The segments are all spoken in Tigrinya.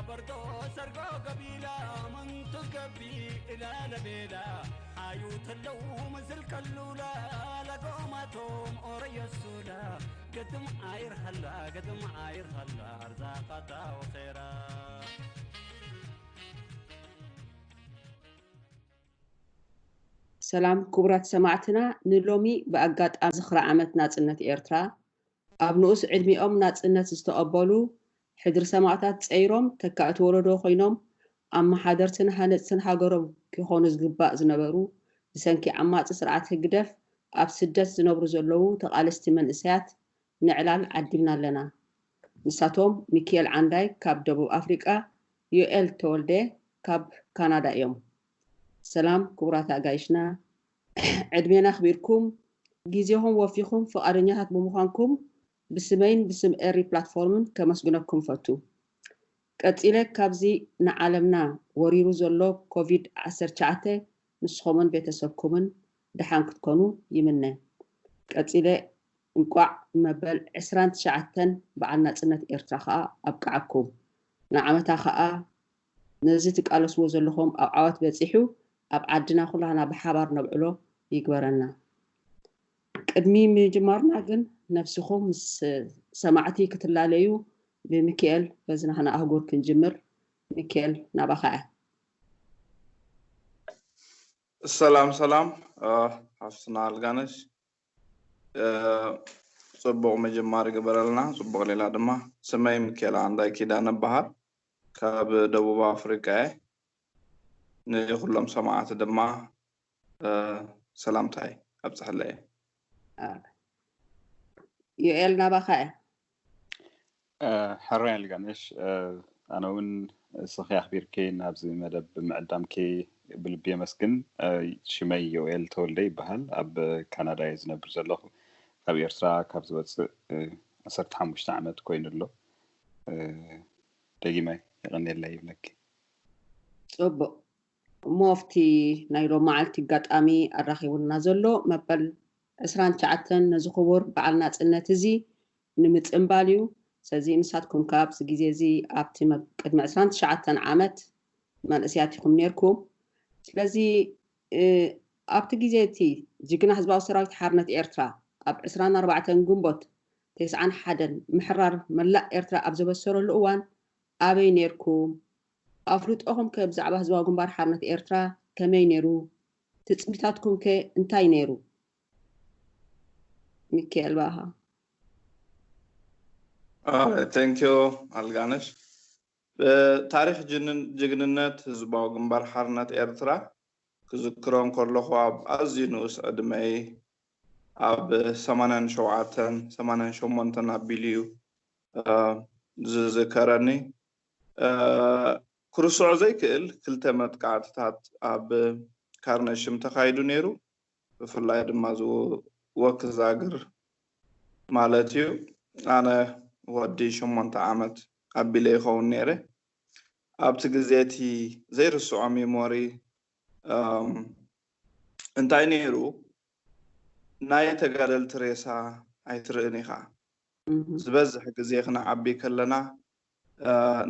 በርዶ ሰርጎ ገቢላ ምንቱ ገቢ እላ ለቤላ ሓዩ ተለው ምስል ከሉላ ለጎማቶም ኦረየሱላ ግጥም ዓይር ሃላ ግጥም ዓይር ሃላ ኣርዛቃታ ወኼራ። ሰላም ክቡራት ሰማዕትና፣ ንሎሚ ብኣጋጣሚ ዝኽሪ ዓመት ናጽነት ኤርትራ፣ ኣብ ንኡስ ዕድሚኦም ናጽነት ዝተቐበሉ ሕድሪ ሰማእታት ጸይሮም ተካእቲ ወለዶ ኮይኖም ኣመሓደርትን ሃነጽትን ሃገሮም ክኾኑ ዝግባእ ዝነበሩ ብሰንኪ ዓማጺ ስርዓት ህግደፍ ኣብ ስደት ዝነብሩ ዘለዉ ተቓለስቲ መንእሰያት ንዕላል ዓዲምና ኣለና። ንሳቶም ሚኪኤል ዓንዳይ ካብ ደቡብ ኣፍሪቃ፣ ዮኤል ተወልደ ካብ ካናዳ እዮም። ሰላም ክቡራት ኣጋይሽና፣ ዕድሜና ኣኽቢርኩም ግዜኹም ወፊኹም ፍቓደኛታት ብምዃንኩም ብስመይን ብስም ኤሪ ፕላትፎርምን ከመስግነኩም እፈቱ። ቀጺለ ካብዚ ንዓለምና ወሪሩ ዘሎ ኮቪድ ዓሰርተ ትሽዓተ ንስኹምን ቤተሰብኩምን ደሓን ክትኮኑ ይምነ። ቀጺለ እንቋዕ መበል ዕስራን ትሽዓተን በዓል ናጽነት ኤርትራ ከኣ ኣብቅዓኩም። ንዓመታ ከኣ ነዚ ትቃለስዎ ዘለኹም ኣብ ዓወት በጺሑ ኣብ ዓድና ኩላህና ብሓባር ነብዕሎ ይግበረና። ቅድሚ ምጅማርና ግን ነብስኹም ምስ ሰማዕቲ ክትላለዩ ብሚኪኤል በዚ ናህና ኣህጉር ክንጅምር። ሚኪኤል ናባኻ እያ። ሰላም ሰላም ሓፍትና ኣልጋነሽ ጽቡቕ ምጅማር ይግበረልና። ጽቡቕ ሌላ ድማ ስመይ ሚኪኤል ኣንዳይ ኪዳነ እበሃል ካብ ደቡብ ኣፍሪቃ እየ። ንኹሎም ሰማዕቲ ድማ ሰላምታይ ኣብጽሐለይ። ዮኤል ናባኻ እያ። ሕራይ ኣልጋነሽ ኣነ እውን እስኺ ኣኽቢርኪ ናብዚ መደብ ብምዕዳምኪ ብልቢ የመስግን። ሽመይ ዮኤል ተወልደ ይበሃል። ኣብ ካናዳ እየ ዝነብር ዘለኹ። ካብ ኤርትራ ካብ ዝወፅእ ዓሰርተ ሓሙሽተ ዓመት ኮይኑ ኣሎ። ደጊመ የቐንየለይ ይብለኪ። ፅቡቕ እሞ ኣብቲ ናይ ሎም መዓልቲ ኣጋጣሚ ኣራኺቡና ዘሎ መበል ዕስራን ትሽዓተን ነዚ ክቡር በዓል ናፅነት እዚ ንምፅምባል እዩ። ስለዚ ንሳትኩም ከኣ ኣብዚ ግዜ እዚ ኣብቲ መብ- ቅድሚ ዕስራን ትሽዓተን ዓመት መንእስያት ኢኹም ነይርኩም። ስለዚ እ፣ ኣብቲ ግዜ እቲ ጅግና ህዝባዊ ሰራዊት ሓርነት ኤርትራ ኣብ ዕስራን ኣርባዕተን ግንቦት ተስዓን ሓደን ምሕራር መላእ ኤርትራ ኣብ ዘበሰረሉ እዋን ኣበይ ነይርኩም? ኣፍልጦኹም ከ ብዛዕባ ህዝባዊ ግንባር ሓርነት ኤርትራ ከመይ ነይሩ? ትጽቢታትኩም ከ እንታይ ነይሩ? ሚካኤል ባኻ። ቴንኪዩ ኣልጋነሽ። ታሪክ ጅግንነት ህዝባዊ ግንባር ሓርነት ኤርትራ ክዝክሮ እንከለኹ ኣብ ኣዝዩ ንኡስ ዕድመይ ኣብ ሰማንያን ሸውዓተን ሰማንያን ሸሞንተን ኣቢሉ እዩ ዝዝከረኒ። ክርስዖ ዘይክእል ክልተ መጥቃዕትታት ኣብ ካርነሽም ተኻይዱ ነይሩ። ብፍላይ ድማ እዚ ወክ ዛግር ማለት እዩ። ኣነ ወዲ ሸሞንተ ዓመት ኣቢለ ይኸውን ነይረ። ኣብቲ ግዜ እቲ ዘይርስዖ ሜሞሪ እንታይ ነይሩ? ናይ ተጋደልቲ ሬሳ ኣይትርእን ኢኻ። ዝበዝሕ ግዜ ክንዓቢ ከለና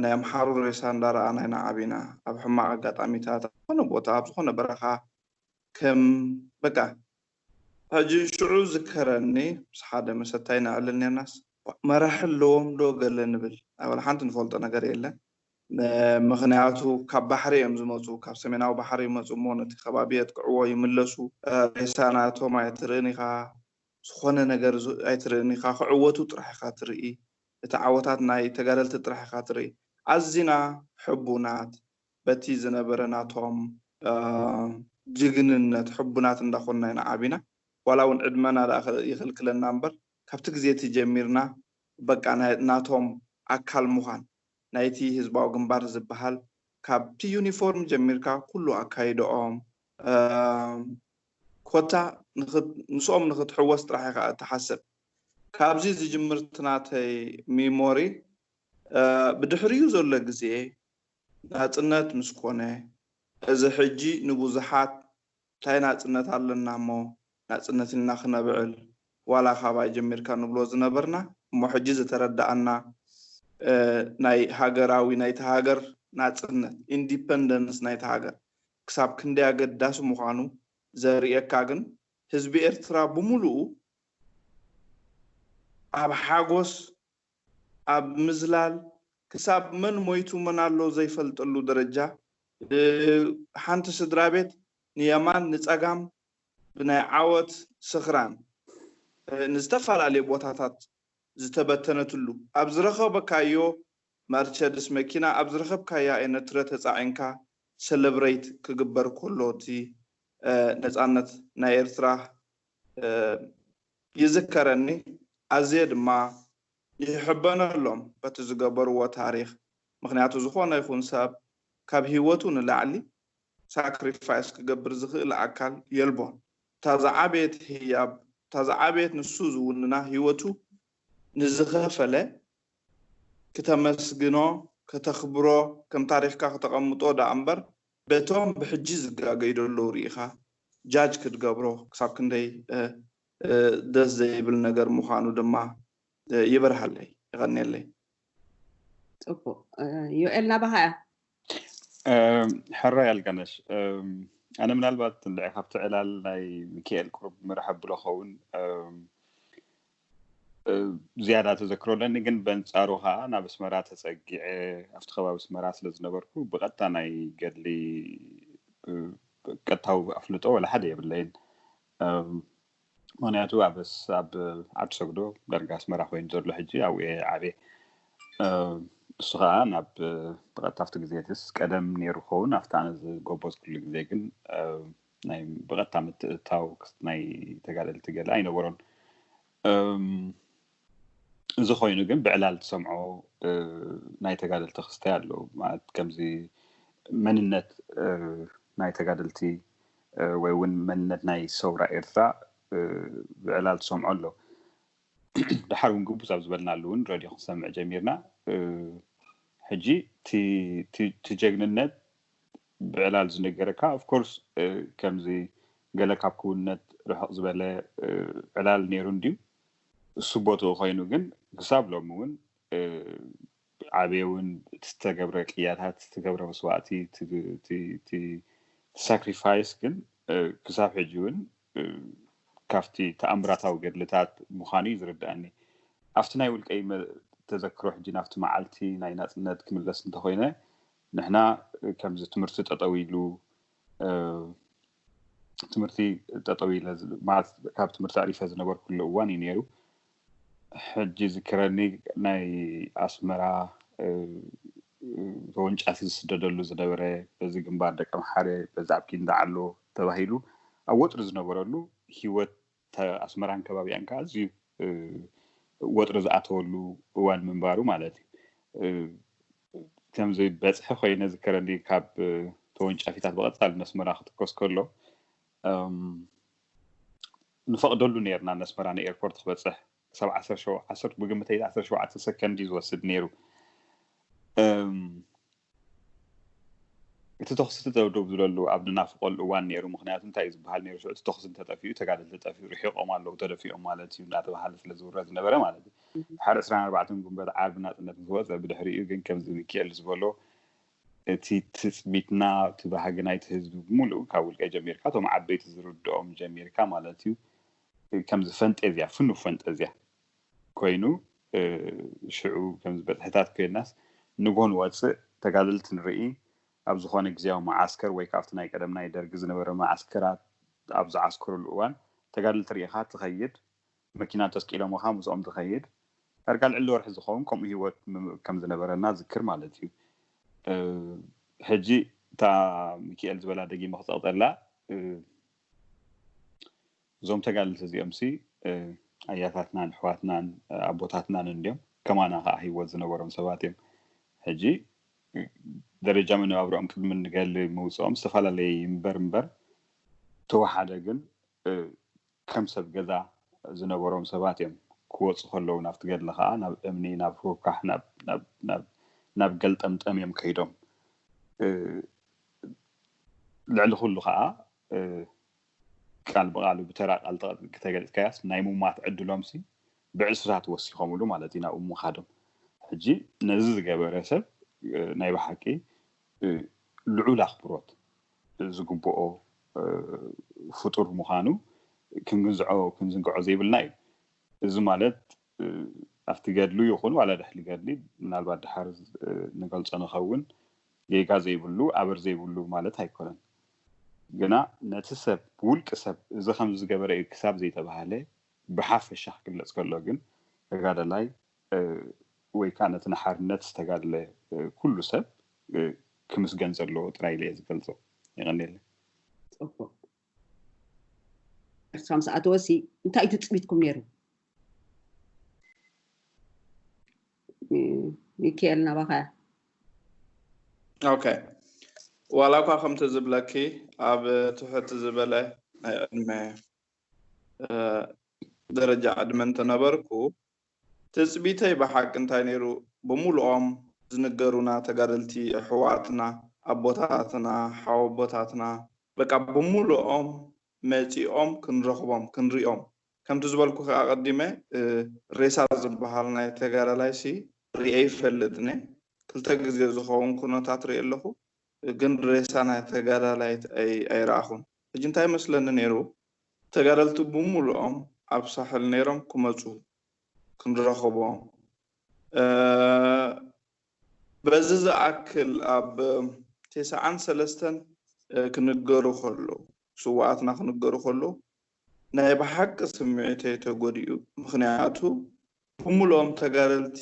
ናይ ኣምሓሩ ሬሳ እንዳረኣና ኢና ዓቢና። ኣብ ሕማቕ ኣጋጣሚታት ኣብ ዝኾነ ቦታ ኣብ ዝኾነ በረኻ ከም በቃ ሕጂ ሽዑ ዝከረኒ ምስ ሓደ መሰታይ ነዕልል ነርናስ መራሒ ኣለዎም ዶ ገለ ንብል ኣበል ሓንቲ ንፈልጦ ነገር የለን። ምክንያቱ ካብ ባሕሪ እዮም ዝመፁ፣ ካብ ሰሜናዊ ባሕሪ ይመፁ እሞ ነቲ ከባቢ የጥቅዕዎ ይምለሱ። ሬሳ ናቶም ኣይትርእን ኢኻ፣ ዝኾነ ነገር ኣይትርእን ኢኻ፣ ክዕወቱ ጥራሕ ኢኻ ትርኢ። እቲ ዓወታት ናይ ተጋደልቲ ጥራሕ ኢኻ ትርኢ። ኣዚና ሕቡናት በቲ ዝነበረ ናቶም ጅግንነት ሕቡናት እንዳኾንና ኢና ዓቢና። ዋላ እውን ዕድመና ደኣ ይኽልክለና እምበር ካብቲ ግዜ እቲ ጀሚርና በቃ ናቶም ኣካል ምዃን ናይቲ ህዝባዊ ግንባር ዝበሃል ካብቲ ዩኒፎርም ጀሚርካ ኩሉ ኣካይድኦም ኮታ ምስኦም ንክትሕወስ ጥራሕ ኢኻ እትሓስብ። ካብዚ ዝጅምር እቲ ናተይ ሚሞሪ ብድሕሪኡ ዘሎ ግዜ ናጽነት ምስ ኮነ፣ እዚ ሕጂ ንብዙሓት እንታይ ናጽነት ኣለና እሞ ናጽነት ኢልና ክነብዕል ዋላ ካባይ ጀሚርካ ንብሎ ዝነበርና እሞ ሕጂ ዝተረድኣና ናይ ሃገራዊ ናይቲ ሃገር ናፅነት፣ ኢንዲፐንደንስ ናይቲ ሃገር ክሳብ ክንደይ ኣገዳሲ ምዃኑ ዘርእየካ ግን ህዝቢ ኤርትራ ብምሉኡ ኣብ ሓጎስ፣ ኣብ ምዝላል፣ ክሳብ መን ሞይቱ መን ኣሎ ዘይፈልጠሉ ደረጃ፣ ሓንቲ ስድራ ቤት ንየማን ንፀጋም ብናይ ዓወት ስኽራን ንዝተፈላለየ ቦታታት ዝተበተነትሉ፣ ኣብ ዝረኸበካዮ መርቸድስ መኪና፣ ኣብ ዝረኸብካያ ኤነትረ ተፃዒንካ ሰለብሬት ክግበር ከሎ እቲ ነፃነት ናይ ኤርትራ ይዝከረኒ። ኣዝየ ድማ ይሕበነሎም በቲ ዝገበርዎ ታሪኽ። ምኽንያቱ ዝኾነ ይኹን ሰብ ካብ ህይወቱ ንላዕሊ ሳክሪፋይስ ክገብር ዝኽእል ኣካል የልቦን። እታ ዝዓበየት ህያብ፣ እታ ዝዓበየት ንሱ ዝውንና ህይወቱ ንዝኸፈለ ክተመስግኖ፣ ከተኽብሮ፣ ከም ታሪኽካ ክተቐምጦ ደኣ እምበር በቶም ብሕጂ ዝጋገዩ ዘለዉ ርኢኻ ጃጅ ክትገብሮ ክሳብ ክንደይ ደስ ዘይብል ነገር ምዃኑ ድማ ይበርሃለይ። ይቐንየለይ። ፅቡቅ። ዮኤል ናባኻ እያ። ሕራይ ኣልጋነሽ፣ ኣነ ምናልባት እንድዒ ካብቲ ዕላል ናይ ሚካኤል ቁሩብ ምርሕ ኣብሎ ኸውን ዝያዳ ተዘክሮ ኣለኒ፣ ግን በንጻሩ ኸዓ ናብ ኣስመራ ተጸጊዐ ኣብቲ ከባቢ ኣስመራ ስለ ዝነበርኩ ብቐጥታ ናይ ገድሊ ቀጥታዊ ኣፍልጦ ወላ ሓደ የብለይን። ምኽንያቱ ኣብ ኣብ ዓዲ ሰግዶ ዳርጋ ኣስመራ ኮይኑ ዘሎ ሕጂ ኣብኡ እየ ዓብየ። እሱ ከዓ ናብ ብቐጥታ ኣብቲ ግዜ ትስ ቀደም ነይሩ ክኸውን ኣብቲ ኣነ ዝጎበዝኩሉ ግዜ ግን ናይ ብቐጥታ ምትእታው ናይ ተጋደልቲ ገለ ኣይነበሮን። እዚ ኮይኑ ግን ብዕላል ትሰምዖ ናይ ተጋደልቲ ክስታይ ኣለዉ ማለት ከምዚ መንነት ናይ ተጋደልቲ ወይ እውን መንነት ናይ ሰውራ ኤርትራ ብዕላል ትሰምዖ ኣሎ። ደሓር እውን ግቡዝ ኣብ ዝበልናሉ እውን ረድዮ ክንሰምዕ ጀሚርና። ሕጂ እቲ ጀግንነት ብዕላል ዝነገረካ ኦፍኮርስ ከምዚ ገለ ካብ ክውነት ርሕቕ ዝበለ ዕላል ነይሩ እንድዩ። እሱ ቦትኡ ኮይኑ ግን ክሳብ ሎሚ እውን ዓብየ እውን ዝተገብረ ቅያታት ዝተገብረ መስዋእቲ ሳክሪፋይስ ግን ክሳብ ሕጂ እውን ካብቲ ተኣምራታዊ ገድልታት ምዃኑ እዩ ዝርድኣኒ። ኣብቲ ናይ ውልቀይ ተዘክሮ ሕጂ ናብቲ መዓልቲ ናይ ናፅነት ክምለስ እንተኮይነ ንሕና ከምዚ ትምህርቲ ጠጠው ኢሉ ትምህርቲ ጠጠው ኢለ ማለት ካብ ትምህርቲ ኣዕሪፈ ዝነበርኩሉ እዋን እዩ ነይሩ። ሕጂ ዝክረኒ ናይ ኣስመራ ተወንጫፊ ዝስደደሉ ዝነበረ በዚ ግንባር ደቀምሓረ በዚ ኣብ ኪንዳ ዓሎ ተባሂሉ ኣብ ወጥሪ ዝነበረሉ ህይወት ኣስመራን ከባቢኣን ከዓ ኣዝዩ ወጥሪ ዝኣተወሉ እዋን ምንባሩ ማለት እዩ። ከምዚ በፅሒ ኮይነ ዝከረኒ ካብ ተወንጫፊታት ብቐፃሊ ነስመራ ክትኮስ ከሎ ንፈቕደሉ ነርና ነስመራ ንኤርፖርት ክበፅሕ ክሳብ ዓሰርተ ሸውዓተ ብግምተይ ዓሰርተ ሸውዓተ ሰከንድ ዝወስድ ነይሩ። እቲ ተኽሲ ተደብደብ ዝለሉ ኣብ ንናፍቆል እዋን ነይሩ። ምክንያቱ እንታይ እዩ ዝበሃል ነይሩ ሽዑ እቲ ተኽሲ እንተጠፊኡ ተጋደልቲ ጠፊኡ ርሒቆም ኣለዉ ተደፊኦም ማለት እዩ እናተባሃለ ስለ ዝውረ ዝነበረ ማለት እዩ። ድሓር ዕስራን ኣርባዕተን ጉንበት ዓርቢ ናፅነት ምስ ወፀ ብድሕሪኡ ግን ከምዚ ሚካኤል ዝበሎ እቲ ትፅቢትና እቲ ባህጊ ናይቲ ህዝቢ ብምሉእ ካብ ውልቀ ጀሚርካ እቶም ዓበይቲ ዝርድኦም ጀሚርካ ማለት እዩ ከምዚ ፈንጠዝያ ፍኑው ፈንጠዝያ ኮይኑ ሽዑ ከምዚ በፅሕታት ኮይናስ ንጎን ወፅእ ተጋደልቲ ንርኢ ኣብ ዝኾነ ግዜያዊ መዓስከር ወይ ካብቲ ናይ ቀደም ናይ ደርጊ ዝነበረ መዓስከራት ኣብ ዝዓስከሩሉ እዋን ተጋደልቲ ርኢኻ ትኸይድ መኪና ተስቂሎምኻ ምስኦም ትኸይድ ዳርጋ ልዕሊ ወርሒ ዝኸውን ከምኡ ህይወት ከም ዝነበረና ዝክር ማለት እዩ። ሕጂ እታ ሚካኤል ዝበላ ደጊመ ክፀቕጠላ እዞም ተጋደልቲ እዚኦም ሲ ኣያታትናን ኣሕዋትናን ኣቦታትናን እንድዮም ከማና ከዓ ህይወት ዝነበሮም ሰባት እዮም። ሕጂ ደረጃ መነባብሮኦም ቅድሚ ንገሊ ምውፅኦም ዝተፈላለየ እምበር እምበር ተወሓደ ግን ከም ሰብ ገዛ ዝነበሮም ሰባት እዮም። ክወፁ ከለዉ ናብቲ ገድሊ ከዓ ናብ እምኒ ናብ ሩካሕ ናብ ገልጠምጠም እዮም ከይዶም። ልዕሊ ኩሉ ከዓ ቃል ብቃሉ ብተራ ቃል ክተገሊፅካያስ ናይ ምሟት ዕድሎም ሲ ብዕስራት ወሲኾምሉ ማለት እዩ ናብኡ ምኻዶም። ሕጂ ነዚ ዝገበረ ሰብ ናይ ብሓቂ ልዑል ኣኽብሮት ዝግብኦ ፍጡር ምዃኑ ክንግንዝዖ ክንዝንግዖ ዘይብልና እዩ። እዚ ማለት ኣብቲ ገድሉ ይኹን ዋላ ድሕሪ ገድሊ ምናልባት ድሓር ንገልጾ ንኸውን ጌጋ ዘይብሉ ኣበር ዘይብሉ ማለት ኣይኮነን። ግና ነቲ ሰብ ብውልቂ ሰብ እዚ ከም ዝገበረ እዩ ክሳብ ዘይተባሃለ ብሓፈሻ ክግለጽ ከሎ ግን ተጋዳላይ ወይ ከዓ ነቲ ንሓርነት ዝተጋድለ ኩሉ ሰብ ክምስገን ዘለዎ ጥራይ ኢለ እየ ዝገልጾ። የቐንየለይ። ጽቡቕ። ኤርትራ ምስ ኣተወሲ እንታይ እዩ ትጽቢትኩም ነይሩ? ሚካኤል ናባኻ። ኦኬ፣ ዋላ እኳ ከምቲ ዝብለኪ ኣብ ትሕቲ ዝበለ ናይ ዕድመ ደረጃ ዕድመ እንተነበርኩ ትፅቢተይ ብሓቂ እንታይ ነይሩ? ብምሉኦም ዝንገሩና ተጋደልቲ ኣሕዋትና ኣቦታትና ሓወቦታትና በቃ ብምሉኦም መፂኦም ክንረኽቦም ክንሪኦም ከምቲ ዝበልኩ ከዓ ቀዲመ ሬሳ ዝበሃል ናይ ተጋዳላይ ሲ ሪኤ ይፈልጥኒ ክልተ ግዜ ዝኸውን ኩነታት ሪኤ ኣለኹ ግን ሬሳ ናይ ተጋዳላይ ኣይረኣኹን ሕጂ እንታይ መስለኒ ነይሩ ተጋደልቲ ብምሉኦም ኣብ ሳሕል ነይሮም ክመፁ ክንረኽቦም በዚ ዝኣክል ኣብ ቴስዓን ሰለስተን ክንገሩ ከለዉ ስዋኣትና ክንገሩ ከለዉ ናይ ብሓቂ ስምዒተይ ተጎዲኡ ምኽንያቱ ብምልኦም ተጋደልቲ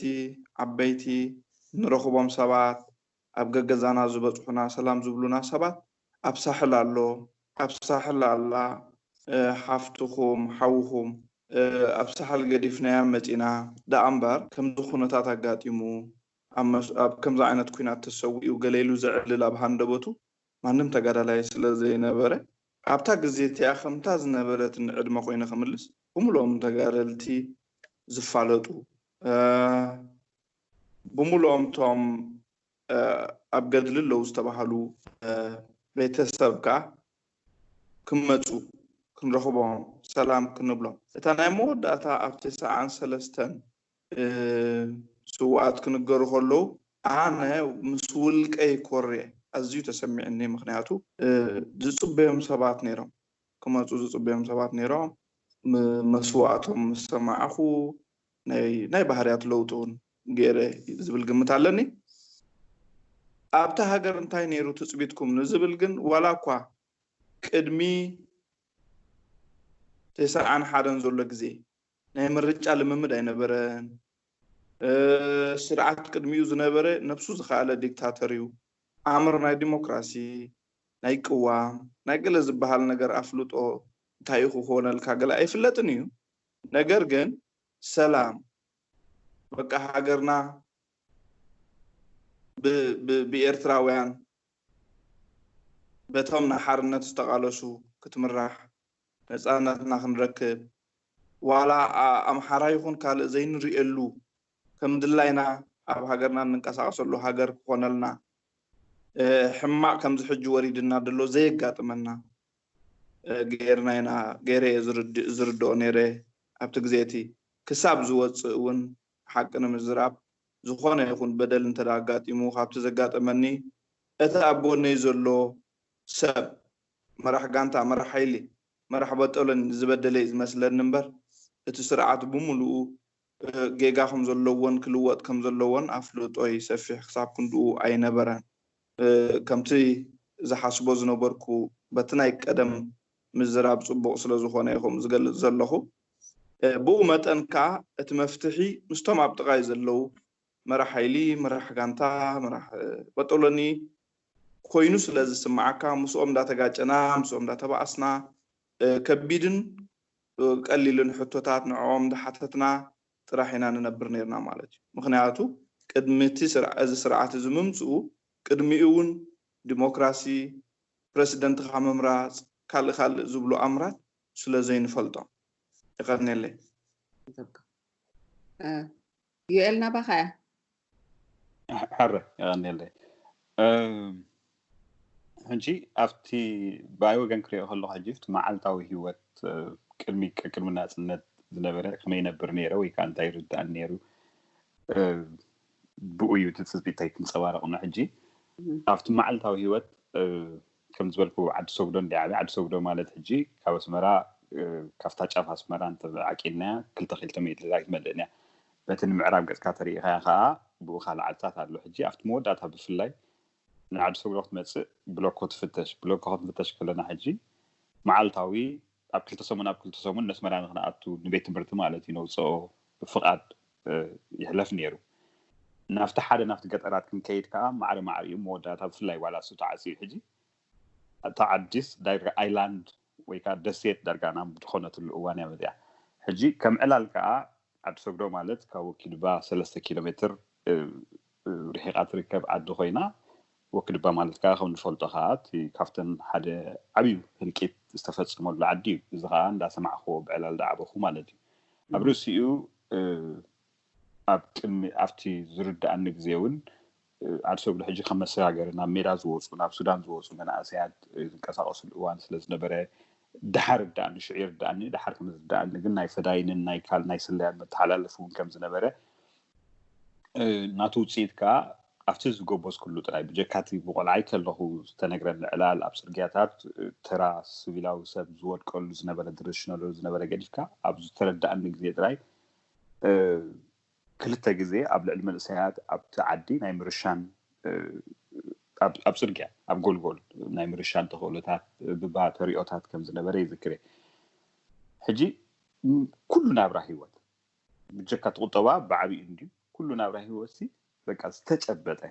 ዓበይቲ ንረኽቦም ሰባት ኣብ ገገዛና ዝበፅሑና ሰላም ዝብሉና ሰባት ኣብ ሳሕል ኣሎ ኣብ ሳሕል ኣላ ሓፍትኹም ሓውኹም ኣብ ሳሕል ገዲፍናያ መፂና ደኣ እምበር ከምዚ ኩነታት ኣጋጢሙ ኣብ ከምዚ ዓይነት ኩናት ተሰዊኡ ገለ ኢሉ ዘዕልል ኣብ ሃንደበቱ ማንም ተጋዳላይ ስለ ዘይነበረ ኣብታ ግዜ እቲኣ ከምታ ዝነበረት ንዕድመ ኮይነ ክምልስ ብምልኦም ተጋደልቲ ዝፋለጡ ብምልኦም ቶም ኣብ ገድሊ ኣለዉ ዝተባሃሉ ቤተሰብ ከዓ ክመፁ ክንረኽቦም ሰላም ክንብሎም እታ ናይ መወዳእታ ኣብ ተስዓን ሰለስተን ስውኣት ክንገሩ ከለዉ ኣነ ምስ ውልቀይ ኮርየ ኣዝዩ ተሰሚዕኒ ምክንያቱ ዝፅበዮም ሰባት ነይሮም ክመፁ ዝፅበዮም ሰባት ነይሮም መስዋእቶም ምስ ሰማዕኹ ናይ ባህርያት ለውጢ እውን ገይረ ዝብል ግምት ኣለኒ ኣብቲ ሃገር እንታይ ነይሩ ትፅቢትኩም ንዝብል ግን ዋላ እኳ ቅድሚ ተስዓን ሓደን ዘሎ ግዜ ናይ ምርጫ ልምምድ ኣይነበረን ስርዓት ቅድሚኡ ዝነበረ ነብሱ ዝኸኣለ ዲክታተር እዩ ኣምር ናይ ዲሞክራሲ ናይ ቅዋም ናይ ገለ ዝበሃል ነገር ኣፍልጦ እንታይ እዩ ክኾነልካ ገለ ኣይፍለጥን እዩ ነገር ግን ሰላም በቃ ሃገርና ብኤርትራውያን በቶም ንሓርነት ዝተቓለሱ ክትምራሕ ነፃነትና ክንረክብ ዋላ ኣምሓራ ይኹን ካልእ ዘይንርእየሉ ከም ድላይና ኣብ ሃገርና እንንቀሳቀሰሉ ሃገር ክኾነልና ሕማቅ ከምዚ ሕጂ ወሪድና ደሎ ዘየጋጥመና ገይርና ኢና ገይረ ዝርድኦ ነይረ ኣብቲ ግዜ እቲ ክሳብ ዝወፅእ እውን ሓቂ ንምዝራብ ዝኾነ ይኹን በደል እንተ ኣጋጢሙ ካብቲ ዘጋጠመኒ እቲ ኣብ ጎነይ ዘሎ ሰብ መራሕ ጋንታ መራሕ ሓይሊ መራሕ በጠሎን ዝበደለ እዩ ዝመስለኒ እምበር እቲ ስርዓት ብምሉኡ ጌጋ ከም ዘለዎን ክልወጥ ከም ዘለዎን ኣፍልጦይ ሰፊሕ ክሳብ ክንድኡ ኣይነበረን። ከምቲ ዝሓስቦ ዝነበርኩ በቲ ናይ ቀደም ምዝራብ ፅቡቕ ስለ ዝኾነ እዩ ከምኡ ዝገልፅ ዘለኹ። ብኡ መጠን ከዓ እቲ መፍትሒ ምስቶም ኣብ ጥቓይ ዘለዉ መራሕ ሓይሊ፣ መራሕ ጋንታ፣ መራሕ በጠሎኒ ኮይኑ ስለ ዝስምዓካ ምስኦም እንዳተጋጨና ምስኦም እንዳተባኣስና ከቢድን ቀሊልን ሕቶታት ንዕኦም እንዳሓተትና ጥራሕ ኢና ንነብር ነርና ማለት እዩ። ምክንያቱ ቅድሚ እቲ እዚ ስርዓት እዚ ምምፅኡ ቅድሚኡ እውን ዲሞክራሲ፣ ፕረሲደንትካ ምምራፅ፣ ካልእ ካልእ ዝብሉ ኣምራት ስለ ዘይንፈልጦም። የቐንየለይ። ዩኤል ናባኻ እያ። ሕረ የቐንየለይ። ሕጂ ኣብቲ ብኣይ ወገን ክሪኦ ከለኩ ሕጂ እቲ መዓልታዊ ህይወት ቅድሚ ቅድሚ ናፅነት ዝነበረ ከመይ ይነብር ነይረ ወይ ከዓ እንታይ ይርዳእን ነይሩ ብኡ እዩ እቲ ትፅቢት እንታይ ክንፀባረቕ ነው። ሕጂ ኣብቲ መዓልታዊ ህይወት ከም ዝበልኩ ዓዲ ሰጉዶ እንዲ ዓበ ዓዲ ሰጉዶ ማለት ሕጂ ካብ ኣስመራ ካብታ ጫፍ ኣስመራ ዓቂድናያ ክልተ ክልተ ሚእቲ ትመልእን እያ። በቲ ንምዕራብ ገፅካ ተሪኢኻያ ከዓ ብኡ ካልእ ዓድታት ኣሎ። ሕጂ ኣብቲ መወዳእታ ብፍላይ ንዓዲ ሰጉዶ ክትመፅእ ብሎኮ ትፍተሽ። ብሎኮ ክትፍተሽ ከለና ሕጂ መዓልታዊ ኣብ ክልተ ሰሙን ኣብ ክልተ ሰሙን ነስመራ ንክንኣቱ ንቤት ትምህርቲ ማለት እዩ ነውፅኦ ፍቓድ ይሕለፍ ነይሩ። ናብቲ ሓደ ናብቲ ገጠራት ክንከይድ ከዓ ማዕረ ማዕሪኡ መወዳእታ ብፍላይ ዋላ እሱ ተዓፅዩ ሕጂ እታ ዓዲስ ዳርጋ ኣይላንድ ወይ ከዓ ደሴት ዳርጋ ናብ ዝኾነትሉ እዋን እያ መፅያ። ሕጂ ከም ዕላል ከዓ ዓዲ ሰጉዶ ማለት ካብ ወኪድባ ሰለስተ ኪሎ ሜትር ርሒቓ ትርከብ ዓዲ ኮይና ወኪድባ ማለት ከዓ ከም ንፈልጦ ከዓ እቲ ካብተን ሓደ ዓብዩ ህልቂት ዝተፈፀመሉ ዓዲ እዩ። እዚ ከዓ እንዳሰማዕክዎ ብዕላል ዳዓበኹ ማለት እዩ። ኣብ ርእሲኡ ኣብ ቅድሚ ኣብቲ ዝርዳእኒ ግዜ እውን ዓዲ ሰጉዶ ሕጂ ከም መሰጋገሪ ናብ ሜዳ ዝወፁ ናብ ሱዳን ዝወፁ መናእሰያት ዝንቀሳቀስሉ እዋን ስለ ዝነበረ ድሓር ርዳእኒ ሽዑ ርዳእኒ ድሓር ከም ዝርዳእኒ ግን ናይ ፈዳይንን ናይ ካል ናይ ስለያን መተሓላለፊ እውን ከም ዝነበረ ናቱ ውፅኢት ከዓ ኣብቲ ዝጎበዝኩሉ ጥራይ ብጀካቲ ብቆልዓይ ከለኹ ዝተነግረኒ ዕላል ኣብ ፅርግያታት ተራ ስቪላዊ ሰብ ዝወድቀሉ ዝነበረ ድርሽ ነሉ ዝነበረ ገዲፍካ ኣብ ዝተረዳእኒ ግዜ ጥራይ ክልተ ግዜ ኣብ ልዕሊ መንእሰያት ኣብቲ ዓዲ ናይ ምርሻን ኣብ ፅርግያ ኣብ ጎልጎል ናይ ምርሻን ተኽእሎታት ብባተሪኦታት ከም ዝነበረ ይዝክር። ሕጂ ኩሉ ናብራ ህይወት ብጀካ ትቁጠባ ብዓብዩ እንዲ ኩሉ ናብራ ህይወት በቃ ዝተጨበጠ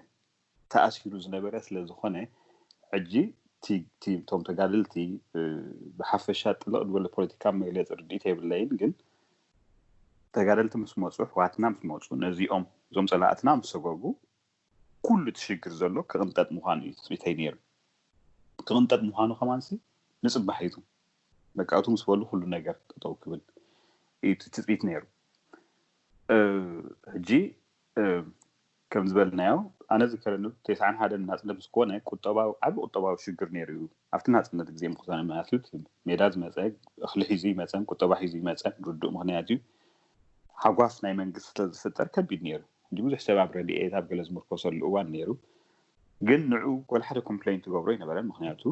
ተኣሲሩ ዝነበረ ስለ ዝኾነ ሕጂ እቶም ተጋደልቲ ብሓፈሻ ጥልቕ ዝበለ ፖለቲካ መግለፂ ርድኢት የብለይን። ግን ተጋደልቲ ምስ መፁ ኣሕዋትና ምስ መፁ ነዚኦም እዞም ፀላእትና ምስ ሰጎጉ ኩሉ እቲ ሽግር ዘሎ ክቕንጠጥ ምዃኑ እዩ ትፅቢተይ ነይሩ። ክቕንጠጥ ምዃኑ ከማንሲ ንፅባሕ እዩ። በቃ እቱ ምስ በሉ ኩሉ ነገር ጠጠው ክብል እዩ ትፅቢት ነይሩ። ሕጂ ከም ዝበልናዮ ኣነ ዝከረኒ ተስዓን ሓደን ናፅነት ምስ ኮነ ቁጠባዊ ዓቢ ቁጠባዊ ሽግር ነይሩ እዩ። ኣብቲ ናፅነት ግዜ ምክዛነ ምክንያቱ ሜዳ ዝመፀ እኽሊ ሒዙ ይመፀን ቁጠባ ሒዙ ይመፀን ርዱእ ምክንያት እዩ። ሓጓፍ ናይ መንግስቲ ስለዝፍጠር ከቢድ ነይሩ። ሕጂ ብዙሕ ሰብ ኣብ ረድኤት ኣብ ገለ ዝምርኮሰሉ እዋን ነይሩ። ግን ንዑ ወላ ሓደ ኮምፕሌን ትገብሮ ኣይነበረን። ምክንያቱ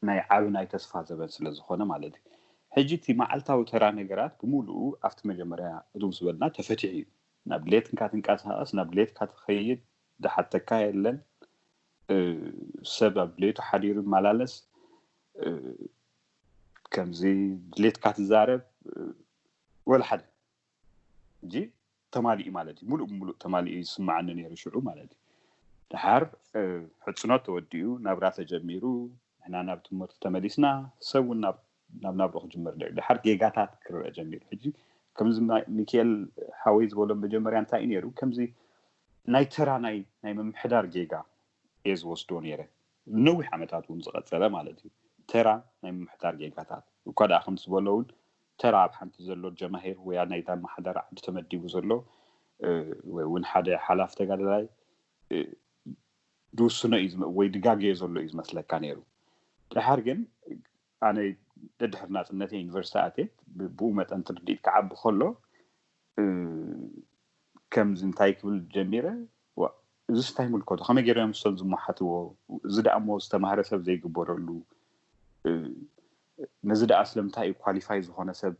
ናይ ዓቢ ናይ ተስፋ ዘበን ስለ ዝኾነ ማለት እዩ። ሕጂ እቲ መዓልታዊ ተራ ነገራት ብምሉኡ ኣብቲ መጀመርያ እቱ ምስ በልና ተፈቲሑ እዩ። ናብ ድሌትካ ትንቀሳቐስ፣ ናብ ድሌትካ ትኸይድ፣ ዝሓተካ የለን። ሰብ ኣብ ድሌቱ ሓዲሩ ይመላለስ። ከምዚ ድሌትካ ትዛረብ ወላ ሓደ ሕጂ ተማሊኡ ማለት እዩ። ሙሉእ ብሙሉእ ተማሊኡ ይስምዓኒ ነይሩ ሽዑ ማለት እዩ። ድሓር ሕፅኖት ተወዲኡ ናብራ ተጀሚሩ ንሕና ናብ ትምህርቲ ተመሊስና ሰብ እውን ናብ ናብ ናብሮ ክጅመር ነይሩ። ድሓር ጌጋታት ክረአ ጀሚሩ። ሕጂ ከምዚ ሚካኤል ሓወይ ዝበሎ መጀመርያ እንታይ እዩ ነይሩ ከምዚ ናይ ተራ ናይ ናይ ምምሕዳር ጌጋ እየ ዝወስዶ ነይረ። ነዊሕ ዓመታት እውን ዝቐጸለ ማለት እዩ። ተራ ናይ ምምሕዳር ጌጋታት እኳ ደኣ ከምቲ ዝበሎ እውን ተራ ኣብ ሓንቲ ዘሎ ጀማሂር ወይ ናይታ ኣመሓዳሪ ዓዲ ተመዲቡ ዘሎ ወይ እውን ሓደ ሓላፊ ተጋዳላይ ዝውስኖ እዩ ወይ ድጋገዮ ዘሎ እዩ ዝመስለካ ነይሩ። ድሓር ግን ኣነ ደድሕሪ ናፅነት ዩኒቨርሲቲ ኣትየ ብኡ መጠን ትርድኢት ክዓቢ ከሎ ከምዚ እንታይ ክብል ጀሚረ እዚ እንታይ ምልከቶ ከመይ ገይሮም እሶም ዝመሓትዎ እዚ ደኣ እሞ ዝተማህረ ሰብ ዘይግበረሉ ነዚ ደኣ ስለምንታይ እዩ ኳሊፋይ ዝኾነ ሰብ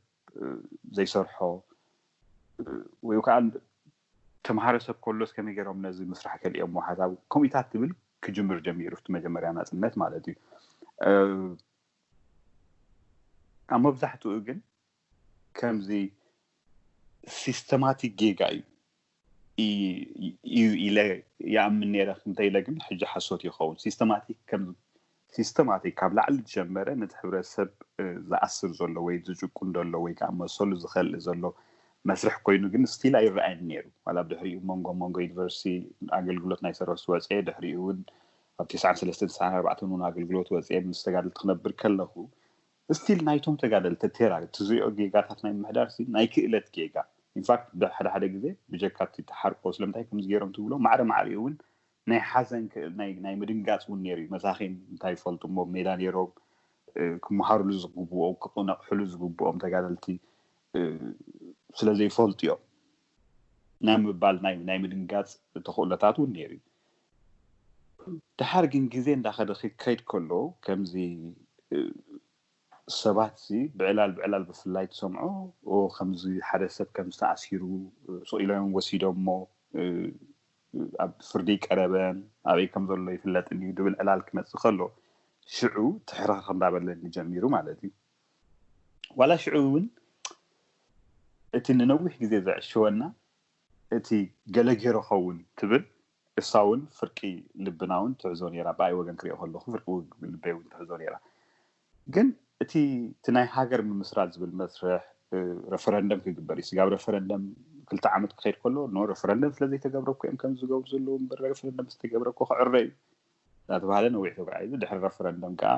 ዘይሰርሖ ወይ ከዓ ተምሃረ ሰብ ከሎስ ከመይ ገይሮም ነዚ ምስራሕ ከልእዮሞ ሓሳብ ከምኡታት ትብል ክጅምር ጀሚሩ እቲ መጀመርያ ናፅነት ማለት እዩ። ኣብ መብዛሕትኡ ግን ከምዚ ሲስተማቲክ ጌጋ እዩ እዩ ኢለ ይኣምን ነይረ። እንተ ኢለ ግን ሕጂ ሓሶት ይኸውን። ሲስተማቲክ ከም ሲስተማቲክ ካብ ላዕሊ ዝጀመረ ነቲ ሕብረተሰብ ዝኣስር ዘሎ ወይ ዝጭቁን ዘሎ ወይ ከዓ መሰሉ ዝኸልእ ዘሎ መስርሕ ኮይኑ ግን ስቲል ኣይረኣየን ነይሩ። ዋላ ኣብ ድሕሪኡ መንጎ መንጎ ዩኒቨርሲቲ ኣገልግሎት ናይ ሰረስ ወፀ ድሕሪኡ እውን ኣብ ተስዓን ሰለስተን ተስዓን ኣርባዕተን እውን ኣገልግሎት ወፀ ምስ ተጋደልቲ ክነብር ከለኹ ስቲል ናይቶም ተጋደልቲ ቴራ ትዝሪኦ ጌጋታት ናይ ምሕዳር ሲ ናይ ክእለት ጌጋ ኢንፋክት ብሓደ ሓደ ግዜ ብጀካ እቲ ተሓርቆ ስለምንታይ ከምዚ ገይሮም ትብሎ ማዕረ ማዕሪኡ እውን ናይ ሓዘን ናይ ምድንጋፅ እውን ነይሩ እዩ። መሳኺን እንታይ ይፈልጡ እሞ ሜዳ ነይሮም ክመሃርሉ ዝግብኦም ክነቕሕሉ ዝግብኦም ተጋደልቲ ስለ ዘይፈልጡ እዮም። ናይ ምባል ናይ ናይ ምድንጋፅ ተኽእሎታት እውን ነይሩ እዩ። ድሓር ግን ግዜ እንዳኸደ ክከይድ ከሎ ከምዚ ሰባት ሲ ብዕላል ብዕላል ብፍላይ ትሰምዖ ከምዚ ሓደ ሰብ ከም ዝተኣሲሩ ስቕ ኢሎም ወሲዶሞ ኣብ ፍርዲ ቀረበን ኣበይ ከም ዘሎ ይፍለጥን እዩ ድብል ዕላል ክመፅእ ከሎ ሽዑ ትሕርኽርኽ እንዳበለኒ ጀሚሩ ማለት እዩ። ዋላ ሽዑ እውን እቲ ንነዊሕ ግዜ ዘዕሸወና እቲ ገለ ገይሮ ኸውን ትብል እሳ እውን ፍርቂ ልብና እውን ትሕዞ ነይራ። ብኣይ ወገን ክሪኦ ከለኹ ፍርቂ ልበይ እውን ትሕዞ ነይራ። ግን እቲ እቲ ናይ ሃገር ምምስራት ዝብል መስርሕ ረፈረንደም ክግበር እዩ። ስጋብ ረፈረንደም ክልተ ዓመት ክኸይድ ከሎ ኖ ረፈረንደም ስለዘይተገብረ እኮ እዮም ከም ዝገብሩ ዘለዉ እምበር ረፈረንደም ዝተገብረ እኮ ክዕረ እዩ እናተባሃለ ነዊሕ ተጓዒዙ ድሕሪ ረፈረንደም ከዓ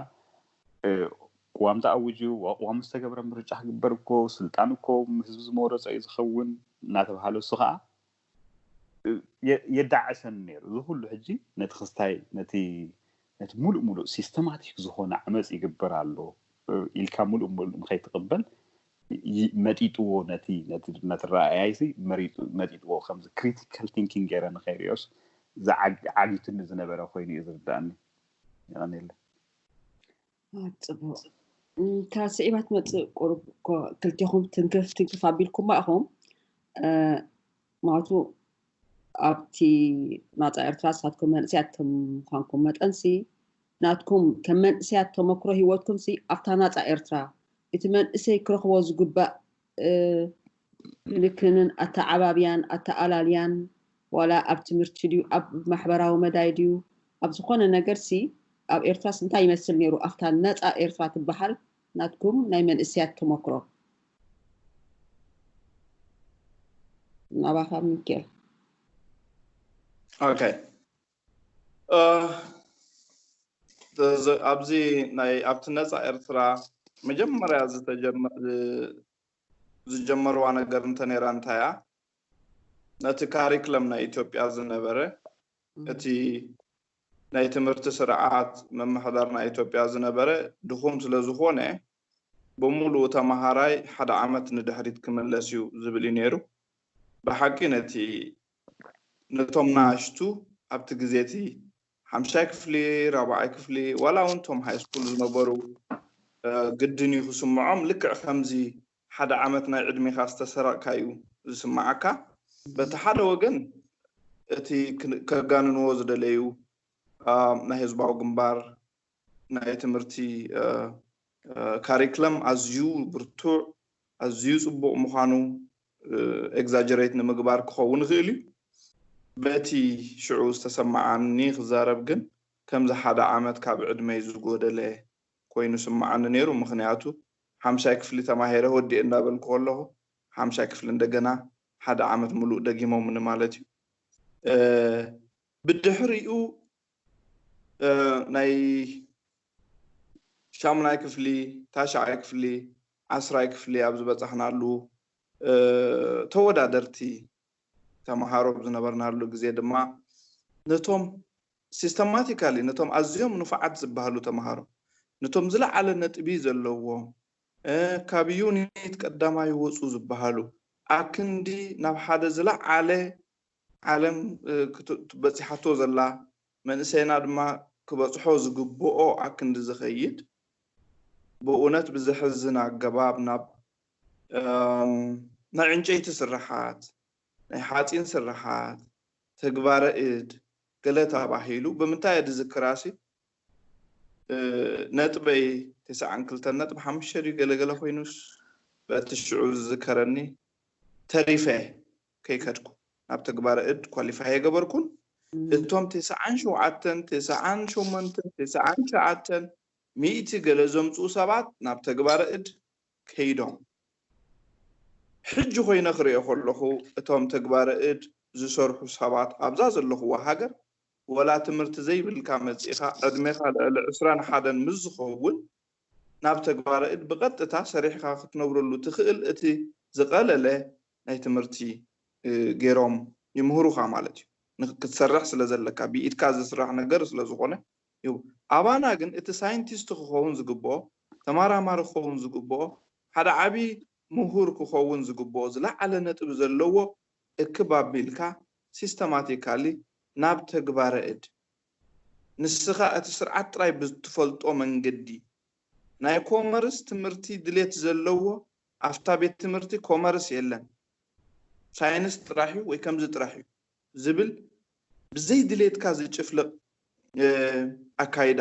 ቅዋም ተኣውጁ፣ ቅዋም ዝተገብረ ምርጫ ክግበር እኮ ስልጣን እኮ ህዝቢ ዝመረፆ እዩ ዝኸውን እናተባሃለ እሱ ከዓ የዳዕሰን ነይሩ። እዚ ኩሉ ሕጂ ነቲ ክስታይ ነቲ ነቲ ሙሉእ ሙሉእ ሲስተማቲክ ዝኾነ ዓመፅ ይግበር ኣሎ ኢልካ ሙሉእ ሙሉእ ንኸይትቕበል መጢጥዎ ነቲ ነቲ ረኣያይሲ መጢጥዎ ከምዚ ክሪቲካል ቲንኪንግ ገይረ ንኸይሪኦስ ዓጊቱኒ ዝነበረ ኮይኑ እዩ ዝርዳእኒ። የቐንየለ። ጽቡቕ። ካብ ስዒባ ትመጽእ ቁሩብ እኮ ክልቴኹም ትንክፍ ትንክፍ ኣቢልኩማ ኢኹም። ማለቱ ኣብቲ ናጻ ኤርትራ ንሳትኩም መንእሰያት ከም ምዃንኩም መጠንሲ ናትኩም ከም መንእሰያት ተመክሮ ህይወትኩምሲ ኣብታ ናጻ ኤርትራ እቲ መንእሰይ ክረኽቦ ዝግባእ ክንክንን ኣተዓባብያን ኣተኣላልያን ዋላ ኣብ ትምህርቲ ድዩ ኣብ ማሕበራዊ መዳይ ድዩ ኣብ ዝኾነ ነገር ሲ ኣብ ኤርትራስ እንታይ ይመስል ነይሩ ኣብታ ነፃ ኤርትራ ትበሃል ናትኩም ናይ መንእስያት ተመክሮ ናባኻ ሚኬል ኦኬ ኣብዚ ናይ ኣብቲ ነፃ ኤርትራ መጀመርያ ዝተጀመ ዝጀመርዋ ነገር እንተነይራ እንታያ ነቲ ካሪክለም ናይ ኢትዮጵያ ዝነበረ እቲ ናይ ትምህርቲ ስርዓት ምምሕዳር ናይ ኢትዮጵያ ዝነበረ ድኹም ስለ ዝኾነ ብምሉኡ ተመሃራይ ሓደ ዓመት ንድሕሪት ክምለስ እዩ ዝብል እዩ ነይሩ። ብሓቂ ነቲ ነቶም ናእሽቱ ኣብቲ ግዜ እቲ ሓምሻይ ክፍሊ ራብዓይ ክፍሊ ዋላ እውን ቶም ሃይ ስኩል ዝነበሩ ግድን እዩ ክስምዖም። ልክዕ ከምዚ ሓደ ዓመት ናይ ዕድሜኻ ዝተሰረቕካ እዩ ዝስምዓካ። በቲ ሓደ ወገን እቲ ከጋንንዎ ዝደለዩ ናይ ህዝባዊ ግንባር ናይ ትምህርቲ ካሪክለም ኣዝዩ ብርቱዕ ኣዝዩ ፅቡቕ ምዃኑ ኤግዛጀሬት ንምግባር ክኸውን ይኽእል እዩ። በቲ ሽዑ ዝተሰማዓኒ ክዛረብ ግን ከምዚ ሓደ ዓመት ካብ ዕድመይ ዝጎደለ ኮይኑ ስምዓኒ ነይሩ። ምኽንያቱ ሓምሻይ ክፍሊ ተማሂረ ወዲኤ እንዳበልኩ ከለኹ ሓምሻይ ክፍሊ እንደገና ሓደ ዓመት ሙሉእ ደጊሞምኒ ማለት እዩ። ብድሕሪኡ ናይ ሻሙናይ ክፍሊ፣ ታሽዓይ ክፍሊ፣ ዓስራይ ክፍሊ ኣብ ዝበፃሕናሉ ተወዳደርቲ ተምሃሮ ኣብ ዝነበርናሉ ግዜ ድማ ነቶም ሲስተማቲካሊ ነቶም ኣዝዮም ንፉዓት ዝበሃሉ ተምሃሮ ነቶም ዝለዓለ ነጥቢ ዘለዎም ካብ ዩኒት ቀዳማይ ይወፁ ዝበሃሉ ኣክንዲ ናብ ሓደ ዝለዓለ ዓለም በፂሓቶ ዘላ መንእሰይና ድማ ክበፅሖ ዝግብኦ ኣክንዲ ዝኸይድ ብእውነት ብዘሕዝን ኣገባብ ናብ ናይ ዕንጨይቲ ስራሓት ናይ ሓፂን ስራሓት ተግባረ እድ ገለ ተባሂሉ ብምንታይ እየ ዝዝክራሲ ነጥበይ ተስዓን ክልተን ነጥቢ ሓሙሽተ ድዩ ገለገለ ኮይኑስ በቲ ሽዑ ዝዝከረኒ ተሪፈ ከይከድኩ ናብ ተግባረ እድ ኳሊፋይ የገበርኩን እቶም ተስዓን ሸውዓተን ተስዓን ሸሞንተን ተስዓን ትሽዓተን ሚእቲ ገለ ዘምፅኡ ሰባት ናብ ተግባረ እድ ከይዶም ሕጂ ኮይነ ክሪኦ ከለኹ እቶም ተግባረ እድ ዝሰርሑ ሰባት ኣብዛ ዘለኹዋ ሃገር ወላ ትምህርቲ ዘይብልካ መፂእኻ ዕድሜኻ ልዕሊ ዕስራን ሓደን ምስ ዝኸውን ናብ ተግባረ እድ ብቐጥታ ሰሪሕኻ ክትነብረሉ ትኽእል እቲ ዝቐለለ ናይ ትምህርቲ ገይሮም ይምህሩኻ ማለት እዩ። ክትሰርሕ ስለ ዘለካ ብኢድካ ዝስራሕ ነገር ስለ ዝኾነ እዩ። ኣባና ግን እቲ ሳይንቲስት ክኸውን ዝግብኦ፣ ተመራማሪ ክኸውን ዝግብኦ፣ ሓደ ዓቢ ምሁር ክኸውን ዝግብኦ ዝለዓለ ነጥቢ ዘለዎ እክብ ኣቢልካ ሲስተማቲካሊ ናብ ተግባረ እድ። ንስኻ እቲ ስርዓት ጥራይ ብትፈልጦ መንገዲ ናይ ኮመርስ ትምህርቲ ድሌት ዘለዎ ኣብታ ቤት ትምህርቲ ኮመርስ የለን፣ ሳይንስ ጥራሕ እዩ ወይ ከምዚ ጥራሕ እዩ ዝብል ብዘይ ድሌትካ ዝጭፍልቕ ኣካይዳ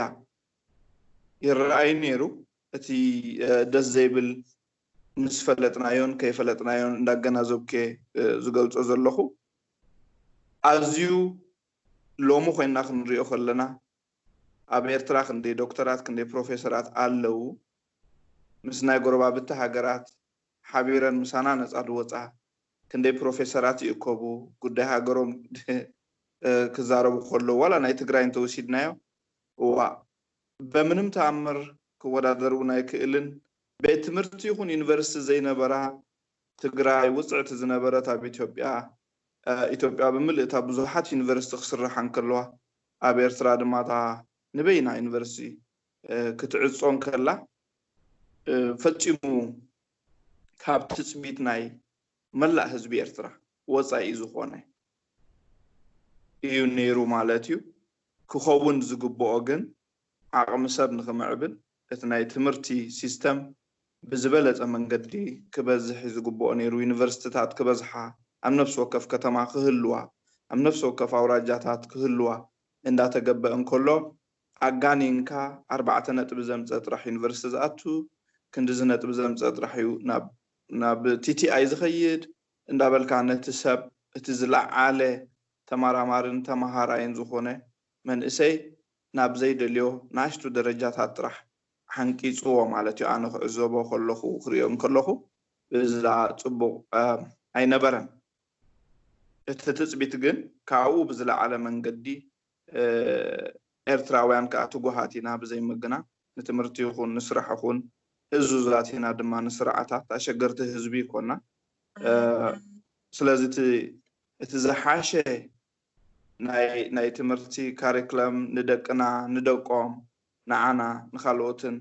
ይረኣይ ነይሩ። እቲ ደስ ዘይብል ምስ ፈለጥናዮን ከይፈለጥናዮን እንዳገናዘብኩ ዝገልጾ ዘለኹ። ኣዝዩ ሎሚ ኮይና ክንሪኦ ከለና ኣብ ኤርትራ ክንደይ ዶክተራት ክንደይ ፕሮፌሰራት ኣለዉ። ምስ ናይ ጎረባብቲ ሃገራት ሓቢረን ምሳና ነጻ ድወጻ ክንደይ ፕሮፌሰራት ይእከቡ፣ ጉዳይ ሃገሮም ክዛረቡ ከለዉ ዋላ ናይ ትግራይ እንተወሲድናዮ እዋ በምንም ተኣምር ክወዳደር እውን ኣይክእልን። ቤት ትምህርቲ ይኹን ዩኒቨርሲቲ ዘይነበራ ትግራይ ውፅዕቲ ዝነበረት ኣብ ኢትዮጵያ ኢትዮጵያ ብምልእታ ብዙሓት ዩኒቨርሲቲ ክስርሓ እንከለዋ ኣብ ኤርትራ ድማ እታ ንበይና ዩኒቨርሲቲ ክትዕጾ እንከላ ፈጺሙ ካብ ትጽቢት ናይ መላእ ህዝቢ ኤርትራ ወጻኢ ዝኾነ እዩ ነይሩ ማለት እዩ። ክኸውን ዝግብኦ ግን ዓቕሚ ሰብ ንኽምዕብል እቲ ናይ ትምህርቲ ሲስተም ብዝበለጸ መንገዲ ክበዝሕ ዝግብኦ ነይሩ። ዩኒቨርሲቲታት ክበዝሓ፣ ኣብ ነፍሲ ወከፍ ከተማ ክህልዋ፣ ኣብ ነፍሲ ወከፍ ኣውራጃታት ክህልዋ እንዳተገበአ እንከሎ ኣጋኒንካ ኣርባዕተ ነጥቢ ዘምፀ ጥራሕ ዩኒቨርሲቲ ዝኣቱ ክንድዚ ነጥቢ ዘምፀ ጥራሕ እዩ ናብ ናብ ቲቲኣይ ዝኸይድ እንዳበልካ ነቲ ሰብ እቲ ዝለዓለ ተመራማርን ተመሃራይን ዝኾነ መንእሰይ ናብ ዘይደልዮ ናሽቱ ደረጃታት ጥራሕ ሓንቂፅዎ ማለት እዩ። ኣነ ክዕዘቦ ከለኹ ክሪኦ እንከለኹ ብዛ ፅቡቕ ኣይነበረን። እቲ ትፅቢት ግን ካብኡ ብዝለዓለ መንገዲ ኤርትራውያን ከዓ ትጉሃት ኢና ብዘይ ምግና ንትምህርቲ ይኹን ንስራሕ ይኹን እዙዛት ኢና ድማ ንስርዓታት ኣሸገርቲ ህዝቢ ይኮና። ስለዚ እቲ ዝሓሸ ናይ ትምህርቲ ካሪክለም ንደቅና ንደቆም ንዓና ንካልኦትን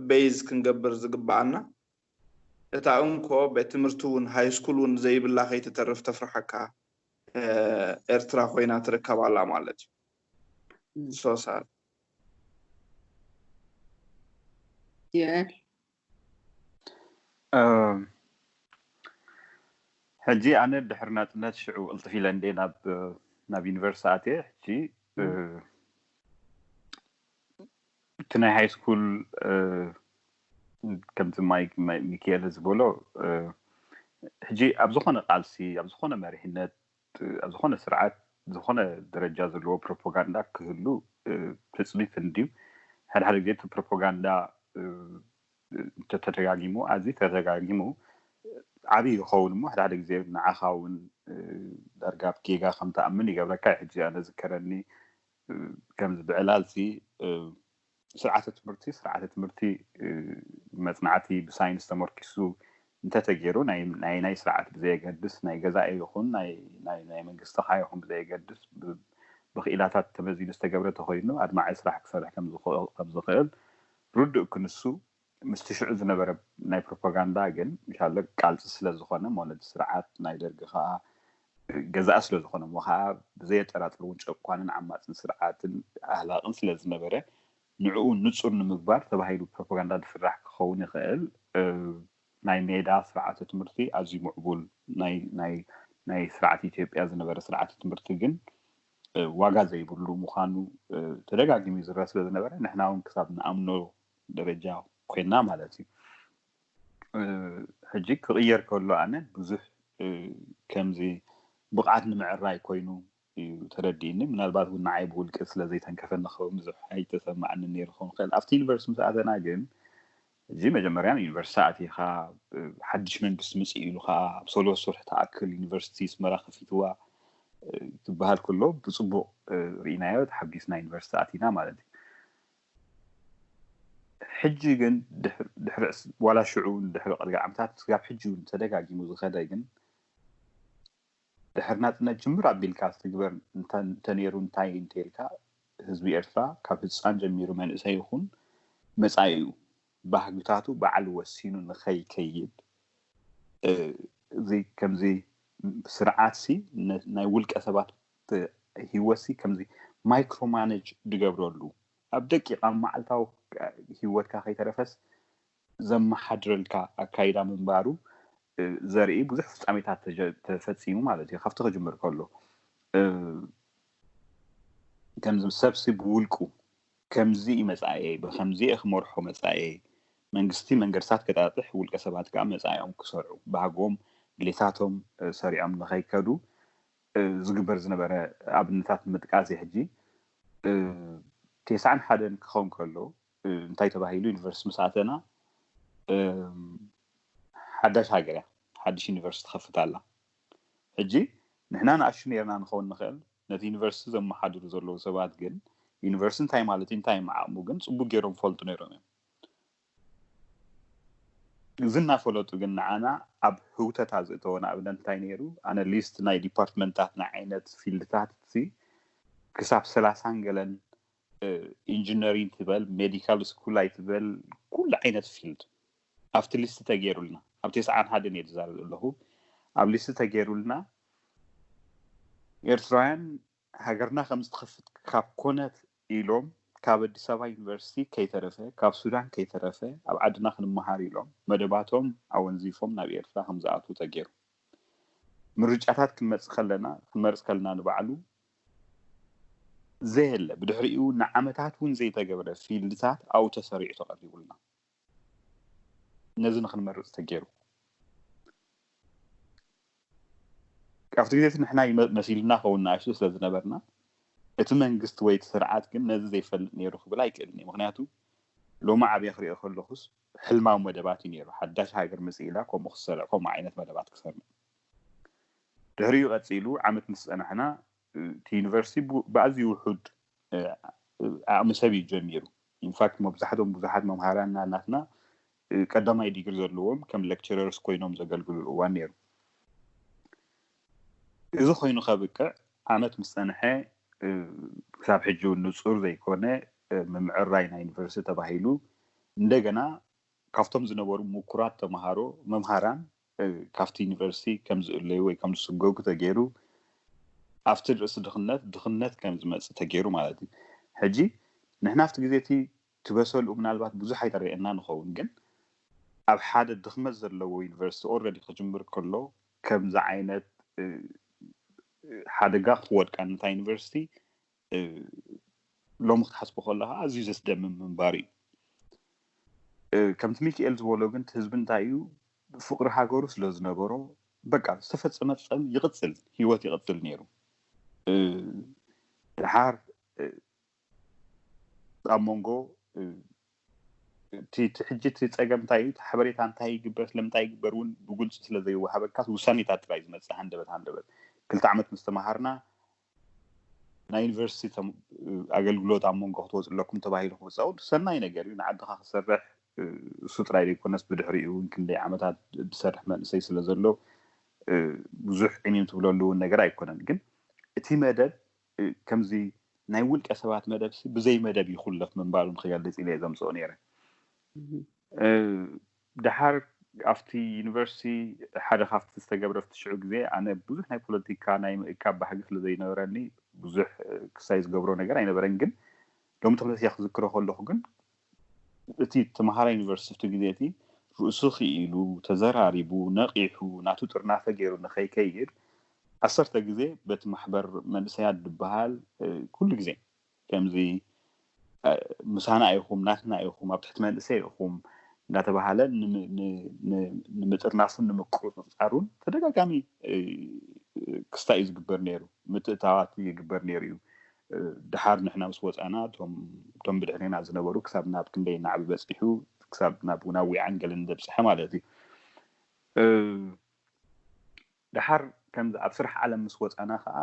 ቤዝ ክንገብር ዝግበኣና እታ እንኮ ቤት ትምህርቲ እውን ሃይ ስኩል እውን ዘይብላ ከይትተርፍ ተፍርሓካ ኤርትራ ኮይና ትርከብ ኣላ ማለት እዩ። ሶሳል ዮኤል ሕጂ ኣነ ድሕሪ ናፅነት ሽዑ ቅልጥፍ ኢለ እንደ ናብ ናብ ዩኒቨርሲቲ ኣትየ ሕጂ እቲ ናይ ሃይ ስኩል ከምቲ ማይ ሚካኤል ዝበሎ ሕጂ ኣብ ዝኾነ ቃልሲ ኣብ ዝኾነ መሪሕነት ኣብ ዝኾነ ስርዓት ዝኾነ ደረጃ ዘለዎ ፕሮፓጋንዳ ክህሉ ትፅቢት እንድዩ። ሓደ ሓደ ግዜ እቲ ፕሮፓጋንዳ እንተተደጋጊሙ ኣዝዩ ተደጋጊሙ ዓብዪ ይኸውን እሞ ሓደ ሓደ ግዜ ንዓኻ እውን ዳርጋ ኣብ ጌጋ ከም ትኣምን ይገብረካ። ሕጂ ኣነ ዝከረኒ ከምዚ ብዕላልሲ ስርዓተ ትምህርቲ ስርዓተ ትምህርቲ መፅናዕቲ ብሳይንስ ተመርኪሱ እንተተገይሩ ናይ ናይ ስርዓት ብዘየገድስ ናይ ገዛኢ ይኹን ናይ ናይ መንግስትኻ ይኹን ብዘየገድስ ብክኢላታት ተመዚኑ ዝተገብረ ተኮይኑ ኣድማዒ ስራሕ ክሰርሕ ከም ዝኽእል ርዱእ ክንሱ ምስቲ ሽዑ ዝነበረ ናይ ፕሮፓጋንዳ ግን ምሻለ ቃልፂ ስለ ዝኾነ ማለት ስርዓት ናይ ደርጊ ከዓ ገዛኢ ስለ ዝኾነ እሞ ከዓ ብዘየጠራጥር እውን ጨቋንን ዓማፅን ስርዓትን ኣህላቅን ስለ ዝነበረ ንዕኡ ንፁር ንምግባር ተባሂሉ ፕሮፓጋንዳ ዝስራሕ ክኸውን ይኽእል። ናይ ሜዳ ስርዓተ ትምህርቲ ኣዝዩ ምዕቡል ናይ ስርዓት ኢትዮጵያ ዝነበረ ስርዓተ ትምህርቲ ግን ዋጋ ዘይብሉ ምዃኑ ተደጋጊሙ ይዝረብ ስለ ዝነበረ ንሕና እውን ክሳብ ንኣምኖ ደረጃ ኮይና ማለት እዩ። ሕጂ ክቕየር ከሎ ኣነ ብዙሕ ከምዚ ብቕዓት ንምዕራይ ኮይኑ እዩ ተረዲእኒ። ምናልባት እውን ንዓይ ብውልቂ ስለ ዘይተንከፈኒ ክኸውን ብዙሕ ኣይተሰማዕኒ ነይሩ ክኸውን ክእል። ኣብቲ ዩኒቨርሲቲ ምስ ኣተና ግን እዚ መጀመርያ ዩኒቨርሲቲ ኣቲኻ ሓድሽ መንግስቲ ምፅእ ኢሉ ከዓ ኣብ ሰለስተ ወርሒ ተኣክል ዩኒቨርሲቲ ስመራ ከፊትዋ ትበሃል ከሎ ብፅቡቅ ርኢናዮ ተሓጒስና ዩኒቨርሲቲ ኣቲና ማለት እዩ። ሕጂ ግን ድሕሪ ዋላ ሽዑ ድሕሪ ቀልገ ዓመታት ስጋብ ሕጂ እውን ተደጋጊሙ ዝኸደ ግን ድሕሪ ናፅነት ጅምር ኣቢልካ ዝትግበር እንተነይሩ እንታይ እንተልካ ህዝቢ ኤርትራ ካብ ህፃን ጀሚሩ መንእሰይ ይኹን መፃኢኡ ባህግታቱ ባዕሉ ወሲኑ ንኸይከይድ እዚ ከምዚ ስርዓት ሲ ናይ ውልቀ ሰባት ሂወት ሲ ከምዚ ማይክሮ ማነጅ ድገብረሉ፣ ኣብ ደቂቕ ኣብ መዓልታዊ ሂወትካ ከይተረፈስ ዘመሓድረልካ ኣካይዳ ምንባሩ ዘርኢ ብዙሕ ፍጻሜታት ተፈጺሙ ማለት እዩ። ካብቲ ክጅምር ከሎ ከምዚ ሰብሲ ብውልቁ ከምዚ እዩ መጻኤ፣ ብከምዚ እየ ክመርሖ መጻኤ፣ መንግስቲ መንገድታት ከጣጥሕ፣ ውልቀ ሰባት ከዓ መጻኢኦም ክሰርዑ፣ ባህጎም ድሌታቶም ሰሪዖም ንኸይከዱ ዝግበር ዝነበረ ኣብነታት ንምጥቃስ እዩ። ሕጂ ተስዓን ሓደን ክኸውን ከሎ እንታይ ተባሂሉ፣ ዩኒቨርሲቲ ምስ ኣተና ሓዳሽ ሃገር እያ፣ ሓድሽ ዩኒቨርሲቲ ትኸፍት ኣላ። ሕጂ ንሕና ንኣሽቱ ነርና ንኸውን ንኽእል፣ ነቲ ዩኒቨርሲቲ ዘመሓድሩ ዘለዉ ሰባት ግን ዩኒቨርሲቲ እንታይ ማለት እዩ፣ እንታይ መዓቕሙ ግን ፅቡቅ ገይሮም ፈልጡ ነይሮም እዮም። እዚ እናፈለጡ ግን ንዓና ኣብ ህውተታ ዝእተወና ኣብነት እንታይ ነይሩ? ኣነ ሊስት ናይ ዲፓርትመንታት ናይ ዓይነት ፊልድታት ክሳብ ሰላሳን ገለን ኢንጂነሪንግ ትበል ሜዲካል ስኩል ኣይትበል ኩሉ ዓይነት ፊልድ ኣብቲ ሊስት ተገይሩልና ኣብ ተስዓን ሓደን እየ ዝዛረብ ዘለኹ ኣብ ሊስት ተገይሩልና ኤርትራውያን ሃገርና ከም ዝትኸፍት ካብ ኮነት ኢሎም ካብ ኣዲስ ኣበባ ዩኒቨርሲቲ ከይተረፈ ካብ ሱዳን ከይተረፈ ኣብ ዓድና ክንመሃር ኢሎም መደባቶም ኣወንዚፎም ናብ ኤርትራ ከም ዝኣትዉ ተገይሩ። ምርጫታት ክንመርፅ ከለና ክንመርፅ ከለና ንባዕሉ ዘየለ ብድሕሪኡ ንዓመታት እውን ዘይተገብረ ፊልድታት ኣብኡ ተሰሪዑ ተቐሪቡልና። ነዚ ንክንመርፅ ተገይሩ። ኣብቲ ግዜ እቲ ንሕና ይመ- መሲልና ከውን ንኣሽቱ ስለ ዝነበርና እቲ መንግስቲ ወይ እቲ ስርዓት ግን ነዚ ዘይፈልጥ ነይሩ ክብል ኣይክእልን እዩ። ምክንያቱ ሎሚ ዓብየ ክሪኦ ከለኩስ ሕልማዊ መደባት እዩ ነይሩ። ሓዳሽ ሃገር ምፅእ ኢላ ከምኡ ክሰርዕ ከምኡ ዓይነት መደባት ክሰርዕ ድሕሪኡ ቀፂሉ ዓመት ምስ ፀናሕና እቲ ዩኒቨርሲቲ ብኣዝዩ ውሑድ ዓቕሚ ሰብ እዩ ጀሚሩ። ኢንፋክት መብዛሕቶም ብዙሓት መምሃራና ናትና ቀዳማይ ዲግሪ ዘለዎም ከም ሌክቸረርስ ኮይኖም ዘገልግሉ እዋን ነይሩ። እዚ ኮይኑ ከብቅዕ ዓመት ምስ ፀንሐ ክሳብ ሕጂ እውን ንፁር ዘይኮነ ምምዕራይ ናይ ዩኒቨርሲቲ ተባሂሉ እንደገና ካብቶም ዝነበሩ ምኩራት ተምሃሮ መምሃራን ካብቲ ዩኒቨርሲቲ ከም ዝእለዩ ወይ ከም ዝስገጉ ተገይሩ ኣብቲ ርእሲ ድኽነት ድኽነት ከም ዝመፅእ ተገይሩ ማለት እዩ። ሕጂ ንሕና ኣብቲ ግዜ እቲ ትበሰልኡ ምናልባት ብዙሕ ኣይተረየና ንኸውን ግን ኣብ ሓደ ድኽመት ዘለዎ ዩኒቨርሲቲ ኦረዲ ክጅምር ከሎ ከምዚ ዓይነት ሓደጋ ክወድቃ ነታ ዩኒቨርሲቲ ሎሚ ክትሓስቦ ከለካ ኣዝዩ ዘስደምም ምንባር እዩ። ከምቲ ሚኪኤል ዝበሎ ግን ህዝቢ እንታይ እዩ ፍቅሪ ሃገሩ ስለ ዝነበሮ በቃ ዝተፈፀመ ፀም ይቅፅል ህይወት ይቅፅል ነይሩ። ድሓር ኣብ መንጎ እቲ ሕጂ እቲ ፀገም እንታይ እዩ ሓበሬታ እንታይ ይግበር ስለምንታይ ይግበር እውን ብግልፂ ስለ ዘይወሃበካ ውሳኔታት ጥራይ ዝመፅእ ሃንደበት ሃንደበት ክልተ ዓመት ምስ ተምሃርና ናይ ዩኒቨርሲቲ ኣገልግሎት ኣብ መንጎ ክትወፅእ ኣለኩም ተባሂሉ ክብፀው ሰናይ ነገር እዩ። ንዓድኻ ክሰርሕ እሱ ጥራይ ዘይኮነስ ብድሕሪኡ እውን ክንደይ ዓመታት ዝሰርሕ መንእሰይ ስለ ዘሎ ብዙሕ ዕሚም ትብለሉ እውን ነገር ኣይኮነን። ግን እቲ መደብ ከምዚ ናይ ውልቀ ሰባት መደብ ብዘይ መደብ ይኹለፍ ምንባሩ ንክገልፅ ኢለ ዘምፅኦ ነይረ። ድሓር ኣብቲ ዩኒቨርሲቲ ሓደ ካብቲ ዝተገብረ ኣብቲ ሽዑ ግዜ ኣነ ብዙሕ ናይ ፖለቲካ ናይ ምእካብ ባህጊ ስለ ዘይነበረኒ ብዙሕ ክሳይ ዝገብሮ ነገር ኣይነበረን። ግን ሎም ተመለስያ ክዝክሮ ከለኹ ግን እቲ ተምሃራይ ዩኒቨርሲቲ ኣብቲ ግዜ እቲ ርእሱ ክኢሉ ተዘራሪቡ ነቒሑ ናቱ ጥርናፈ ገይሩ ንኸይከይድ ዓሰርተ ግዜ በቲ ማሕበር መንእሰያት ዝበሃል ኩሉ ግዜ ከምዚ ምሳና ኢኹም ናትና ኢኹም ኣብ ትሕቲ መንእሰይ ኢኹም እንዳተባሃለ ንምጥርናፉን ንምቁፅፃሩን ተደጋጋሚ ክስታይ እዩ ዝግበር ነይሩ። ምትእታዋት ይግበር ነይሩ እዩ። ድሓር ንሕና ምስ ወፃና እቶም ብድሕሬና ዝነበሩ ክሳብ ናብ ክንደይ ናዕቢ በፂሑ ክሳብ ናብ ናብ ዊዓን ገለን ዘብፅሐ ማለት እዩ። ድሓር ከምዚ ኣብ ስራሕ ዓለም ምስ ወፃና ከዓ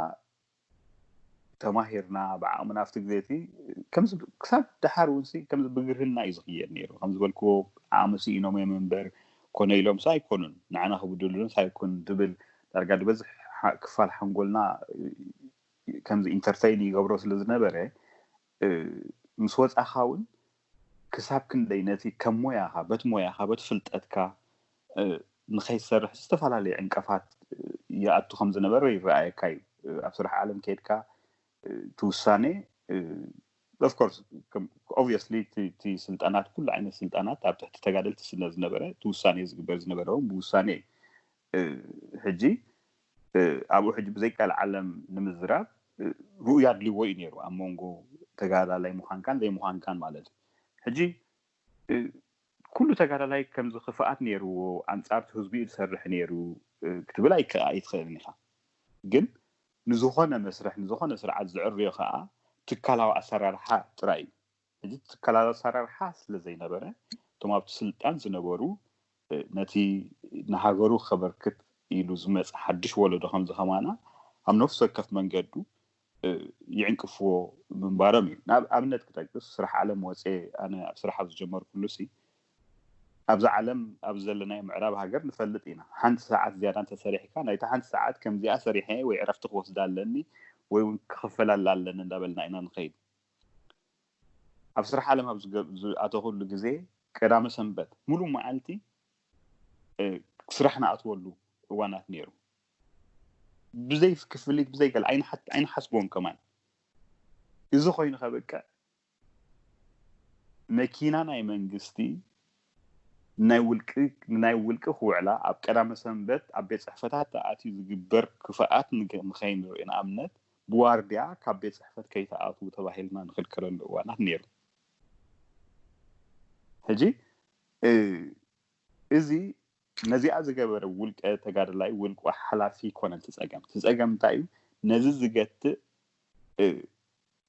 ተማሂርና ብዓቕምና ኣብቲ ግዜ እቲ ክሳብ ድሓር እውን ከምዚ ብግርህና እዩ ዝኽየድ ነይሩ። ከም ዝበልክዎ ዓቕሚ ስኢኖም እዮም እምበር ኮነ ኢሎም ሳ ኣይኮኑን ንዓና ክብድሉን ሳ ኣይኮኑን ትብል ዳርጋ ዝበዝሕ ክፋል ሓንጎልና ከምዚ ኢንተርተይን ይገብሮ ስለ ዝነበረ ምስ ወፃኻ እውን ክሳብ ክንደይ ነቲ ከም ሞያኻ በቲ ሞያኻ በቲ ፍልጠትካ ንኸይትሰርሕ ዝተፈላለዩ ዕንቀፋት ይኣቱ ከም ዝነበረ ይረኣየካ እዩ። ኣብ ስራሕ ዓለም ከይድካ እቲ ውሳኔ ኦፍኮርስ ኦብቪየስሊ እቲ ስልጣናት ኩሉ ዓይነት ስልጣናት ኣብ ትሕቲ ተጋደልቲ ስለ ዝነበረ እቲ ውሳኔ ዝግበር ዝነበረ እውን ብውሳኔ እዩ። ሕጂ ኣብኡ ሕጂ ብዘይካል ዓለም ንምዝራብ ርኡይ ኣድልዎ እዩ ነይሩ ኣብ መንጎ ተጋዳላይ ምዃንካን ዘይምዃንካን ማለት እዩ። ሕጂ ኩሉ ተጋዳላይ ከምዚ ክፍኣት ነይርዎ ኣንጻርቲ ህዝቢ እዩ ዝሰርሕ ነይሩ ክትብል ኣይትኽእልን ኢኻ። ግን ንዝኾነ መስርሕ ንዝኾነ ስርዓት ዝዕርዮ ከዓ ትካላዊ ኣሰራርሓ ጥራይ እዩ። ሕጂ ትካላዊ ኣሰራርሓ ስለ ዘይነበረ እቶም ኣብቲ ስልጣን ዝነበሩ ነቲ ንሃገሩ ከበርክት ኢሉ ዝመፀ ሓድሽ ወለዶ ከምዚ ከማና ኣብ ነፍሲ ወከፍ መንገዱ ይዕንቅፍዎ ምንባሮም እዩ። ናብ ኣብነት ክጠቅስ ስራሕ ዓለም ወፀ ኣነ ኣብ ስራሕ ኣብ ዝጀመርኩሉ ሲ ኣብዚ ዓለም ኣብ ዘለናዮ ምዕራብ ሃገር ንፈልጥ ኢና። ሓንቲ ሰዓት ዝያዳ እንተሰሪሕካ ናይታ ሓንቲ ሰዓት ከምዚኣ ሰሪሐ ወይ ዕረፍቲ ክወስዳ ኣለኒ ወይ እውን ክኽፈላላ ኣለኒ እንዳበልና ኢና ንኸይድ። ኣብ ስራሕ ዓለም ኣብ ዝኣተኹሉ ግዜ ቀዳመ ሰንበት ሙሉእ መዓልቲ ስራሕ ንኣትወሉ እዋናት ነይሩ። ብዘይ ክፍሊት ብዘይ ገለ ኣይንሓስቦን ከማን። እዚ ኮይኑ ከበቅዕ መኪና ናይ መንግስቲ ናይ ውልቂ ናይ ውልቂ ክውዕላ ኣብ ቀዳመ ሰንበት ኣብ ቤት ጽሕፈታት ተኣትዩ ዝግበር ክፍኣት ንኸይንርኢ ንኣብነት ብዋርድያ ካብ ቤት ጽሕፈት ከይተኣትዉ ተባሂልና ንኽልከለሉ እዋናት ነይሩ። ሕጂ እዚ ነዚኣ ዝገበረ ውልቀ ተጋደላይ ውልቀ ሓላፊ ይኮነ እቲ ጸገም እቲ ጸገም እንታይ እዩ? ነዚ ዝገትእ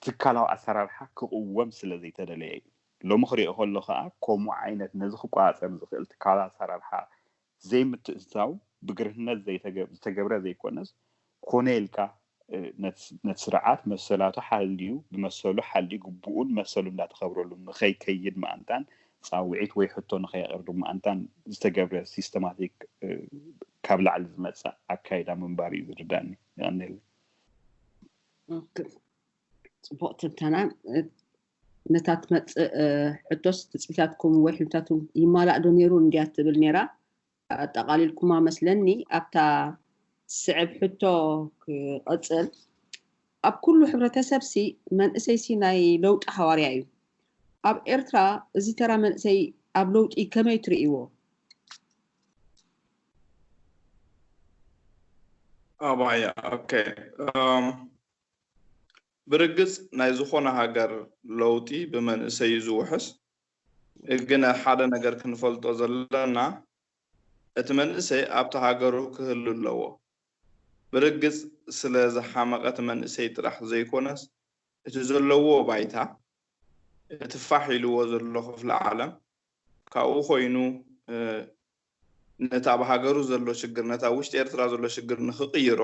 ትካላዊ ኣሰራርሓ ክቕወም ስለ ዘይተደለየ እዩ። ሎሚ ክሪኦ ከሎ ከዓ ከምኡ ዓይነት ነዚ ክቆፃፀር ዝኽእል ትካላዊ ኣሰራርሓ ዘይምትእትታው ብግርህነት ዝተገብረ ዘይኮነስ ኮነ ኢልካ ነቲ ስርዓት መሰላቱ ሓልዩ ብመሰሉ ሓልዩ ግቡኡን መሰሉ እንዳተኸብረሉ ንኸይከይድ ምኣንታን ፃውዒት ወይ ሕቶ ንኸየቕርብ ምኣንታን ዝተገብረ ሲስተማቲክ ካብ ላዕሊ ዝመፅእ ኣካይዳ ምንባር እዩ ዝርዳኒ። ይቐንየለይ። ፅቡቕ ትንተና። ነታ ትመፅእ ሕቶስ ትፅቢታትኩም ወይ ሕልምታትኩም ይማላእ ዶ ነይሩ እንድያ ትብል ነይራ። ኣጠቓሊልኩማ መስለኒ። ኣብታ ስዕብ ሕቶ ክቐፅል፣ ኣብ ኩሉ ሕብረተሰብሲ መንእሰይሲ ናይ ለውጢ ሃዋርያ እዩ። ኣብ ኤርትራ እዚ ተራ መንእሰይ ኣብ ለውጢ ከመይ ትርእይዎ? ኣባያ ኦኬ። ብርግጽ ናይ ዝኾነ ሃገር ለውጢ ብመንእሰይ እዩ ዝውሕስ። ግን ሓደ ነገር ክንፈልጦ ዘለና እቲ መንእሰይ ኣብቲ ሃገሩ ክህሉ ኣለዎ። ብርግጽ ስለ ዝሓመቐ እቲ መንእሰይ ጥራሕ ዘይኮነስ እቲ ዘለዎ ባይታ እቲ ፋሕ ኢልዎ ዘሎ ክፍለ ዓለም ካብኡ ኮይኑ ነቲ ኣብ ሃገሩ ዘሎ ሽግር ነቲ ኣብ ውሽጢ ኤርትራ ዘሎ ሽግር ንኽቕይሮ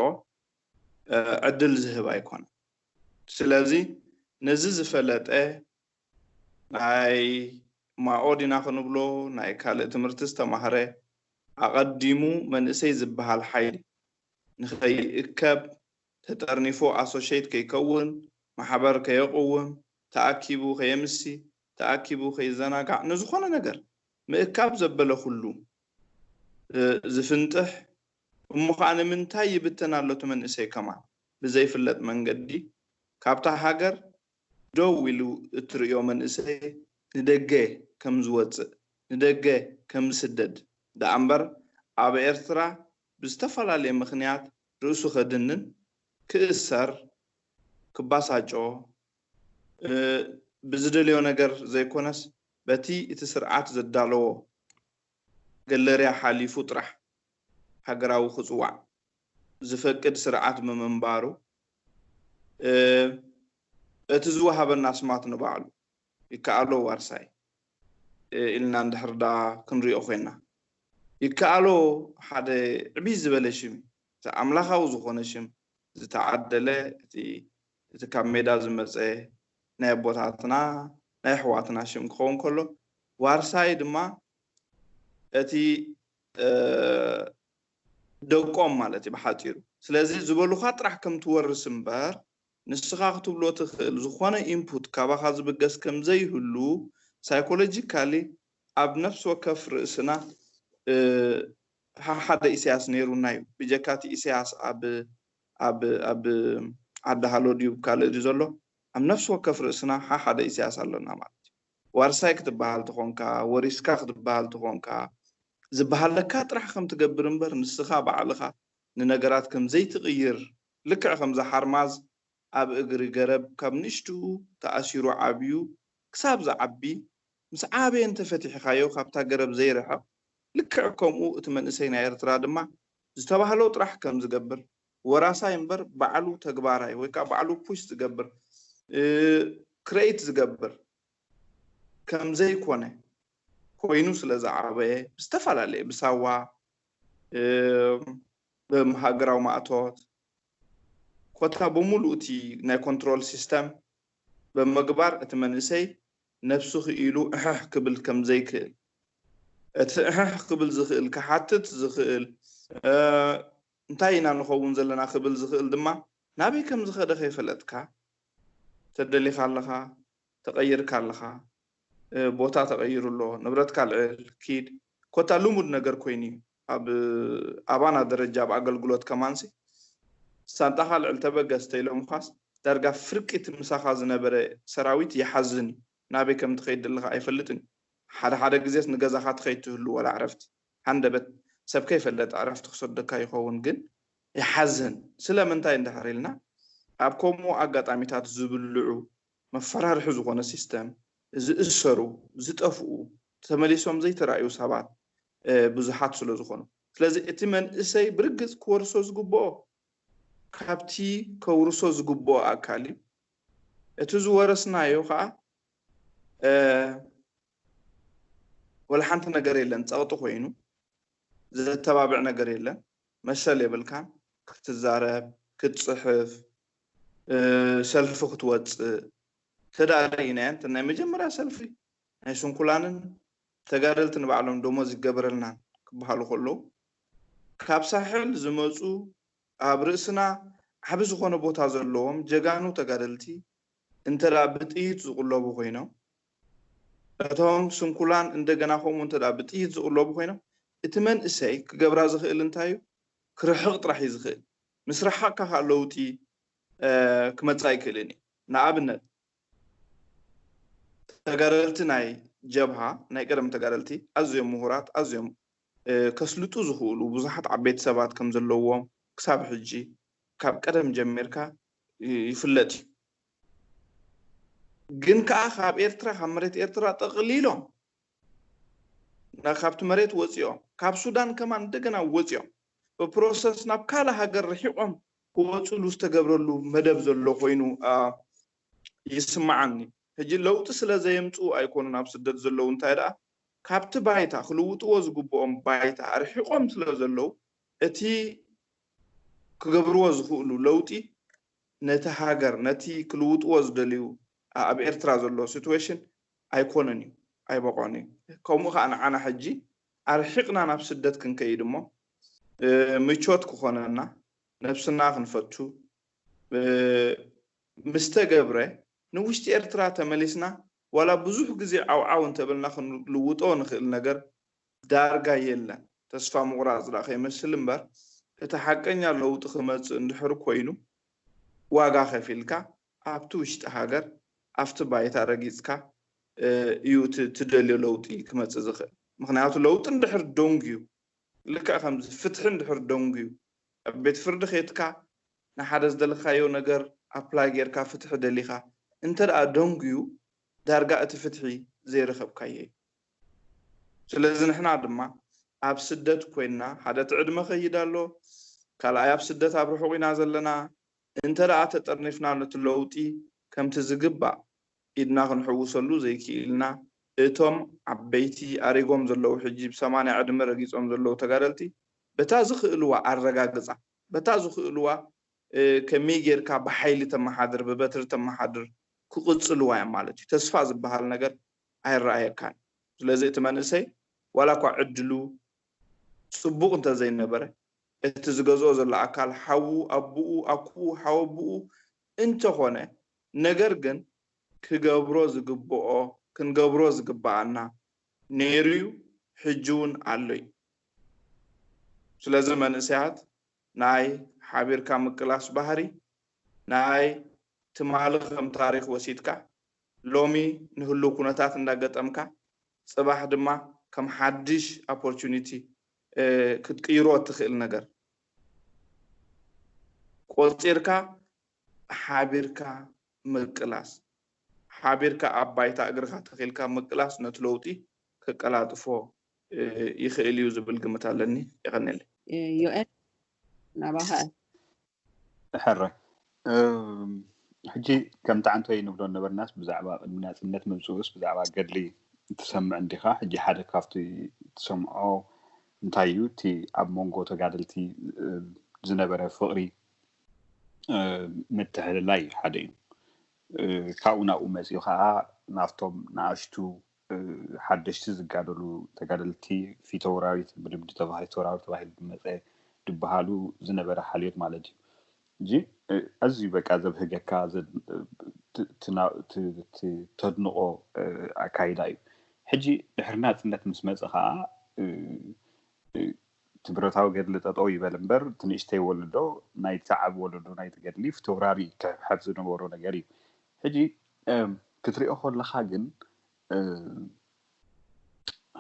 ዕድል ዝህብ ኣይኮነን። ስለዚ ነዚ ዝፈለጠ ናይ ማኦ ዲና ክንብሎ ናይ ካልእ ትምህርቲ ዝተማህረ ኣቐዲሙ መንእሰይ ዝበሃል ሓይሊ ንኸይእከብ ተጠርኒፉ ኣሶሼት ከይከውን ማሕበር ከየቕውም ተኣኪቡ ከየምሲ ተኣኪቡ ከይዘናጋዕ ንዝኾነ ነገር ምእካብ ዘበለ ኩሉ ዝፍንጥሕ እሞ ከዓ ንምንታይ ይብተን ኣሎ እቲ መንእሰይ ከማን ብዘይፍለጥ መንገዲ ካብታ ሃገር ደው ኢሉ እትርእዮ መንእሰይ ንደገ ከም ዝወፅእ ንደገ ከም ዝስደድ ደኣ እምበር ኣብ ኤርትራ ብዝተፈላለየ ምኽንያት ርእሱ ከድንን ክእሰር ክባሳጮ ብዝደልዮ ነገር ዘይኮነስ በቲ እቲ ስርዓት ዘዳለዎ ገለርያ ሓሊፉ ጥራሕ ሃገራዊ ክፅዋዕ ዝፈቅድ ስርዓት ብምንባሩ እቲ ዝወሃበና ኣስማት ንባዕሉ ይከኣሎ ዋርሳይ ኢልና እንድሕር ዳ ክንሪኦ ኮይና ይከኣሎ ሓደ ዕብይ ዝበለ ሽም እቲ ኣምላኻዊ ዝኾነ ሽም ዝተዓደለ እቲ ካብ ሜዳ ዝመፀ ናይ ኣቦታትና ናይ ኣሕዋትና ሽም ክኸውን ከሎ ዋርሳይ ድማ እቲ ደቆም ማለት እዩ ብሓፂሩ። ስለዚ ዝበሉኻ ጥራሕ ከም ትወርስ እምበር ንስኻ ክትብሎ ትኽእል ዝኾነ ኢንፑት ካባኻ ዝብገስ ከም ዘይህሉ ሳይኮሎጂካሊ ኣብ ነፍሲ ወከፍ ርእስና ሓደ ኢሳያስ ነይሩና እዩ። ብጀካ እቲ ኢሳያስ ኣብ ኣብ ኣብ ዓዲ ሃሎ ድዩ ካልእ ድዩ ዘሎ፣ ኣብ ነፍሲ ወከፍ ርእስና ሓደ ኢሳያስ ኣሎና ማለት እዩ። ዋርሳይ ክትበሃል ተኾንካ፣ ወሪስካ ክትበሃል ተኾንካ፣ ዝበሃለካ ጥራሕ ከም ትገብር እምበር፣ ንስኻ ባዕልኻ ንነገራት ከም ዘይትቕይር፣ ልክዕ ከምዛ ሓርማዝ ኣብ እግሪ ገረብ ካብ ንእሽትኡ ተኣሲሩ ዓብዩ ክሳብ ዝዓቢ፣ ምስ ዓበየ እንተፈቲሕኻዮ ካብታ ገረብ ዘይርሕቕ፣ ልክዕ ከምኡ እቲ መንእሰይ ናይ ኤርትራ ድማ ዝተባህሎ ጥራሕ ከም ዝገብር፣ ወራሳይ እምበር ባዕሉ ተግባራይ ወይ ከዓ ባዕሉ ፑሽ ዝገብር፣ ክሬት ዝገብር ከም ዘይኮነ ኮይኑ ስለ ዝዓበየ፣ ብዝተፈላለየ፣ ብሳዋ፣ ብሃገራዊ ማእቶት፣ ኮታ ብምሉእ እቲ ናይ ኮንትሮል ሲስተም ብምግባር፣ እቲ መንእሰይ ነብሱ ክኢሉ እሕሕ ክብል ከም ዘይክእል፣ እቲ እሕሕ ክብል ዝኽእል፣ ክሓትት ዝኽእል፣ እንታይ ኢና ንኸውን ዘለና ክብል ዝኽእል ድማ፣ ናበይ ከም ዝኸደ ከይፈለጥካ፣ ተደሊኻ ኣለኻ፣ ተቐይርካ ኣለኻ፣ ቦታ ተቐይሩ ኣሎ፣ ንብረትካ ልዕል ኪድ፣ ኮታ ልሙድ ነገር ኮይኑ እዩ። ኣብ ኣባና ደረጃ ኣብ ኣገልግሎት ከማንሲ፣ ሳንጣኻ ልዕል ተበገስ ተኢሎምኻስ፣ ዳርጋ ፍርቂ እቲ ምሳኻ ዝነበረ ሰራዊት ይሓዝን እዩ። ናበይ ከም ትኸይድ ዘለኻ ኣይፈልጥን እዩ። ሓደ ሓደ ግዜስ ንገዛኻ ትኸይድ ትህሉ፣ ወላ ዕረፍቲ ሃንደበት ሰብ ከይፈለጠ ዕረፍቲ ክሰደካ ይኸውን፣ ግን ይሓዝን። ስለምንታይ እንድሕር ኢልና፣ ኣብ ከምኡ ኣጋጣሚታት ዝብልዑ መፈራርሒ ዝኾነ ሲስተም፣ ዝእሰሩ፣ ዝጠፍኡ፣ ተመሊሶም ዘይተራእዩ ሰባት ብዙሓት ስለ ዝኾኑ፣ ስለዚ እቲ መንእሰይ ብርግጽ ክወርሶ ዝግብኦ ካብቲ ከውርሶ ዝግብኦ ኣካል እዩ። እቲ ዝወረስናዮ ከዓ ወላ ሓንቲ ነገር የለን፣ ጸቕጢ ኮይኑ ዘተባብዕ ነገር የለን። መሰል የብልካን ክትዛረብ፣ ክትጽሕፍ፣ ሰልፊ ክትወጽእ። ተዳሪእናዮ እንተ ናይ መጀመርያ ሰልፊ ናይ ስንኩላንን ተጋደልቲ ንባዕሎም ደሞዝ ይገበረልናን ክበሃሉ ከለዉ፣ ካብ ሳሕል ዝመጹ ኣብ ርእስና ዓቢ ዝኾነ ቦታ ዘለዎም ጀጋኑ ተጋደልቲ እንተ ደኣ ብጥይት ዝቕለቡ ኮይኖም፣ እቶም ስንኩላን እንደገና ከምኡ እንተ ደኣ ብጥይት ዝቕለቡ ኮይኖም፣ እቲ መንእሰይ ክገብራ ዝኽእል እንታይ እዩ? ክርሕቕ ጥራሕ እዩ ዝኽእል። ምስ ረሓቕካ ከኣ ለውጢ ክመጽእ ኣይክእልን እዩ። ንኣብነት፣ ተጋደልቲ ናይ ጀብሃ፣ ናይ ቀደም ተጋደልቲ ኣዝዮም ምሁራት፣ ኣዝዮም ከስልጡ ዝኽእሉ ብዙሓት ዓበይቲ ሰባት ከም ዘለዎም ክሳብ ሕጂ ካብ ቀደም ጀሚርካ ይፍለጥ እዩ። ግን ከኣ ካብ ኤርትራ፣ ካብ መሬት ኤርትራ ጠቕሊሎም ካብቲ መሬት ወፂኦም፣ ካብ ሱዳን ከማን እንደገና ወፂኦም ብፕሮሰስ ናብ ካልእ ሃገር ርሒቖም ክወፅሉ ዝተገብረሉ መደብ ዘሎ ኮይኑ ይስምዓኒ። ሕጂ ለውጢ ስለ ዘየምፅኡ ኣይኮኑን ኣብ ስደት ዘለዉ፣ እንታይ ደኣ ካብቲ ባይታ ክልውጥዎ ዝግብኦም ባይታ ኣርሒቖም ስለ ዘለዉ፣ እቲ ክገብርዎ ዝኽእሉ ለውጢ ነቲ ሃገር፣ ነቲ ክልውጥዎ ዝደልዩ ኣብ ኤርትራ ዘሎ ሲትዌሽን ኣይኮነን እዩ፣ ኣይበቕዖን እዩ። ከምኡ ከዓ ንዓና ሕጂ ኣርሒቕና ናብ ስደት ክንከይድ እሞ ምቾት ክኾነና፣ ነብስና ክንፈቱ ምስተገብረ፣ ንውሽጢ ኤርትራ ተመሊስና ዋላ ብዙሕ ግዜ ዓውዓው እንተበልና ክንልውጦ ንኽእል ነገር ዳርጋ የለን። ተስፋ ምቑራፅ ደኣ ከይመስል እምበር፣ እቲ ሓቀኛ ለውጢ ክመፅእ እንድሕር ኮይኑ፣ ዋጋ ከፊልካ ኣብቲ ውሽጢ ሃገር፣ ኣብቲ ባይታ ረጊፅካ እዩ ትደልዮ ለውጢ ክመፅእ ዝኽእል። ምኽንያቱ ለውጢ እንድሕር ደንጉዩ፣ ልክዕ ከምዚ ፍትሒ እንድሕር ደንጉዩ፣ ኣብ ቤት ፍርዲ ኬድካ ንሓደ ዝደለኻዮ ነገር ኣፕላይ ጌርካ ፍትሒ ደሊኻ እንተ ደኣ ደንጉዩ፣ ዳርጋ እቲ ፍትሒ ዘይረኸብካዮ እዩ። ስለዚ ንሕና ድማ ኣብ ስደት ኮይንና፣ ሓደ እቲ ዕድመ ከይድ ኣሎ፣ ካልኣይ ኣብ ስደት ኣብ ርሑቕ ኢና ዘለና። እንተ ደኣ ተጠርኒፍና ነቲ ለውጢ ከምቲ ዝግባእ ኢድና ክንሕውሰሉ ዘይክኢልና፣ እቶም ዓበይቲ ኣሪጎም ዘለዉ፣ ሕጂ ብ ሰማንያ ዕድመ ረጊጾም ዘለዉ ተጋደልቲ በታ ዝኽእልዋ ኣረጋግጻ፣ በታ ዝኽእልዋ ከመይ ጌርካ ብሓይሊ ተመሓድር፣ ብበትሪ ተመሓድር ክቕጽልዋ እዮም ማለት እዩ። ተስፋ ዝበሃል ነገር ኣይረኣየካን። ስለዚ እቲ መንእሰይ ዋላ እኳ ዕድሉ ጽቡቕ እንተ ዘይነበረ፣ እቲ ዝገዝኦ ዘሎ ኣካል ሓዉ ኣቦኡ፣ ኣኩኡ፣ ሓው ኣቦኡ እንተኾነ፣ ነገር ግን ክገብሮ ዝግብኦ፣ ክንገብሮ ዝግብኣና ነይሩ እዩ፣ ሕጂ እውን ኣሎ እዩ። ስለዚ መንእሰያት ናይ ሓቢርካ ምቅላስ ባህሪ፣ ናይ ትማሊ ከም ታሪኽ ወሲድካ ሎሚ ንህልው ኩነታት እንዳገጠምካ፣ ጽባሕ ድማ ከም ሓድሽ ኦፖርቹኒቲ ክትቅይሮ እትኽእል ነገር ቆጺርካ ሓቢርካ ምቅላስ፣ ሓቢርካ ኣብ ባይታ እግርካ ተኺልካ ምቅላስ ነቲ ለውጢ ከቀላጥፎ ይኽእል እዩ ዝብል ግምት ኣለኒ። የቐንየለይ። ዮኤል ናባኻ። ሕረ ሕጂ ከም ጣዕንቶይ ንብሎ ነበርናስ ብዛዕባ ቅድሚ ናፅነት ምምፅኡስ ብዛዕባ ገድሊ ትሰምዕ እንዲኻ። ሕጂ ሓደ ካብቲ ትሰምዖ እንታይ እዩ እቲ ኣብ መንጎ ተጋደልቲ ዝነበረ ፍቕሪ ምትሕልላይ ሓደ እዩ። ካብኡ ናብኡ መፂኡ ከዓ ናብቶም ንኣሽቱ ሓደሽቲ ዝጋደሉ ተጋደልቲ ፊተውራሪት ብልምዲ ተባሂሉ ተውራሪ ተባሂሉ ዝመፀ ዝበሃሉ ዝነበረ ሓልዮት ማለት እዩ። እዚ ኣዝዩ በቃ ዘብህገካ ተድንቆ ኣካይዳ እዩ። ሕጂ ድሕሪ ናፅነት ምስ መፀ ከዓ እቲ ብረታዊ ገድሊ ጠጠው ይበል እምበር እቲ ንእሽተይ ወለዶ ናይቲ ዓቢ ወለዶ ናይቲ ገድሊ ፊተውራሪ ክሕብሐብ ዝነበሮ ነገር እዩ። ሕጂ ክትሪኦ ከለካ ግን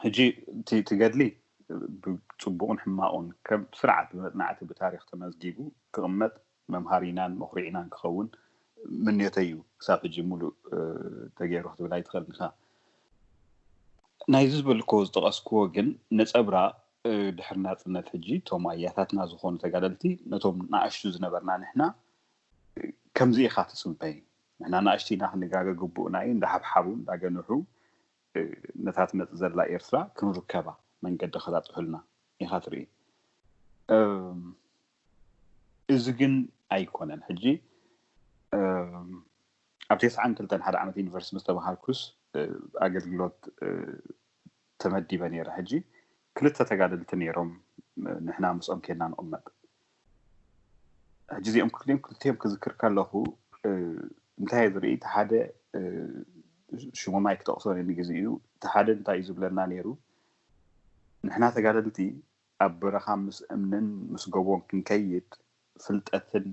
ሕጂ እቲ ገድሊ ብፅቡቕን ሕማቑን ከም ስርዓት ብመፅናዕቲ ብታሪክ ተመዝጊቡ ክቕመጥ መምሃሪናን መኹሪዕናን ክኸውን ምንዮተይ እዩ። ክሳብ ሕጂ ሙሉእ ተገይሩ ክትብል ኣይትኽእልን ኢኻ። ናይዚ ዝበልክዎ ዝጠቐስክዎ ግን ነፀብራቕ ድሕሪ ናፅነት ሕጂ እቶም ኣያታትና ዝኾኑ ተጋደልቲ ነቶም ንኣሽቱ ዝነበርና ንሕና ከምዚ ኢኻ ትፅበይ። ንሕና ንኣሽቱ ኢና ክንጋገ ግቡእና እዩ። እንዳሓብሓቡ እንዳገንሑ ነታ ትመፅእ ዘላ ኤርትራ ክንርከባ መንገዲ ከጣጥሑልና ኢኻ ትርኢ። እዚ ግን ኣይኮነን። ሕጂ ኣብ ተስዓን ክልተን ሓደ ዓመት ዩኒቨርሲቲ ምስ ተባሃልኩስ ኣገልግሎት ተመዲበ ነይረ። ሕጂ ክልተ ተጋደልቲ ነይሮም ንሕና ምስኦም ኬድና ንቕመጥ። ሕጂ እዚኦም ክልቲኦም ክልቲኦም ክዝክር ከለኹ እንታይ ዝርኢ እቲ ሓደ ሽሞም ኣይክጠቕሶ ንግዜ እዩ። እቲ ሓደ እንታይ እዩ ዝብለና ነይሩ ንሕና ተጋደልቲ ኣብ በረኻ ምስ እምንን ምስ ጎቦን ክንከይድ ፍልጠትን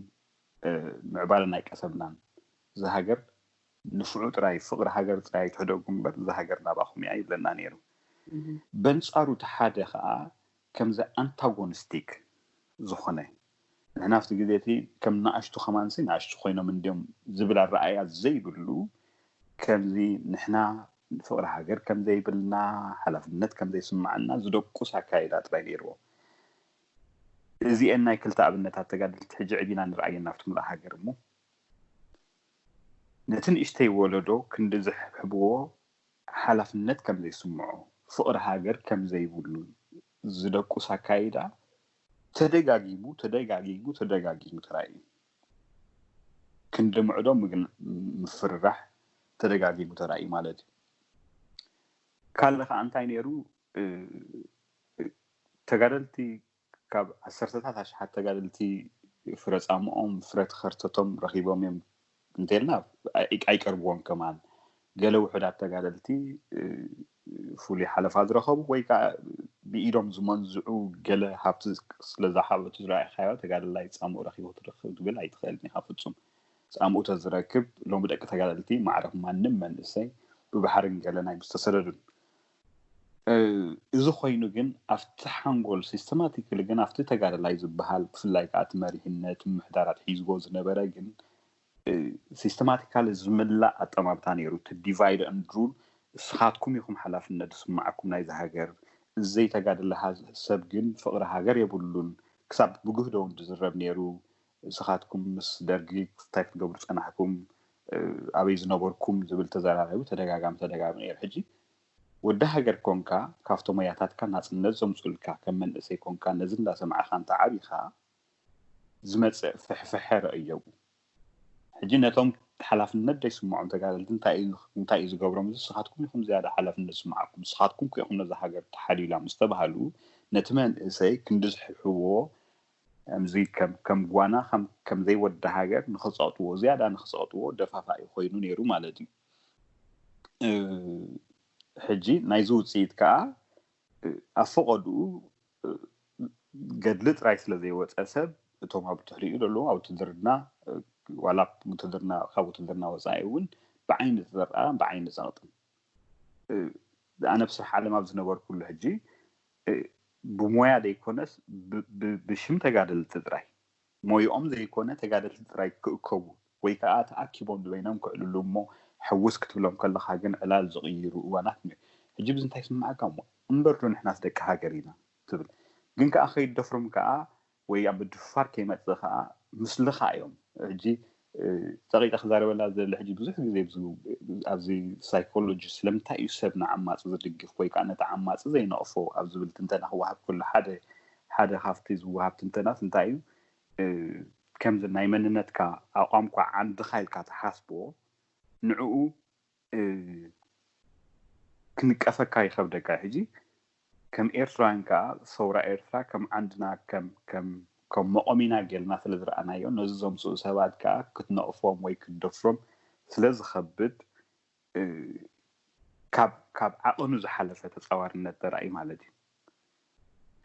ምዕባለን ኣይቀሰምናን። እዚ ሃገር ንፍዑ ጥራይ ፍቕሪ ሃገር ጥራይ ኣይትሕደጉ እምበር እዚ ሃገር ናባኹም እያ ይብለና ነይሩ። በንጻሩ እቲ ሓደ ከዓ ከምዚ ኣንታጎኒስቲክ ዝኾነ ንሕና ኣብቲ ግዜ እቲ ከም ንኣሽቱ ከማንሲ ንኣሽቱ ኮይኖም እንዲዮም ዝብል ኣረኣያ ዘይብሉ ከምዚ ንሕና ፍቕሪ ሃገር ከም ዘይብልና ሓላፍነት ከም ዘይስማዓና ዝደቁስ ኣካይዳ ጥራይ ነይርዎ። እዚኤን ናይ ክልተ ኣብነታት ተጋደልቲ ሕጂ ዕቢና ንርኣየን ናብቲ ሙሉእ ሃገር እሞ ነቲ ንእሽተይ ወለዶ ክንዲ ዝሕብሕብዎ ሓላፍነት ከም ዘይስምዖ ፍቕሪ ሃገር ከም ዘይብሉ ዝደቁስ ኣካይዳ ተደጋጊሙ ተደጋጊሙ ተደጋጊሙ ተራእዩ። ክንዲ ምዕዶ ምግን ምፍርራሕ ተደጋጊሙ ተራእዩ ማለት እዩ። ካልእ ከዓ እንታይ ነይሩ? ተጋደልቲ ካብ ዓሰርተታት ኣሽሓት ተጋደልቲ ፍረ ፃምኦም ፍረ ትኸርተቶም ረኺቦም እዮም እንተልና ኣይቀርብዎም ከማን ገለ ውሑዳት ተጋደልቲ ፍሉይ ሓለፋ ዝረኸቡ ወይ ከዓ ብኢዶም ዝመንዝዑ ገለ ሃብቲ ስለዝሓበቱ ዝረኣይካዮ ተጋደላይ ፃምኡ ረኺቡ ክትረክብ ትብል ኣይትኽእልን ኢኻ ፍፁም። ፃምኡ ተዝረክብ ሎሚ ደቂ ተጋደልቲ ማዕረፍ ማንም መንእሰይ ብባሕርን ገለ ናይ ምስተሰደዱን። እዚ ኮይኑ ግን ኣብቲ ሓንጎል ሲስተማቲክሊ ግን ኣብቲ ተጋደላይ ዝበሃል ብፍላይ ከዓ እቲ መሪሕነት ምምሕዳራት ሒዝዎ ዝነበረ ግን ሲስተማቲካሊ ዝምላእ ኣጠማምታ ነይሩ። እቲ ዲቫይድ ኣንድ ሩል ንስኻትኩም ኢኹም ሓላፍነት ዝስማዓኩም ናይዚ ሃገር። እዚ ዘይተጋደለ ሰብ ግን ፍቕሪ ሃገር የብሉን። ክሳብ ብጉህዶ እውን ዝዝረብ ነይሩ። ንስኻትኩም ምስ ደርጊ እንታይ ክትገብሩ ፀናሕኩም፣ ኣበይ ዝነበርኩም ዝብል ተዘራረቢ ተደጋጋሚ ተደጋጋሚ ነይሩ። ሕጂ ወዲ ሃገር ኮንካ ካብቶም ኣያታትካ ናፅነት ዘምፁልካ ከም መንእሰይ ኮንካ ነዚ እንዳሰማዕካ እንተዓቢኻ ዝመፅእ ፍሕፍሐ ረእዮቡ። ሕጂ ነቶም ሓላፍነት ዘይስምዖም ተጋደልቲ እንታይ እዩ እንታይ እዩ ዝገብሮም? እዚ ንስኻትኩም ኢኹም ዝያዳ ሓላፍነት ዝስምዓኩም፣ ንስኻትኩም እኮ ኢኹም ነዛ ሃገር ትሓልዩላ ምስ ተባሃሉ ነቲ መንእሰይ ክንዲ ዝሕብሕብዎ ከምዚ ከም ከም ጓና ከም ከም ዘይወዲ ሃገር ንኽፀቕጥዎ ዝያዳ ንኽፀቕጥዎ ደፋፋኢ ኮይኑ ነይሩ ማለት እዩ። ሕጂ ናይዚ ውፅኢት ከዓ ኣብ ፈቐድኡ ገድሊ ጥራይ ስለ ዘይወፀ ሰብ እቶም ኣብ ትሕሪኡ ዘለዉ ኣብ ውትድርና ዋላ ውትድርና ካብ ውትድርና ወፃኢ እውን ብዓይኒ ዝርኣ ብዓይኒ ፀቕጥን ኣነ ብስራሕ ዓለም ኣብ ዝነበርኩሉ ሕጂ ብሞያ ዘይኮነስ ብሽም ተጋደልቲ ጥራይ ሞይኦም ዘይኮነ ተጋደልቲ ጥራይ ክእከቡ ወይ ከዓ ተኣኪቦም ዝበይኖም ክዕልሉ እሞ ሕውስ ክትብሎም ከለካ ግን ዕላል ዝቕይሩ እዋናት ነ ሕጂ ብዚ እንታይ ስምዓካ እሞ እምበር ዶ ንሕናስ ደቂ ሃገር ኢና ትብል ግን ከዓ ከይደፍሮም ከዓ ወይ ኣብ ምድፋር ከይመፅእ ከዓ ምስልኻ እዮም ሕጂ ፀቂጠ ክዛረበላ ዝደሊ ሕጂ ብዙሕ ግዜ ኣብዚ ሳይኮሎጂ ስለምንታይ እዩ ሰብ ንዓማፂ ዝድግፍ ወይ ከዓ ነቲ ዓማፂ ዘይነቕፎ ኣብ ዝብል ትንተና ክወሃብ ከሎ ሓደ ሓደ ካብቲ ዝወሃብ ትንተናት እንታይ እዩ ከምዚ ናይ መንነትካ ኣቋምኳ ዓንድኻ ኢልካ ትሓስቦ ንዕኡ ክንቀፈካ ይኸብደካ ሕጂ ከም ኤርትራውያን ከዓ ሰውራ ኤርትራ ከም ዓንድና ከም መቆሚና ጌርና ስለ ዝረኣናዮ ነዚ ዘምፅኡ ሰባት ከዓ ክትነቕፎም ወይ ክትደፍሮም ስለ ዝኸብድ ካብ ዓቕኑ ዝሓለፈ ተፃዋርነት ተራእዩ ማለት እዩ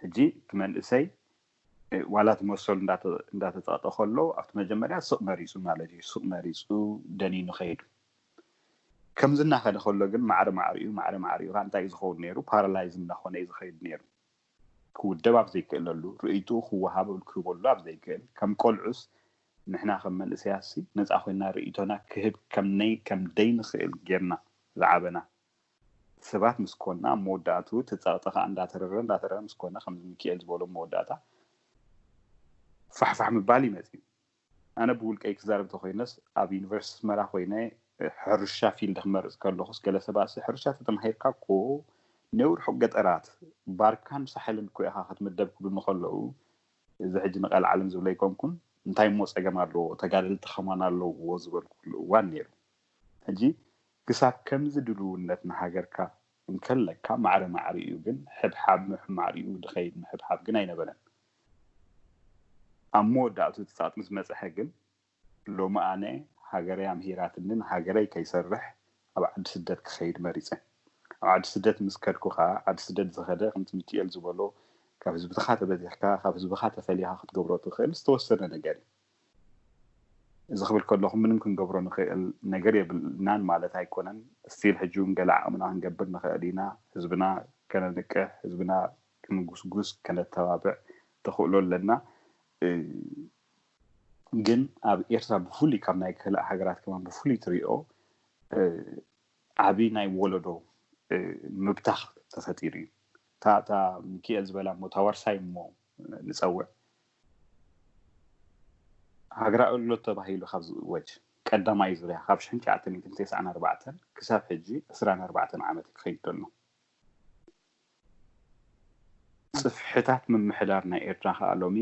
ሕጂ እቲ መንእሰይ ዋላ እቲ መሰሉ እንዳተፀቕጠ ከሎ ኣብቲ መጀመርያ ስቕ መሪፁ ማለት እዩ ስቕ መሪፁ ደኒኑ ከይዱ ከምዚ እናኸደ ከሎ ግን ማዕረ ማዕሪኡ ማዕረ ማዕሪኡ ከዓ እንታይ እዩ ዝኸውን ነይሩ ፓራላይዝ እናኾነ እዩ ዝኸይድ ነይሩ ክውደብ ኣብ ዘይክእለሉ ርእይትኡ ክወሃበሉ ክህበሉ ኣብ ዘይክእል ከም ቆልዑስ ንሕና ከም መንእሰያሲ ነፃ ኮይና ርእይቶና ክህብ ከምነይ ከም ደይንኽእል ጌርና ዝዓበና ሰባት ምስ ኮና ኣብ መወዳእቱ እቲ ጸቕጢ ከዓ እንዳተረረ እንዳተረረ ምስ ኮነ ከምዚ ሚኪኤል ዝበሎ መወዳእታ ፋሕፋሕ ምባል ይመጽእ እዩ ኣነ ብውልቀይ ክዛረብ ተኮይነስ ኣብ ዩኒቨርሲቲ ኣስመራ ኮይነ ሕርሻ ፊልድ ክመርፅ ከለኩስ ገለ ሰባት ሕርሻ ተተማሂርካ እኮ ነውርሑ ገጠራት ባርካን ሳሕልን እኮ ኢኻ ክትምደብ ክብሉኒ ከለዉ እዚ ሕጂ ንቃል ዓለም ዝብሎ ኣይኮንኩን እንታይ እሞ ፀገም ኣለዎ ተጋደልቲ ከማን ኣለውዎ ዝበልኩሉ እዋን ነይሩ ሕጂ ክሳብ ከምዚ ድልውነት ንሃገርካ እንከለካ ማዕረ ማዕሪኡ ግን ሕብሓብ ምሕማዕሪኡ ድኸይድ ምሕብሓብ ግን ኣይነበረን ኣብ መወዳእቱ እቲ ፃጥ ምስ መፅሐ ግን ሎሚ ኣነ ሃገረይ ኣምሂራትኒ ንሃገረይ ከይሰርሕ ኣብ ዓዲ ስደት ክኸይድ መሪፀ ኣብ ዓዲ ስደት ምስ ከድኩ ከዓ ዓዲ ስደት ዝኸደ ከምቲ ሚኪኤል ዝበሎ ካብ ህዝብትኻ ተበቲሕካ ካብ ህዝብኻ ተፈሊኻ ክትገብሮ ትኽእል ዝተወሰነ ነገር እዩ እዚ ክብል ከለኹ ምንም ክንገብሮ ንኽእል ነገር የብልናን ማለት ኣይኮነን ስቲል ሕጂ እውን ገለ ዓቕምና ክንገብር ንኽእል ኢና ህዝብና ከነንቅሕ ህዝብና ክንጉስጉስ ከነተባብዕ ተኽእሎ ኣለና ግን ኣብ ኤርትራ ብፍሉይ ካብ ናይ ክልእ ሃገራት ከማን ብፍሉይ ትሪኦ ዓብዪ ናይ ወለዶ ምብታኽ ተፈጢሩ እዩ እታ ሚኪኤል ዝበላ እሞ እታ ዋርሳይ እሞ ንፀውዕ ሃገራዊ ኣገልግሎት ተባሂሉ ካብ ዝእወጅ ቀዳማይ ዙርያ ካብ ሽሕን ትሽዓተ ሚእትን ተስዓን ኣርባዕተን ክሳብ ሕጂ ዕስራን ኣርባዕተን ዓመት ክኸይድ ዘሎ ፅፍሕታት ምምሕዳር ናይ ኤርትራ ከዓ ሎሚ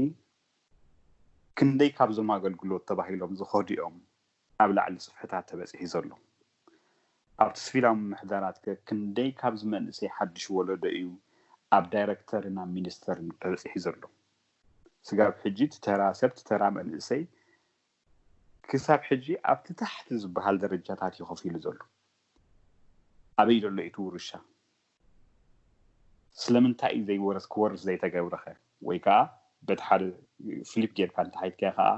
ክንደይ ካብዞም ኣገልግሎት ተባሂሎም ዝኸዱ እዮም ኣብ ላዕሊ ፅፍሕታት ተበፂሒ ዘሎ ኣብቲ ስቪላዊ ምምሕዳራት ከ ክንደይ ካብዚ መንእሰይ ሓድሽ ወለዶ እዩ ኣብ ዳይረክተርን ኣብ ሚኒስተርን ተበፂሒ ዘሎ ስጋብ ሕጂ እቲ ተራ ሰብ እቲ ተራ መንእሰይ ክሳብ ሕጂ ኣብቲ ታሕቲ ዝበሃል ደረጃታት እዩ ከፊሉ ዘሎ ኣበይ ዘሎ እቲ ውርሻ ስለምንታይ እዩ ዘይወረስ ክወርስ ዘይተገብረኸ ወይ ከዓ በቲ ሓደ ፍሊፕ ጌርካ እንተሓይትካዮ ከዓ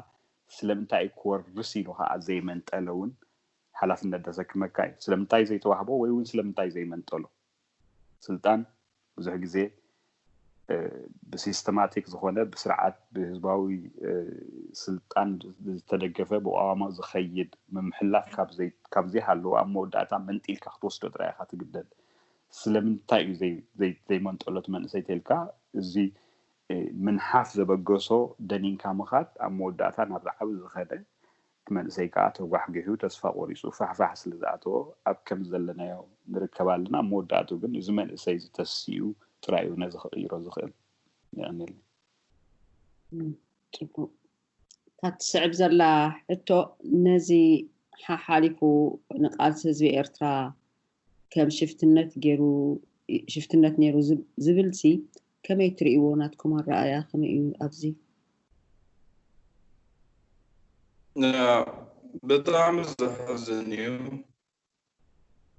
ስለምንታይ እዩ ክወርስ ኢሉ ከዓ ዘይመንጠለ እውን ሓላፍነት ደሰክመካ እዩ ስለምንታይ ዘይተዋህቦ ወይ እውን ስለምንታይ ዘይመንጠሎ ስልጣን ብዙሕ ግዜ ብሲስተማቲክ ዝኾነ ብስርዓት ብህዝባዊ ስልጣን ዝተደገፈ ብቋዋማ ዝኸይድ ምምሕላፍ ካብ ዘይሃለዎ ኣብ መወዳእታ መንጢልካ ክትወስዶ ጥራይ ኢኻ ትግደድ ስለምንታይ እዩ ዘይመንጠሎ እቲ መንእሰይ ተልካ እዚ ምንሓፍ ዘበገሶ ደኒንካ ምኻድ ኣብ መወዳእታ ናብ ዝዓብ ዝኸደ እቲ መንእሰይ ከዓ ተጓሕጊሑ ተስፋ ቆሪፁ ፋሕፋሕ ስለ ዝኣተዎ ኣብ ከም ዘለናዮ ንርከብ ኣለና ኣብ መወዳእቱ ግን እዚ መንእሰይ ዝተስኡ ጥራይ እዩ ነዚ ክቕይሮ ዝኽእል የቐንየለይ ፅቡቅ እታ ትስዕብ ዘላ ሕቶ ነዚ ሓሓሊፉ ንቃልሲ ህዝቢ ኤርትራ ከም ሽፍትነት ገይሩ ሽፍትነት ነይሩ ዝብል ሲ ከመይ ትርእይዎ ናትኩም ኣረኣያ ከመይ እዩ ኣብዚ ብጣዕሚ ዘሕዝን እዩ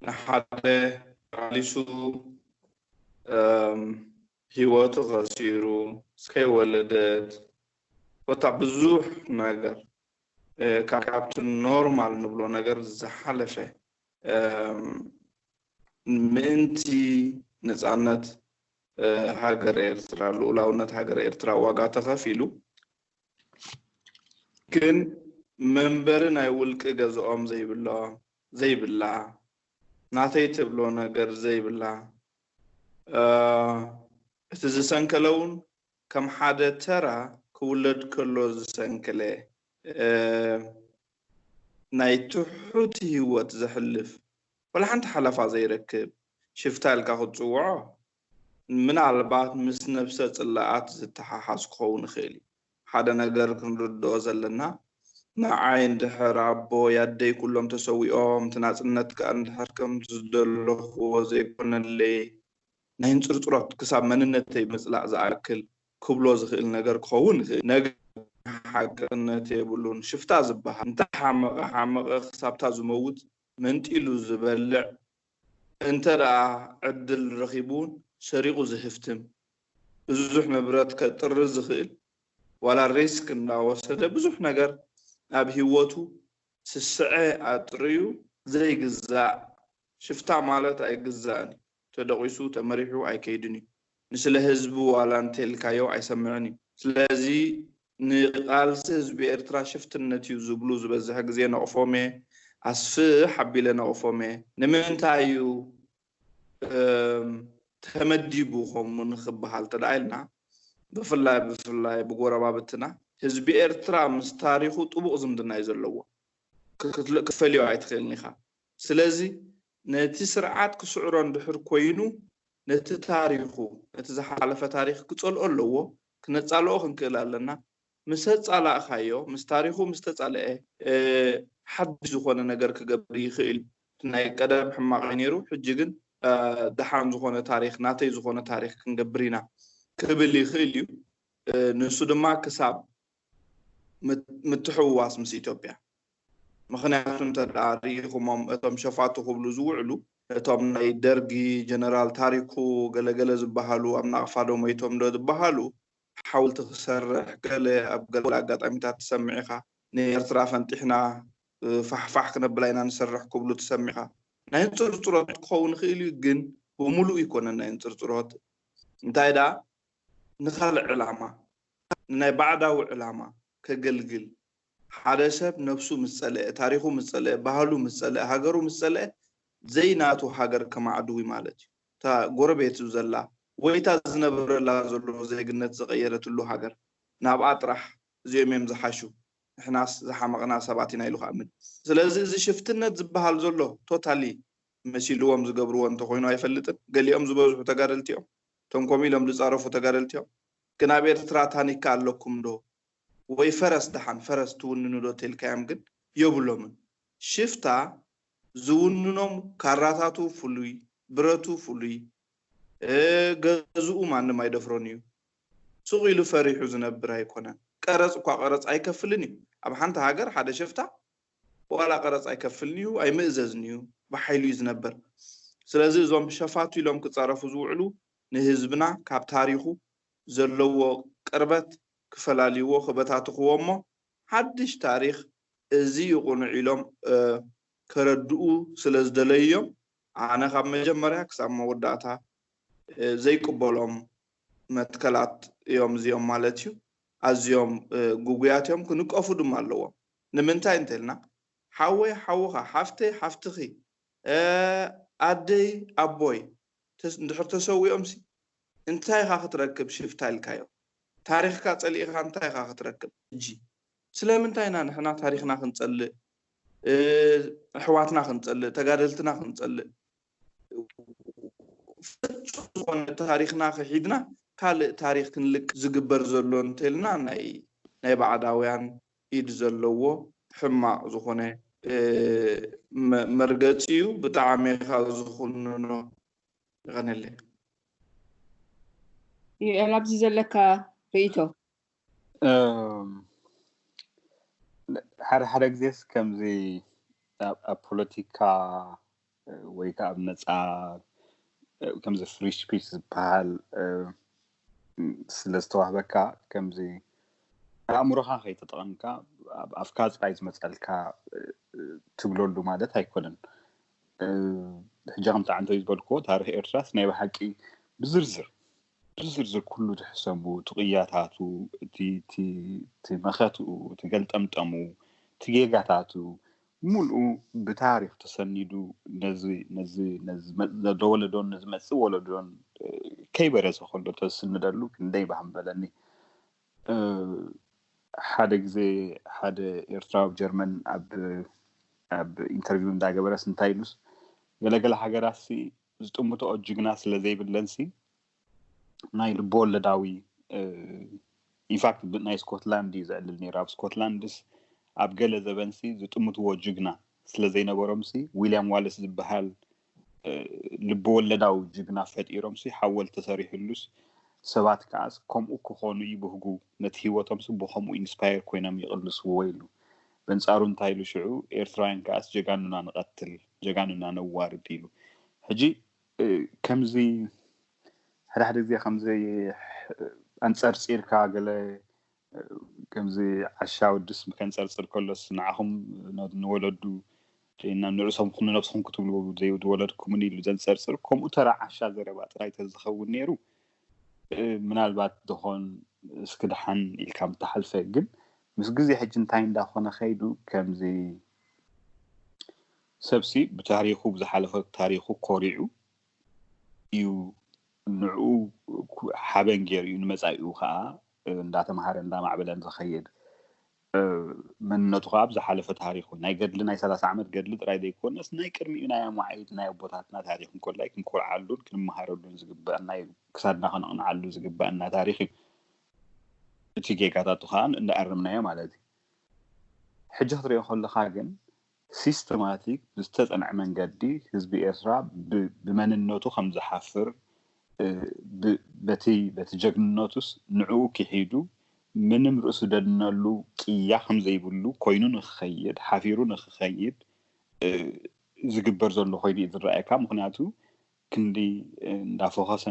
ንሓደ ቃሊሱ ሂወቱ ከሲሩ ምስ ከይወለደት፣ ኮታ ብዙሕ ነገር፣ እ፣ ካብ፣ ካብቲ ኖርማል ንብሎ ነገር ዝሓለፈ፣ እም፣ ምእንቲ ነጻነት፣ እ፣ ሃገር ኤርትራ፣ ልኡላውነት ሃገር ኤርትራ ዋጋ ተኸፊሉ። ግን መንበሪ ናይ ውልቂ ገዝኦም ዘይብሎም፣ ዘይብላ፣ ናተይ ትብሎ ነገር ዘይብላ፣ እ፣ እቲ ዝሰንከለ እውን ከም ሓደ ተራ ክውለድ ከሎ ዝሰንከለ፣ እ፣ ናይ ትሑት ህይወት ዘሕልፍ፣ ወላ ሓንቲ ሓለፋ ዘይረክብ ሽፍታ ኢልካ ክትጽውዖ፣ ምናልባት ምስ ነብሰ ጽላኣት ዝተሓሓዝ ክኸውን ይኽእል እዩ። ሓደ ነገር ክንርድኦ ዘለና፣ ንዓይ እንድሕር ኣቦይ ኣደይ ኩሎም ተሰዊኦም፣ እቲ ናጽነት ከኣ እንድሕር ከም ዝደለኽዎ ዘይኮነለይ፣ ናይ እንጽርጽሮት ክሳብ መንነተይ ምጽላእ ዝኣክል ክብሎ ዝኽእል ነገር ክኸውን ይኽእል። ነገር ሓቅነት የብሉን። ሽፍታ ዝበሃል እንተ ሓመቐ ሓመቐ ክሳብታ ዝመውት መንጢሉ ዝበልዕ፣ እንተ ደኣ ዕድል ረኺቡ እውን ሰሪቑ ዝህፍትም፣ ብዙሕ ንብረት ከጥርዝ ዝኽእል፣ ዋላ ሪስክ እናወሰደ ብዙሕ ነገር ኣብ ህይወቱ ስስዐ ኣጥርዩ ዘይግዛእ ሽፍታ ማለት ኣይግዛእን እዩ። ተደቂሱ ተመሪሑ ኣይከይድን እዩ። ንስለ ህዝቢ ዋላ እንተልካዮ ኣይሰምዕን እዩ። ስለዚ ንቃልሲ ህዝቢ ኤርትራ ሽፍትነት እዩ ዝብሉ ዝበዝሐ ግዜ ነቕፎም እየ። ኣስፍሕ ኣቢለ ነቕፎም እየ። ንምንታይ እዩ፣ እም፣ ተመዲቡ ከምኡ ንኽበሃል ተደኣ ኢልና፣ ብፍላይ፣ ብፍላይ ብጎረባብትና፣ ህዝቢ ኤርትራ ምስ ታሪኹ ጥቡቕ ዝምድና እዩ ዘለዎ። ክትል-፣ ክትፈልዮ ኣይትኽእልን ኢኻ። ስለዚ ነቲ ስርዓት ክስዕሮ እንድሕር ኮይኑ፣ ነቲ ታሪኹ፣ ነቲ ዝሓለፈ ታሪኽ ክጸልኦ ኣለዎ፣ ክነጻልኦ ክንክእል ኣለና። ምስ ኣጻላእኻዮ፣ ምስ ታሪኹ ምስ ተጻልአ፣ እ፣ ሓድሽ ዝኾነ ነገር ክገብር ይኽእል እዩ። እቲ ናይ ቀደም ሕማቕ እዩ ነይሩ፣ ሕጂ ግን፣ እ፣ ደሓን ዝኾነ ታሪኽ፣ ናተይ ዝኾነ ታሪኽ ክንገብር ኢና ክብል ይኽእል እዩ። እ፣ ንሱ ድማ ክሳብ ምት-፣ ምትሕውዋስ ምስ ኢትዮጵያ። ምኽንያቱ እንተ ደኣ ርኢኹሞም፣ እቶም ሸፋቱ ክብሉ ዝውዕሉ፣ እቶም ናይ ደርጊ ጀነራል ታሪኩ ገለገለ ዝበሃሉ፣ ኣብ ናቕፋ ዶ ሞይቶም ዶ ዝበሃሉ፣ ሓወልቲ ክሰርሕ ገለ ኣብ ገለ ኣጋጣሚታት ትሰምዕ ኢኻ። ንኤርትራ ፈንጢሕና፣ እ፣ ፋሕፋሕ ክነብላ ኢና ንሰርሕ ክብሉ ትሰምዕ ኢኻ። ናይ እንጽርጽሮት ክኸውን ይኽእል እዩ፣ ግን ብምሉእ ኣይኮነን ናይ እንጽርጽሮት። እንታይ ደኣ ንኻልእ ዕላማ፣ ንናይ ባዕዳዊ ዕላማ ከገልግል፣ ሓደ ሰብ ነብሱ ምስ ጸልአ፣ ታሪኹ ምስ ጸልአ፣ ባህሉ ምስ ጸልአ፣ ሃገሩ ምስ ጸልአ፣ ዘይናቱ ሃገር ከማዕድዊ ማለት እዩ። እታ ጎረቤቱ ዘላ ወይ እታ ዝነብረላ ዘሎ ዜግነት ዝቐየረትሉ ሃገር፣ ናብኣ ጥራሕ እዚኦም እዮም ዝሓሹ። ንሕናስ ዝሓመቕና ሰባት ኢና ኢሉ ክኣምን። ስለዚ እዚ ሽፍትነት ዝበሃል ዘሎ ቶታሊ መሲልዎም ዝገብርዎ እንተኾይኑ ኣይፈልጥን። ገሊኦም ዝበዝሑ ተጋደልቲ እዮም። እቶም ከምኡ ኢሎም ዝጻረፉ ተጋደልቲ እዮም። ግን ኣብ ኤርትራ ታኒካ ኣለኩም ዶ? ወይ ፈረስ፣ ደሓን ፈረስ ትውንኑ ዶ ተልካዮም ግን የብሎምን። ሽፍታ ዝውንኖም ካራታቱ ፍሉይ፣ ብረቱ ፍሉይ፣ እ፣ ገዝኡ ማንም ኣይደፍሮን እዩ። ሱቕ ኢሉ ፈሪሑ ዝነብር ኣይኮነን። ቀረጽ እኳ ቀረጽ ኣይከፍልን እዩ። ኣብ ሓንቲ ሃገር ሓደ ሽፍታ ዋላ ቀረጽ ኣይከፍልን እዩ፣ ኣይምእዘዝን እዩ፣ ብሓይሉ እዩ ዝነብር። ስለዚ እዞም ሸፋቱ ኢሎም ክጻረፉ ዝውዕሉ ንህዝብና ካብ ታሪኹ ዘለዎ ቅርበት ክፈላልይዎ፣ ክበታትኽዎ እሞ ሓድሽ ታሪኽ እዚ እዩ ቅኑዕ ኢሎም፣ እ፣ ከረድኡ ስለ ዝደለዩ እዮም። ኣነ ካብ መጀመርያ ክሳብ መወዳእታ፣ እ፣ ዘይቅበሎም መትከላት እዮም እዚኦም ማለት እዩ። ኣዝዮም፣ እ፣ ግጉያት እዮም፣ ክንቀፉ ድማ ኣለዎም። ንምንታይ እንተልና፣ ሓወይ ሓውኻ፣ ሓፍተይ ሓፍትኺ፣ እ፣ ኣደይ ኣቦይ ተስ-፣ እንድሕር ተሰዊኦምሲ እንታይ ኢኻ ክትረክብ ሽፍታ ኢልካዮ? ታሪኽካ ጸሊእኻ እንታይ ኢኻ ክትረክብ? ሕጂ ስለምንታይ ኢና ንሕና ታሪኽና ክንጸልእ፣ እ፣ ኣሕዋትና ክንጸልእ፣ ተጋደልትና ክንጸልእ? ፍጹም ዝኾነ ታሪኽና ክሒድና ካልእ ታሪኽ ክንልቅ ዝግበር ዘሎ እንተልና ናይ፣ ናይ ባዕዳውያን ኢድ ዘለዎ ሕማቕ ዝኾነ፣ እ፣ መ-፣ መርገጺ እዩ። ብጣዕሚ ኢኻ ዝኹንኖ። ይቐነለይ። ዩኤል፣ ኣብዚ ዘለካ ርእይቶ? እም፣ ሓደ ሓደ ግዜስ ከምዚ ኣብ፣ ኣብ ፖለቲካ፣ እ፣ ወይ ከዓ ኣብ ነፃ፣ እ፣ ከምዚ ፍሪ ስፒች ዝበሃል፣ እ፣ ስለ ዝተዋህበካ፣ ከምዚ ኣእምሮኻ ከይተጠቐምካ ኣብ ኣፍካ ጥራይ ዝመፀልካ ትብለሉ ማለት ኣይኮነን። ሕጂ ከምቲ ዓንተይ ዝበልክዎ፣ ታሪኽ ኤርትራስ ናይ ብሓቂ ብዝርዝር ብዝርዝር ኩሉ ትሕሰቡ፣ እቲ ቅያታቱ፣ እቲ መኸትኡ፣ እቲ ገልጠምጠሙ፣ እቲ ጌጋታቱ፣ ሙሉኡ ብታሪኽ ተሰኒዱ ነዚ ነዚ ነዚ ዘሎ ወለዶን ንዝመጽእ ወለዶን ከይበረሰ ከሎ ተስንደሉ ክንደይ ባህ ምበለኒ። ሓደ ግዜ ሓደ ኤርትራዊ ኣብ ጀርመን ኣብ ኣብ ኢንተርቪው እንዳገበረስ እንታይ ኢሉስ፣ ገለገለ ሃገራትሲ ዝጥምትኦ ጅግና ስለ ዘይብለንሲ ናይ ልቦወለዳዊ፣ ኢንፋክት ናይ ስኮትላንድ እዩ ዘዕልል ነይሩ። ኣብ ስኮትላንድስ ኣብ ገለ ዘበንሲ ዝጥምትዎ ጅግና ስለ ዘይነበሮምሲ፣ ዊልያም ዋለስ ዝበሃል ልቦወለዳዊ ጅግና ፈጢሮምሲ፣ ሓወልቲ ተሰሪሕሉስ፣ ሰባት ከዓስ ከምኡ ክኾኑ ይብህጉ፣ ነቲ ህይወቶምሲ ብኸምኡ ኢንስፓየር ኮይኖም ይቕልስዎ ኢሉ። በንጻሩ እንታይ ኢሉ ሽዑ፣ ኤርትራውያን ከዓስ ጀጋኑና ንቐትል፣ ጀጋኑና ነዋርድ ኢሉ። ሕጂ ከምዚ ሓደ ሓደ ግዜ ከምዚ ኣንጸርጺርካ ገለ ከምዚ ዓሻ ወድስ ከንጸርጽር ከሎስ ንዓኹም ንወለዱ ናብ ንዑሶም ኩኑ ነብስኹም ክትብሉ ዘይወለድኩምን ኢሉ ዘንጸርጽር፣ ከምኡ ተራ ዓሻ ዘረባ ጥራይ ተዝኸውን ነይሩ፣ ምናልባት ደኾን እስኪ ደሓን ኢልካ ምተሓልፈ። ግን ምስ ግዜ ሕጂ እንታይ እንዳኾነ ከይዱ፣ ከምዚ ሰብሲ ብታሪኹ ብዝሓለፈ ታሪኹ ኮሪዑ እዩ፣ ንዕኡ ሓበን ገይሩ እዩ ንመጻኢኡ ከዓ እንዳተምሃረ እንዳማዕበለን ዝኸይድ። መንነቱ ከዓ ብዝሓለፈ ታሪኹ ናይ ገድሊ ናይ ሰላሳ ዓመት ገድሊ ጥራይ ዘይኮነስ ናይ ቅድሚኡ ናይ ኣማዓይድ ናይ ኣቦታትና ታሪኽ እንኮላይ ክንኮርዓሉን ክንመሃረሉን ዝግበአና እዩ። ክሳድና ከነቕንዓሉ ዝግበአና ታሪኽ እዩ። እቲ ጌጋታቱ ከዓ እንዳኣረምናዮ ማለት እዩ። ሕጂ ክትሪኦ ከለካ ግን ሲስተማቲክ ብዝተጸንዐ መንገዲ ህዝቢ ኤርትራ ብመንነቱ ከም ዝሓፍር፣ በቲ በቲ ጀግንነቱስ ንዕኡ ክሒዱ ምንም ርእሱ ደድነሉ ቅያ ከም ዘይብሉ ኮይኑ ንክኸይድ፣ ሓፊሩ ንክኸይድ ዝግበር ዘሎ ኮይኑ እዩ ዝረኣየካ። ምክንያቱ ክንዲ እንዳፎኸሰ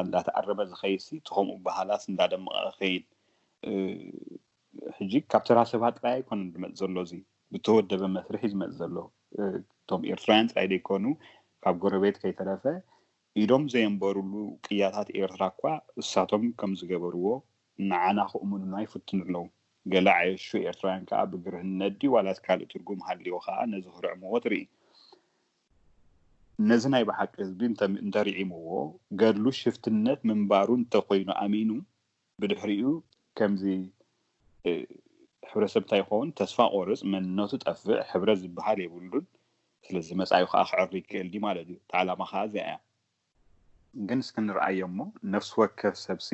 እንዳተኣረመ ዝኸይድሲ፣ እቲ ከምኡ በሃላስ እንዳደመቐ ክኸይድ። ሕጂ ካብ ተራ ሰባት ጥራይ ኣይኮነን ዝመጽእ ዘሎ፣ እዚ ብተወደበ መስርሕ እዩ ዝመጽእ ዘሎ። እቶም ኤርትራውያን ጥራይ ዘይኮኑ፣ ካብ ጎረቤት ከይተረፈ ኢዶም ዘየንበሩሉ ቅያታት ኤርትራ እኳ እሳቶም ከም ዝገበርዎ ንዓና ክእምኑና ይፍትኑ ኣለዉ። ገለ ዓየሹ ኤርትራውያን ከኣ ብግርህነት ድዩ ዋላስ ካልእ ትርጉም ሃልይዎ ከኣ ነዚ ክርዕምዎ ትርኢ። ነዚ ናይ ብሓቂ ህዝቢ እንተሪዒምዎ፣ ገድሉ ሽፍትነት ምንባሩ እንተኮይኑ ኣሚኑ፣ ብድሕሪኡ ከምዚ ሕብረተሰብ እንታይ ይኸውን? ተስፋ ቆርጽ፣ መንነቱ ጠፍእ፣ ሕብረት ዝበሃል የብሉን። ስለዚ መጻኢኡ ከዓ ክዕሪ ይክእል ድዩ ማለት እዩ። እቲ ዓላማ ከዓ እዚኣ እያ። ግን እስኪ ንርኣዮ እሞ፣ ነፍሲ ወከፍ ሰብሲ፣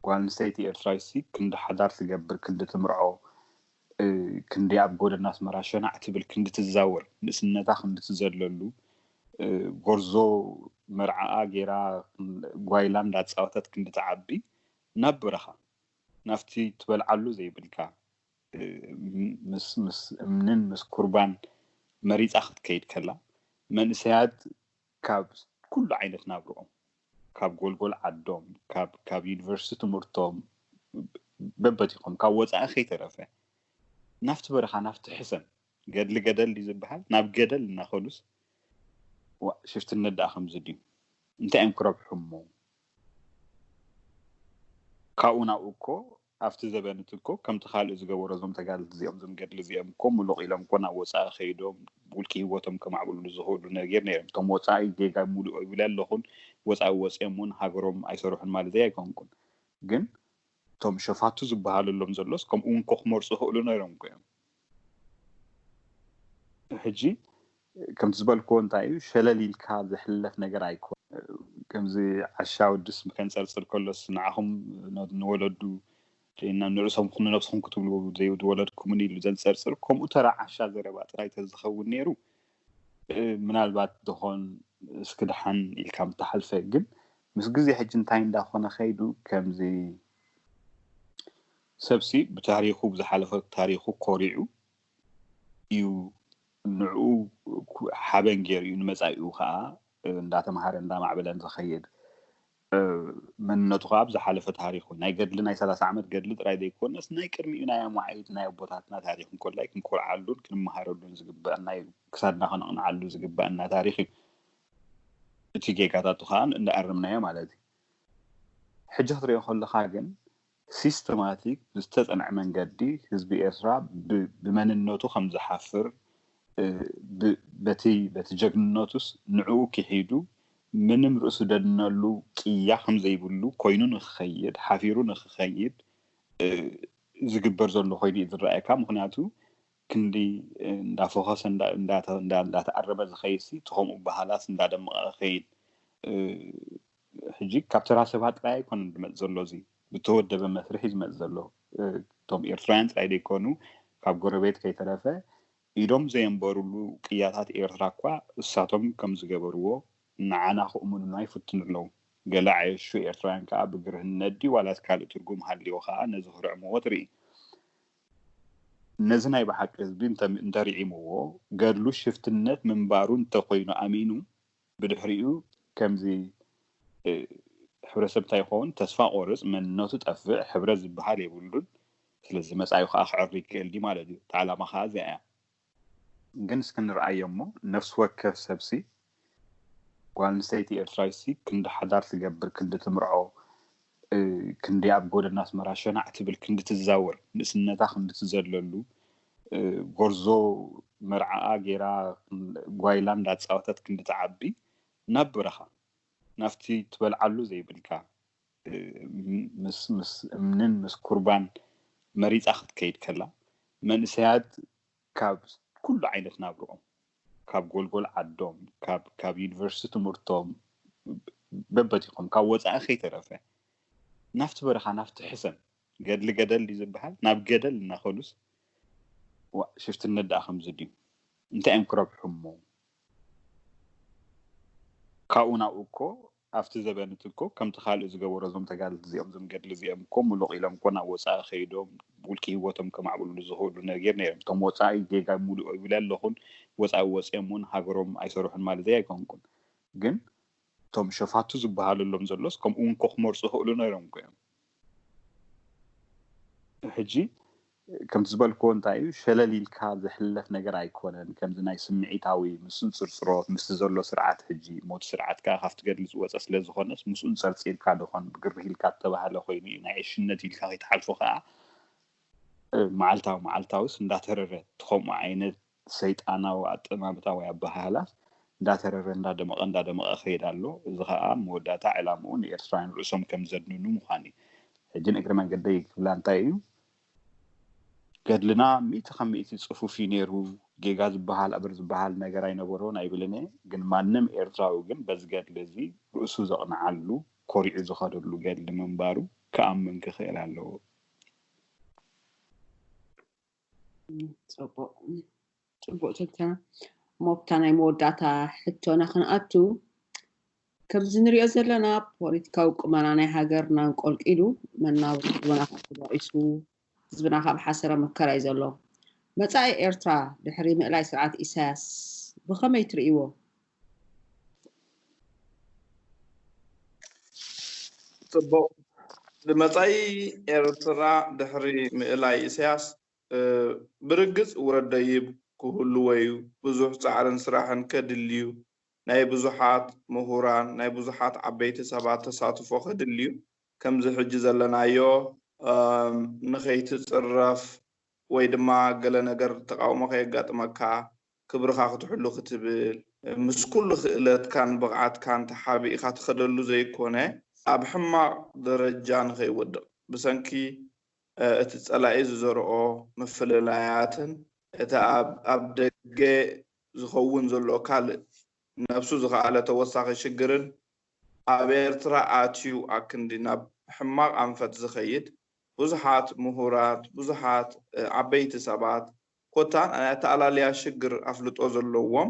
ጓል ኣንስተይቲ ኤርትራዊትሲ ክንዲ ሓዳር ትገብር፣ ክንዲ ትምርዖ፣ ክንዲ ኣብ ጎደና ኣስመራ ሸናዕ ትብል፣ ክንዲ ትዛወር፣ ንእስነታ ክንዲ ትዘለሉ፣ ጎርዞ መርዓኣ ገይራ ጓይላ እንዳጻወተት ክንዲ ትዓቢ፣ ናብ በረኻ ናብቲ ትበልዓሉ ዘይብልካ፣ ምስ ምስ እምንን ምስ ኩርባን መሪጻ ክትከይድ ከላ፣ መንእሰያት ካብ ኩሉ ዓይነት ናብርኦም፣ ካብ ጎልጎል ዓዶም፣ ካብ ካብ ዩኒቨርሲቲ ትምህርቶም፣ በበቲኾም ካብ ወጻኢ ከይተረፈ ናብቲ በረኻ፣ ናብቲ ሕሰም፣ ገድሊ ገደል ድዩ ዝበሃል፣ ናብ ገደል እናኸዱስ፣ ዋ ሽፍትነት ደኣ ከምዚ ድዩ? እንታይ እዮም ክረብሑ እሞ? ካብኡ ናብኡ እኮ ኣብቲ ዘበን እቲ እኮ ከምቲ ካልእ ዝገበሮ፣ እዞም ተጋደልቲ እዚኦም፣ እዞም ገድሊ እዚኦም እኮ ምሉቕ ኢሎም እኮ ናብ ወጻኢ ከይዶም ውልቂ ህይወቶም ከማዕብልሉ ዝኽእሉ ነገር ነይሮም። እቶም ወጻኢ ጌጋ ሙሉእ ይብል ኣለኹን፣ ወጻኢ ወጺኦም እውን ሃገሮም ኣይሰርሑን ማለት ኣይኮንኩን። ግን እቶም ሸፋቱ ዝበሃለሎም ዘሎስ ከምኡ እውን እኮ ክመርጹ ይኽእሉ ነይሮም እኮ እዮም። ሕጂ ከምቲ ዝበልክዎ እንታይ እዩ፣ ሸለል ኢልካ ዝሕለፍ ነገር ኣይኮን። ከምዚ ዓሻ ወድስ ከንጸርጽር ከሎስ ንዓኹም ንወለዱ ንዑሶም ኩኑ ነብስኹም ክትብሉ ዘይወለድኩምን ኢሉ ዘንጸርጽር፣ ከምኡ ተራ ዓሻ ዘረባ ጥራይ ተዝኸውን ነይሩ፣ ምናልባት ደኾን እስኪ ደሓን ኢልካ ምተሓልፈ። ግን ምስ ግዜ ሕጂ እንታይ እንዳኾነ ከይዱ፣ ከምዚ ሰብሲ ብታሪኹ ብዝሓለፈ ታሪኹ ኮሪዑ እዩ፣ ንዕኡ ሓበን ገይሩ እዩ ንመጻኢኡ ከዓ እንዳተምሃረ እንዳማዕበለን ዝኸይድ። መንነቱ ከዓ ኣብ ዝሓለፈ ታሪኹ ናይ ገድሊ ናይ ሰላሳ ዓመት ገድሊ ጥራይ ዘይኮነስ ናይ ቅድሚኡ ናይ ኣማዓይቱ ናይ ኣቦታትና ታሪኽ እንኮላይ ክንኮርዓሉን ክንመሃረሉን ዝግበአና እዩ። ክሳድና ከነቕንዓሉ ዝግበአና ታሪኽ እዩ። እቲ ጌጋታቱ ከዓ እንዳኣረምናዮ ማለት እዩ። ሕጂ ክትሪኦ ከለካ ግን ሲስተማቲክ ብዝተፀንዐ መንገዲ ህዝቢ ኤርትራ ብመንነቱ ከም ዝሓፍር በቲ በቲ ጀግንነቱስ ንዕኡ ክሒዱ ምንም ርእሱ ደድነሉ ቅያ ከም ዘይብሉ ኮይኑ ንክኸይድ ሓፊሩ ንክኸይድ ዝግበር ዘሎ ኮይኑ እዩ ዝረኣየካ። ምክንያቱ ክንዲ እንዳፎኸሰ እንዳተኣረመ ዝኸይድ ሲ እቲ ከምኡ ባህላስ እንዳደመቐ ክኸይድ ሕጂ ካብ ተራ ሰባት ጥራይ ኣይኮነን ዝመፅ ዘሎ። እዚ ብተወደበ መስርሕ እዩ ዝመፅ ዘሎ። እቶም ኤርትራውያን ጥራይ ዘይኮኑ ካብ ጎረቤት ከይተረፈ ኢዶም ዘየንበሩሉ ቅያታት ኤርትራ እኳ እሳቶም ከም ዝገበርዎ ንዓና ክእምኑና ይፍትኑ ኣለዉ። ገለ ዓየሹ ኤርትራውያን ከኣ ብግርህነት ድዩ ዋላስ ካልእ ትርጉም ሃልይዎ ከኣ ነዚ ክርዕምዎ ትርኢ። ነዚ ናይ ብሓቂ ህዝቢ እንተሪዒምዎ ገድሉ ሽፍትነት ምንባሩ እንተኮይኑ ኣሚኑ ብድሕሪኡ ከምዚ ሕብረተሰብ እንታይ ይኸውን? ተስፋ ቆርፅ፣ መንነቱ ጠፍእ፣ ሕብረት ዝበሃል የብሉን። ስለዚ መፃዩ ከዓ ክዕሪ ይክእል ድዩ ማለት እዩ። እቲ ዓላማ ከዓ እዚኣ እያ። ግን እስኪ ንርኣዮ እሞ ነፍሲ ወከፍ ሰብሲ ጓል ኣንስተይቲ ኤርትራዊትሲ ክንዲ ሓዳር ትገብር፣ ክንዲ ትምርዖ፣ ክንዲ ኣብ ጎደና ኣስመራ ሸናዕ ትብል፣ ክንዲ ትዛወር፣ ንእስነታ ክንዲ ትዘለሉ፣ ጎርዞ መርዓኣ ገይራ ጓይላ እንዳጻወተት ክንዲ ትዓቢ ናብ በረኻ ናብቲ ትበልዓሉ ዘይብልካ ምስ ምስ እምንን ምስ ኩርባን መሪጻ ክትከይድ ከላ መንእሰያት ካብ ኩሉ ዓይነት ናብርኦም ካብ ጎልጎል ዓዶም ካብ ካብ ዩኒቨርሲቲ ትምህርቶም በበቲኾም ካብ ወፃኢ ከይተረፈ ናብቲ በረኻ ናብቲ ሕሰም ገድሊ ገደል ድዩ ዝበሃል ናብ ገደል እናኸዱስ ሽፍትነት ደኣ ከምዚ ድዩ እንታይ እዮም ክረብሑ እሞ ካብኡ ናብኡ እኮ ኣብቲ ዘበን እቲ እኮ ከምቲ ካልእ ዝገበሮ እዞም ተጋደልቲ እዚኦም እዞም ገድሊ እዚኦም እኮ ሙሉቕ ኢሎም እኮ ናብ ወፃኢ ከይዶም ውልቂ ህይወቶም ከማዕብልሉ ዝኽእሉ ነገር ነይሮም። እቶም ወፃኢ ጌጋ ሙሉእ ይብል ኣለኹን ወፃኢ ወፂኦም እውን ሃገሮም ኣይሰርሑን ማለት ኣይኮንኩን። ግን እቶም ሸፋቱ ዝበሃለሎም ዘሎስ ከምኡ እውን እኮ ክመርፁ ይኽእሉ ነይሮም እኮ እዮም። ሕጂ ከምቲ ዝበልክዎ እንታይ እዩ ሸለል ኢልካ ዝሕለፍ ነገር ኣይኮነን። ከምዚ ናይ ስምዒታዊ ምስኡ ጽርጽሮት ምስቲ ዘሎ ስርዓት ሕጂ ሞት ስርዓት ከዓ ካብቲ ገድሊ ዝወፀ ስለ ዝኾነስ ምስኡ ንጸርፂርካ ዶኾን ብግርህ ኢልካ እተባህለ ኮይኑ እዩ ናይ ዕሽነት ኢልካ ከይትሓልፎ ከዓ መዓልታዊ መዓልታዊስ እንዳተረረ ትኸምኡ ዓይነት ሰይጣናዊ ኣጠማምታ ወይ ኣበሃህላ እንዳተረረ እንዳደመቐ እንዳደመቐ ከይድ ኣሎ። እዚ ከዓ መወዳእታ ዕላምኡ ንኤርትራውያን ርእሶም ከም ዘድንኑ ምዃን እዩ። ሕጂ ንእግሪ መንገደይ ክብላ እንታይ እዩ ገድልና ሚእቲ ካብ ሚእቲ ፅፉፍ እዩ ነይሩ። ጌጋ ዝበሃል ኣበር ዝበሃል ነገር ኣይነበሮን ኣይብልን እየ። ግን ማንም ኤርትራዊ ግን በዚ ገድሊ እዚ ርእሱ ዘቕንዓሉ ኮሪዑ ዝኸደሉ ገድሊ ምንባሩ ክኣምን ክኽእል ኣለዎ። ፅቡቅ ፅቡቅ ትንተና። ሞብታ ናይ መወዳእታ ሕቶና ክንኣቱ ከምዚ ንሪኦ ዘለና ፖለቲካዊ ቁመና ናይ ሃገርና እንቆልቂሉ መናብሮ ህዝብና ካብ ተባኢሱ ህዝብና ካብ ሓሰረ መከራ እዩ ዘሎ። መፃኢ ኤርትራ ድሕሪ ምእላይ ስርዓት ኢሳያስ ብኸመይ ትርእይዎ? ፅቡቅ ንመፃኢ ኤርትራ ድሕሪ ምእላይ ኢሳያስ ብርግፅ ውረድ ደይብ ክህልዎ እዩ። ብዙሕ ፃዕርን ስራሕን ከድሊ እዩ። ናይ ብዙሓት ምሁራን፣ ናይ ብዙሓት ዓበይቲ ሰባት ተሳትፎ ከድሊ እዩ። ከምዚ ሕጂ ዘለናዮ ንኸይትፅረፍ ወይ ድማ ገለ ነገር ተቃውሞ ከየጋጥመካ ክብርኻ ክትሕሉ ክትብል ምስ ኩሉ ክእለትካን ብቕዓትካን ተሓቢእካ ትኸደሉ ዘይኮነ ኣብ ሕማቕ ደረጃ ንኸይወድቕ ብሰንኪ እቲ ጸላኢ ዝዘርኦ ምፍልላያትን እቲ ኣብ ደገ ዝኸውን ዘሎ ካልእ ነብሱ ዝኸኣለ ተወሳኺ ሽግርን ኣብ ኤርትራ ኣትዩ ኣክንዲ ናብ ሕማቕ ኣንፈት ዝኸይድ ብዙሓት ምሁራት፣ ብዙሓት ዓበይቲ ሰባት ኮታ ናይ ኣተኣላልያ ሽግር ኣፍልጦ ዘለዎም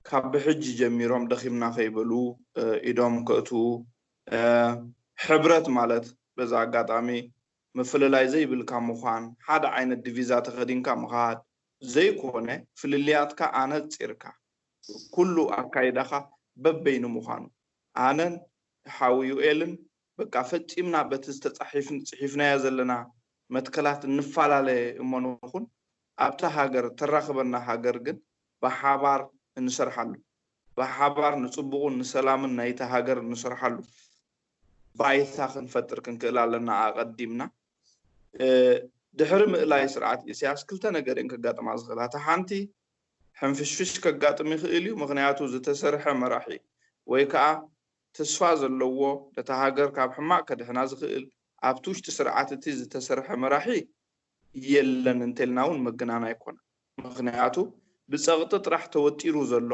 ካብ ብሕጂ ጀሚሮም ደኺምና ከይበሉ ኢዶም ከእትዉ ሕብረት ማለት በዚ ኣጋጣሚ ምፍልላይ ዘይብልካ ምዃን ሓደ ዓይነት ዲቪዛ ተኸዲንካ ምኻድ ዘይኮነ ፍልልያትካ ኣነጺርካ ኩሉ ኣካይዳኻ በበይኑ ምዃኑ ኣነን ሓው ዩኤልን በቃ ፈጺምና በቲ ዝተጻሒፍ-፣ ጽሒፍናዮ ዘለና መትከላት እንፈላለ እሞ ንኹን፣ ኣብታ ሃገር ተራኽበና ሃገር ግን ብሓባር እንሰርሓሉ፣ ብሓባር ንጽቡቕን ንሰላምን ናይታ ሃገር እንሰርሓሉ ባይታ ክንፈጥር ክንክእል ኣለና። ኣቐዲምና፣ እ፣ ድሕሪ ምእላይ ስርዓት ኢሳያስ ክልተ ነገር እየን ከጋጥማ ዝኽእላ። እታ ሓንቲ ሕንፍሽፍሽ ከጋጥም ይኽእል እዩ። ምኽንያቱ ዝተሰርሐ መራሒ ወይ ከዓ ተስፋ ዘለዎ፣ ነታ ሃገር ካብ ሕማቕ ከድሕና ዝኽእል፣ ኣብቲ ውሽጢ ስርዓት እቲ ዝተሰርሐ መራሒ የለን እንተልና እውን ምግናን ኣይኮነን። ምኽንያቱ ብጸቕጢ ጥራሕ ተወጢሩ ዘሎ፣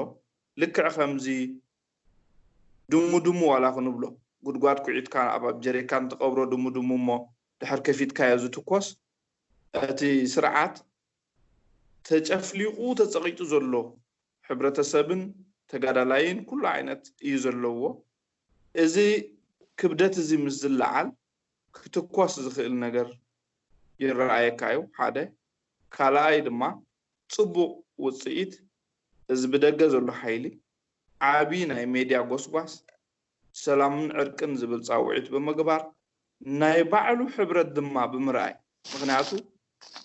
ልክዕ ከምዚ ድሙ ድሙ ዋላ ክንብሎ፣ ጉድጓድ ኩዒትካ ኣብ፣ ኣብ ጀሪካን ትቐብሮ ድሙ ድሙ እሞ ድሕር ከፊትካዮ ዝትኮስ፣ እቲ ስርዓት ተጨፍሊቑ ተጸቒጡ ዘሎ ሕብረተሰብን ተጋዳላይን ኩሉ ዓይነት እዩ ዘለዎ። እዚ ክብደት እዚ ምስ ዝለዓል ክትኮስ ዝኽእል ነገር ይረኣየካ እዩ፣ ሓደ። ካልኣይ ድማ ጽቡቕ ውጽኢት እዚ ብደገ ዘሎ ሓይሊ ዓቢ ናይ ሜድያ ጎስጓስ፣ ሰላምን ዕርቅን ዝብል ጻውዒት ብምግባር፣ ናይ ባዕሉ ሕብረት ድማ ብምርኣይ፣ ምኽንያቱ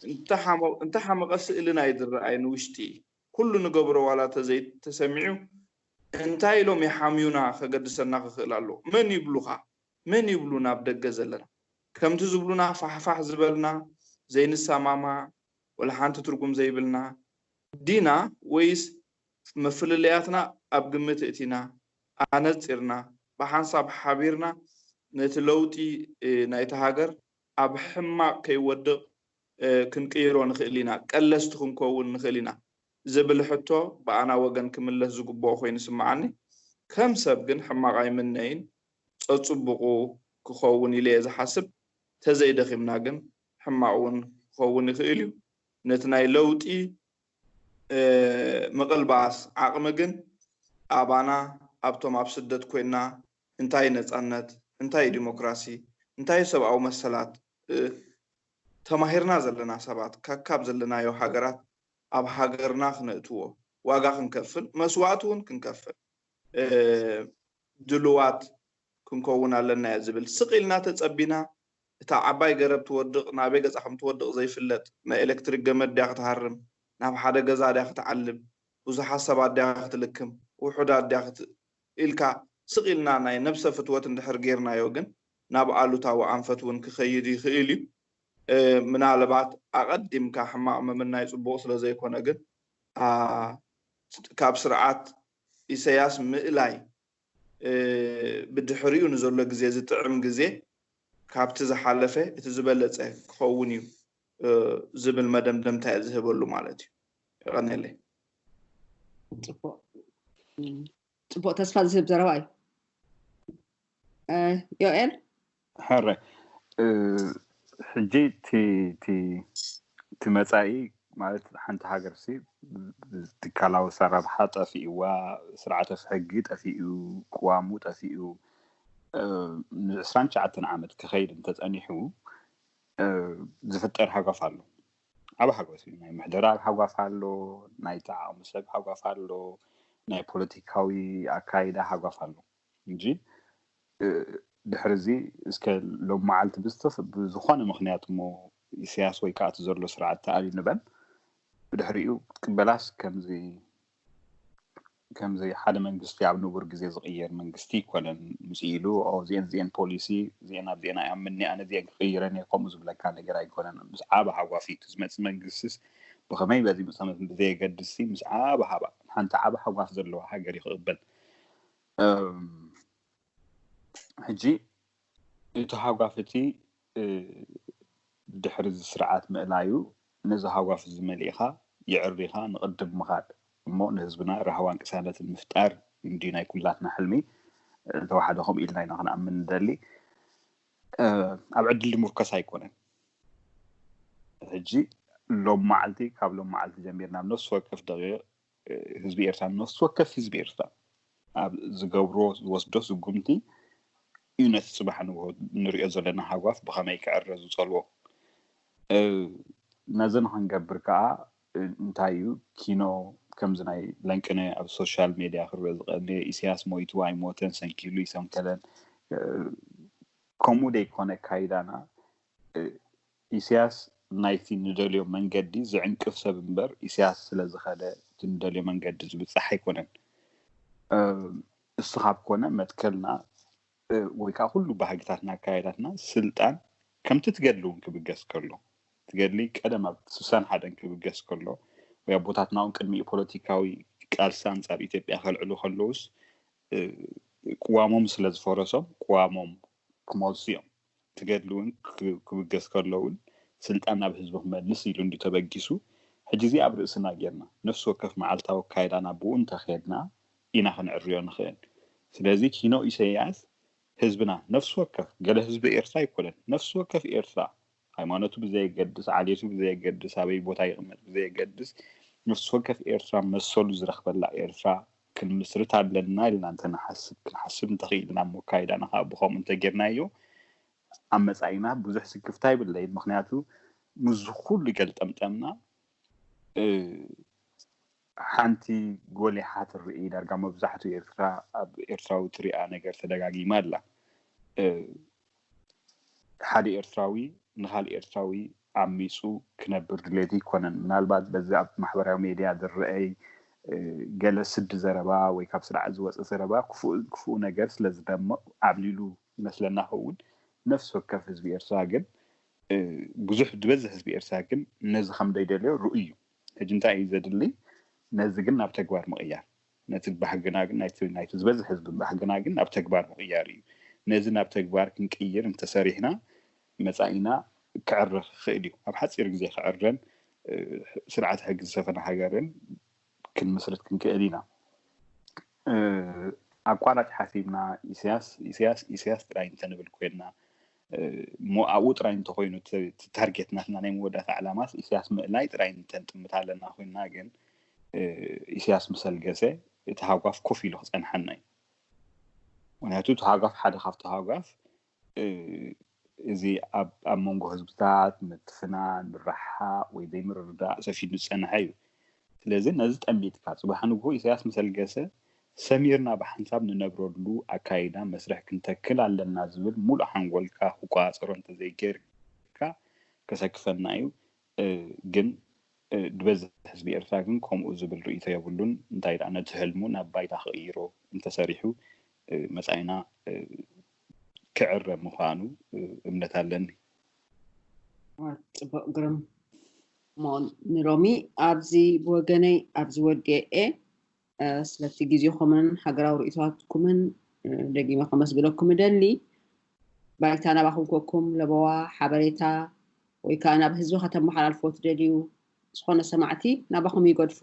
እንተሓመ-፣ እንተሓመቐ ስእሊ ናይ ዝረኣይ ንውሽጢ ኩሉ ንገብሮ ዋላ ተዘይተሰሚዑ እንታይ ኢሎም ይሓምዩና ከገድሰና ክኽእል ኣለዎ። መን ይብሉኻ? መን ይብሉ ናብ ደገ ዘለና? ከምቲ ዝብሉና ፋሕፋሕ ዝበልና ዘይንሰማማዕ ወላ ሓንቲ ትርጉም ዘይብልና ዲና ወይስ መፍለለያትና ኣብ ግምት እቲና ኣነጺርና ብሓንሳብ ሓቢርና ነቲ ለውጢ ናይታ ሃገር ኣብ ሕማቕ ከይወድቕ ክንቅይሮ ንኽእል ኢና፣ ቀለስቲ ክንከውን ንኽእል ኢና ዝብል ሕቶ ብኣና ወገን ክምለስ ዝግብኦ ኮይኑ ይስምዓኒ። ከም ሰብ ግን ሕማቕ ኣይምነይን፣ ጸጽቡቑ ክኸውን ኢለ እየ ዝሓስብ። ተዘይደኺምና ግን ሕማቕ እውን ክኸውን ይኽእል እዩ። ነቲ ናይ ለውጢ ምቕልባስ ዓቕሚ ግን ኣባና ኣብቶም ኣብ ስደት ኮይንና እንታይ ነጻነት፣ እንታይ ዲሞክራሲ፣ እንታይ ሰብኣዊ መሰላት ተማሂርና ዘለና ሰባት ካካብ ዘለናዮ ሃገራት ኣብ ሃገርና ክነእትዎ ዋጋ ክንከፍል መስዋእቲ እውን ክንከፍል ድልዋት ክንከውን ኣለና እየ ዝብል። ስቕ ኢልና ተጸቢና እታ ዓባይ ገረብ ትወድቕ ናበይ ገጻ ከም ትወድቕ ዘይፍለጥ ናይ ኤሌክትሪክ ገመድ ድያ ክትሃርም፣ ናብ ሓደ ገዛ ድያ ክትዓልብ፣ ብዙሓት ሰባት ድያ ክትልክም፣ ውሑዳት ድያ ኢልካ ስቕ ኢልና ናይ ነብሰ ፍትወት እንድሕር ጌርናዮ ግን ናብ ኣሉታዊ ኣንፈት እውን ክኸይድ ይኽእል እዩ። ምናልባት ኣቐዲምካ ሕማቕ ምምናይ ጽቡቕ ስለ ዘይኮነ ግን ካብ ስርዓት ኢሰያስ ምእላይ ብድሕሪኡ ንዘሎ ግዜ ዝጥዕም ግዜ ካብቲ ዝሓለፈ እቲ ዝበለጸ ክኸውን እዩ ዝብል መደምደምታ እየ ዝህበሉ ማለት እዩ። የቐንየለይ። ጽቡቕ ተስፋ ዝህብ ዘረባ እዩ። ዮኤል ሕረ ሕጂ እቲ መፃኢ ማለት ሓንቲ ሃገር ሲ ትካላዊ ኣሰራርሓ ጠፊእዋ፣ ስርዓተ ሕጊ ጠፊኡ፣ ቅዋሙ ጠፊኡ፣ ንዕስራን ትሽዓተን ዓመት ክኸይድ እንተፀኒሑ ዝፍጠር ሃጓፍ ኣሎ። ዓብ ሃጓፍ እዩ። ናይ ምሕደራ ሃጓፍ ኣሎ፣ ናይ ተዓቕሚ ሰብ ሃጓፍ ኣሎ፣ ናይ ፖለቲካዊ ኣካይዳ ሃጓፍ ኣሎ እንጂ ድሕሪ እዚ እስከ ሎም መዓልቲ ብዝተፍ ብዝኾነ ምኽንያት እሞ ኢሳያስ ወይ ከዓ እቲ ዘሎ ስርዓት ተኣልዩ ንበል ብድሕሪኡ ክትቅበላስ ከምዚ ከምዚ ሓደ መንግስቲ ኣብ ንቡር ግዜ ዝቕየር መንግስቲ ይኮነን ምፅእ ኢሉ እዚአን እዚአን ፖሊሲ እዚአን ኣብዚአን ኣይኣምንኒ ኣነ እዚአን ክቕይረን እየ ከምኡ ዝብለካ ነገር ኣይኮነን። ምስ ዓበ ሃጓፊ እቲ ዝመፅእ መንግስቲስ ብኸመይ በዚ መፃ ብዘየገድስ ምስ ዓበ ሃባ ሓንቲ ዓበ ሃጓፍ ዘለዋ ሃገር እዩ ክቕበል። ሕጂ እቲ ሃጓፍ እቲ ድሕሪ እዚ ስርዓት ምእላዩ ነዚ ሃጓፍ እዚ መሊእኻ የዕሪኻ ንቕድም ምኻድ እሞ ንህዝብና ራህዋን ቅሳነትን ምፍጣር እንዲ ናይ ኩላትና ሕልሚ። ዝተዋሓደ ከምኡ ኢልና ኢና ክንኣምን ንደሊ። ኣብ ዕድል ድምርኮስ ኣይኮነን። ሕጂ ሎም መዓልቲ ካብ ሎም መዓልቲ ጀሚርና ኣብ ነፍሲ ወከፍ ደቂቕ ህዝቢ ኤርትራ ነፍሲ ወከፍ ህዝቢ ኤርትራ ኣብ ዝገብሮ ዝወስዶ ስጉምቲ እዩ ነቲ ፅባሕ ንግሆ ንሪኦ ዘለና ሃጓፍ ብኸመይ ክዕረ ዝፀልዎ። ነዚ ንክንገብር ከዓ እንታይ እዩ ኪኖ ከምዚ ናይ ለንቅነ ኣብ ሶሻል ሜድያ ክርበ ዝቀንየ ኢሳያስ ሞይቱ ኣይሞተን ሰንኪሉ ይሰንከለን ከምኡ ደይኮነ ኣካይዳና፣ ኢሳያስ ናይቲ ንደልዮ መንገዲ ዝዕንቅፍ ሰብ እምበር፣ ኢሳያስ ስለ ዝኸደ እቲ ንደልዮ መንገዲ ዝብጻሕ ኣይኮነን። እሱ ካብ ኮነ መትከልና ወይ ከዓ ኩሉ ባህግታትና ኣካይዳትና ስልጣን ከምቲ ትገድሊ እውን ክብገስ ከሎ፣ ትገድሊ ቀደም ኣብ ስሳን ሓደን ክብገስ ከሎ፣ ወይ ኣቦታትና እውን ቅድሚኡ ፖለቲካዊ ቃልሲ ኣንጻር ኢትዮጵያ ከልዕሉ ከለውስ ቅዋሞም ስለ ዝፈረሶም ቅዋሞም ክመልሱ እዮም። ትገድሊ እውን ክብገስ ከሎ እውን ስልጣን ናብ ህዝቢ ክመልስ ኢሉ እንዲ ተበጊሱ፣ ሕጂ እዚ ኣብ ርእስና ጌርና ነፍሲ ወከፍ መዓልታዊ ኣካይዳና ብኡ እንተኸድና ኢና ክንዕርዮ ንኽእል። ስለዚ ኪኖ ኢሳያስ ህዝብና ነፍሲ ወከፍ፣ ገለ ህዝቢ ኤርትራ ኣይኮነን፣ ነፍሲ ወከፍ ኤርትራ ሃይማኖቱ ብዘየገድስ፣ ዓሌቱ ብዘየገድስ፣ ኣበይ ቦታ ይቕመጥ ብዘየገድስ፣ ነፍሲ ወከፍ ኤርትራ መሰሉ ዝረኽበላ ኤርትራ ክንምስርት ኣለና ኢልና እንተንሓስብ፣ ክንሓስብ እንተኽኢልና እሞ ኣካይዳና ከዓ ብኸምኡ እንተጌርናዮ ኣብ መጻኢና ብዙሕ ስክፍታ ይብለይን። ምኽንያቱ ምስዚ ኩሉ ገልጠምጠምና ሓንቲ ጎሊሓ ትርኢ። ዳርጋ መብዛሕትኡ ኤርትራ ኣብ ኤርትራዊ ትሪኣ ነገር ተደጋጊማ ኣላ። ሓደ ኤርትራዊ ንኻልእ ኤርትራዊ ዓሚፁ ክነብር ድሌቱ ኣይኮነን። ምናልባት በዚ ኣብ ማሕበራዊ ሜድያ ዝረአይ ገለ ስዲ ዘረባ ወይ ካብ ስርዓት ዝወፀ ዘረባ ክፉእ ክፉእ ነገር ስለ ዝደምቕ ዓብሊሉ ይመስለና ኸውን። ነፍሲ ወከፍ ህዝቢ ኤርትራ ግን ብዙሕ ዝበዝሕ ህዝቢ ኤርትራ ግን ነዚ ከም ዘይደልዮ ርኡይ እዩ። ሕጂ እንታይ እዩ ዘድሊ? ነዚ ግን ናብ ተግባር ምቕያር፣ ነቲ ባህግና ግን ናይቲ ናይቲ ዝበዝሕ ህዝቢ ባህግና ግን ናብ ተግባር ምቕያር እዩ። ነዚ ናብ ተግባር ክንቅይር እንተሰሪሕና መጻኢና ክዕረ ክኽእል እዩ። ኣብ ሓጺር ግዜ ክዕረን ስርዓት ሕጊ ዝሰፈነ ሃገርን ክንምስርት ክንክእል ኢና። ኣቋራጭ ሓሲብና ኢሳያስ ኢሳያስ ኢሳያስ ጥራይ እንተንብል ኮይንና እሞ ኣብኡ ጥራይ እንተኮይኑ ታርጌት ናትና ናይ መወዳእታ ዕላማስ ኢሳያስ ምእላይ ጥራይ እንተንጥምት ኣለና ኮይንና ግን ኢሳያስ ምሰልገሰ እቲ ሃጓፍ ኮፍ ኢሉ ክጸንሓና እዩ። ምክንያቱ እቲ ሃጓፍ ሓደ ካብቲ ሃጓፍ እዚ ኣብ ኣብ መንጎ ህዝብታት ምትፍናን፣ ምርሕሓቕ ወይ ዘይምርድዳእ ሰፊኑ ዝጸንሐ እዩ። ስለዚ ነዚ ጠሚትካ ጽባሕ ንግሆ ኢሳያስ ምሰልገሰ ሰሚርና ብሓንሳብ ንነብረሉ ኣካይዳ መስርሕ ክንተክል ኣለና ዝብል ሙሉእ ሓንጎልካ ክቆጻጸሮ እንተዘይገይርካ ከሰክፈና እዩ። ግን ዝበዝሕ ህዝቢ ኤርትራ ግን ከምኡ ዝብል ርእይቶ የብሉን። እንታይ ደኣ ነቲ ህልሙ ናብ ባይታ ክቕይሮ እንተሰሪሑ መጻኢና ክዕረ ምዃኑ እምነት ኣለኒ። ጽቡቕ ግርም። እሞ ንሎሚ ኣብዚ ብወገነይ ኣብዚ ወዲኤ ስለቲ ግዜኹምን ሃገራዊ ርእይቶታትኩምን ደጊመ ከመስግነኩም እደሊ። ባይታ ናባኹም ከኩም ለበዋ ሓበሬታ ወይ ከዓ ናብ ህዝቢ ከተመሓላልፎ ትደልዩ ዝኾነ ሰማዕቲ ናባኹም ይገድፎ።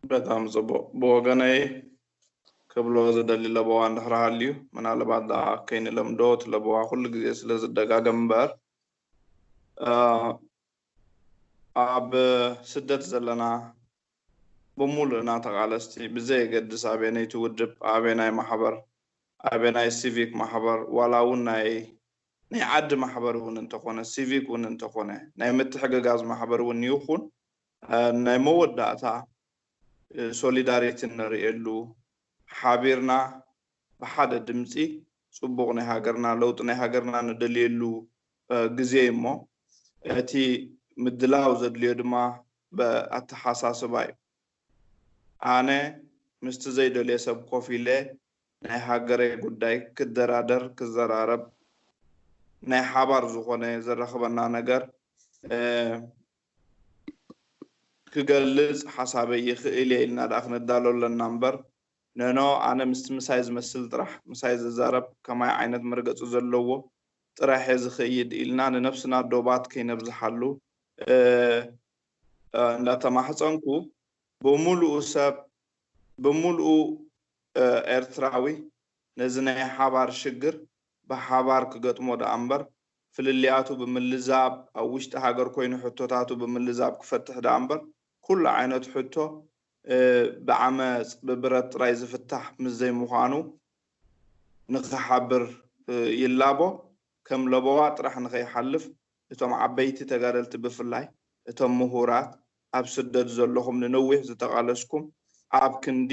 በጣም ጽቡቕ። ብወገነይ ክብሎ ዝደሊ ለበዋ እንድሕር ሃልዩ፣ ምናልባት ደኣ ከይንለምዶ እቲ ለበዋ ኩሉ ግዜ ስለ ዝደጋገም እምበር፣ ኣብ ስደት ዘለና ብምሉእና ተቓለስቲ፣ ብዘየገድስ ኣበየነይቲ ውድብ፣ ኣበየናይ ማሕበር፣ ኣበየናይ ሲቪክ ማሕበር፣ ዋላ እውን ናይ ናይ ዓዲ ማሕበር እውን እንተኾነ፣ ሲቪክ እውን እንተኾነ፣ ናይ ምትሕግጋዝ ማሕበር እውን ይኹን፣ ናይ መወዳእታ ሶሊዳሪቲ እንርእየሉ፣ ሓቢርና ብሓደ ድምፂ ፅቡቕ ናይ ሃገርና፣ ለውጢ ናይ ሃገርና ንደልየሉ ግዜ እዩ። እሞ እቲ ምድላው ዘድልዮ ድማ ብኣተሓሳስባ እዩ። ኣነ ምስቲ ዘይደልዮ ሰብ ኮፍ ኢለ ናይ ሃገረይ ጉዳይ ክደራደር፣ ክዘራረብ፣ ናይ ሓባር ዝኾነ ዘራኽበና ነገር ክገልፅ ሓሳበይ ይኽእል እየ ኢልና ደኣ ክንዳሎ ኣለና እምበር፣ ነኖ ኣነ ምስቲ ምሳይ ዝመስል ጥራሕ ምሳይ ዝዛረብ ከማይ ዓይነት መርገፂ ዘለዎ ጥራሕ እየ ዝኽይድ ኢልና ንነብስና ዶባት ከይነብዝሓሉ እንዳተማሕፀንኩ፣ ብምሉኡ ሰብ ብምሉኡ ኤርትራዊ ነዚ ናይ ሓባር ሽግር ብሓባር ክገጥሞ ደኣ እምበር፣ ፍልልያቱ ብምልዛብ፣ ኣብ ውሽጢ ሃገር ኮይኑ ሕቶታቱ ብምልዛብ ክፈትሕ ደኣ እምበር፣ ኩሉ ዓይነት ሕቶ ብዓመጽ ብብረት ጥራይ ዝፍታሕ ምስ ዘይምዃኑ ንኽሓብር ይላቦ። ከም ለበዋ ጥራሕ ንኸይሓልፍ፣ እቶም ዓበይቲ ተጋደልቲ ብፍላይ እቶም ምሁራት ኣብ ስደት ዘለኹም ንነዊሕ ዝተቓለስኩም ኣብ ክንዲ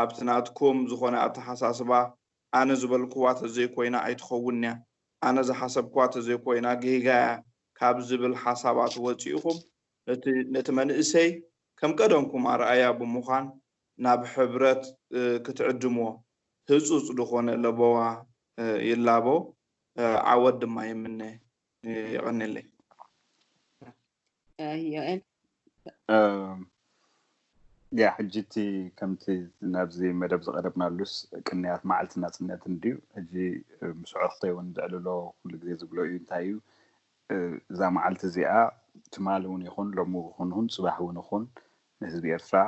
ኣብቲ ናትኩም ዝኾነ ኣተሓሳስባ ኣነ ዝበልክዋ ተዘይኮይና ኣይትኸውን እያ፣ ኣነ ዝሓሰብክዋ ተዘይኮይና ጌጋ እያ ካብ ዝብል ሓሳባት ወፂእኹም ነቲ ነቲ መንእሰይ ከም ቀደምኩም ኣርኣያ ብምዃን ናብ ሕብረት እ፣ ክትዕድምዎ ህፁፅ ዝኾነ ለበዋ እ፣ ይላቦ። እ፣ ዓወት ድማ ይምነ። የቐንየለይ። ዮኤል ያ ሕጂ እቲ ከምቲ ናብዚ መደብ ዝቐረብናሉስ ቅንያት መዓልቲ ናፅነት እንድዩ። ሕጂ ምስዑ ክተይ እውን ዘዕልሎ ኩሉ ግዜ ዝብሎ እዩ። እንታይ እዩ እዛ መዓልቲ እዚኣ ትማሊ እውን ይኹን ሎሚ ይኹን ይኹን ፅባሕ እውን ይኹን ንህዝቢ ኤርትራ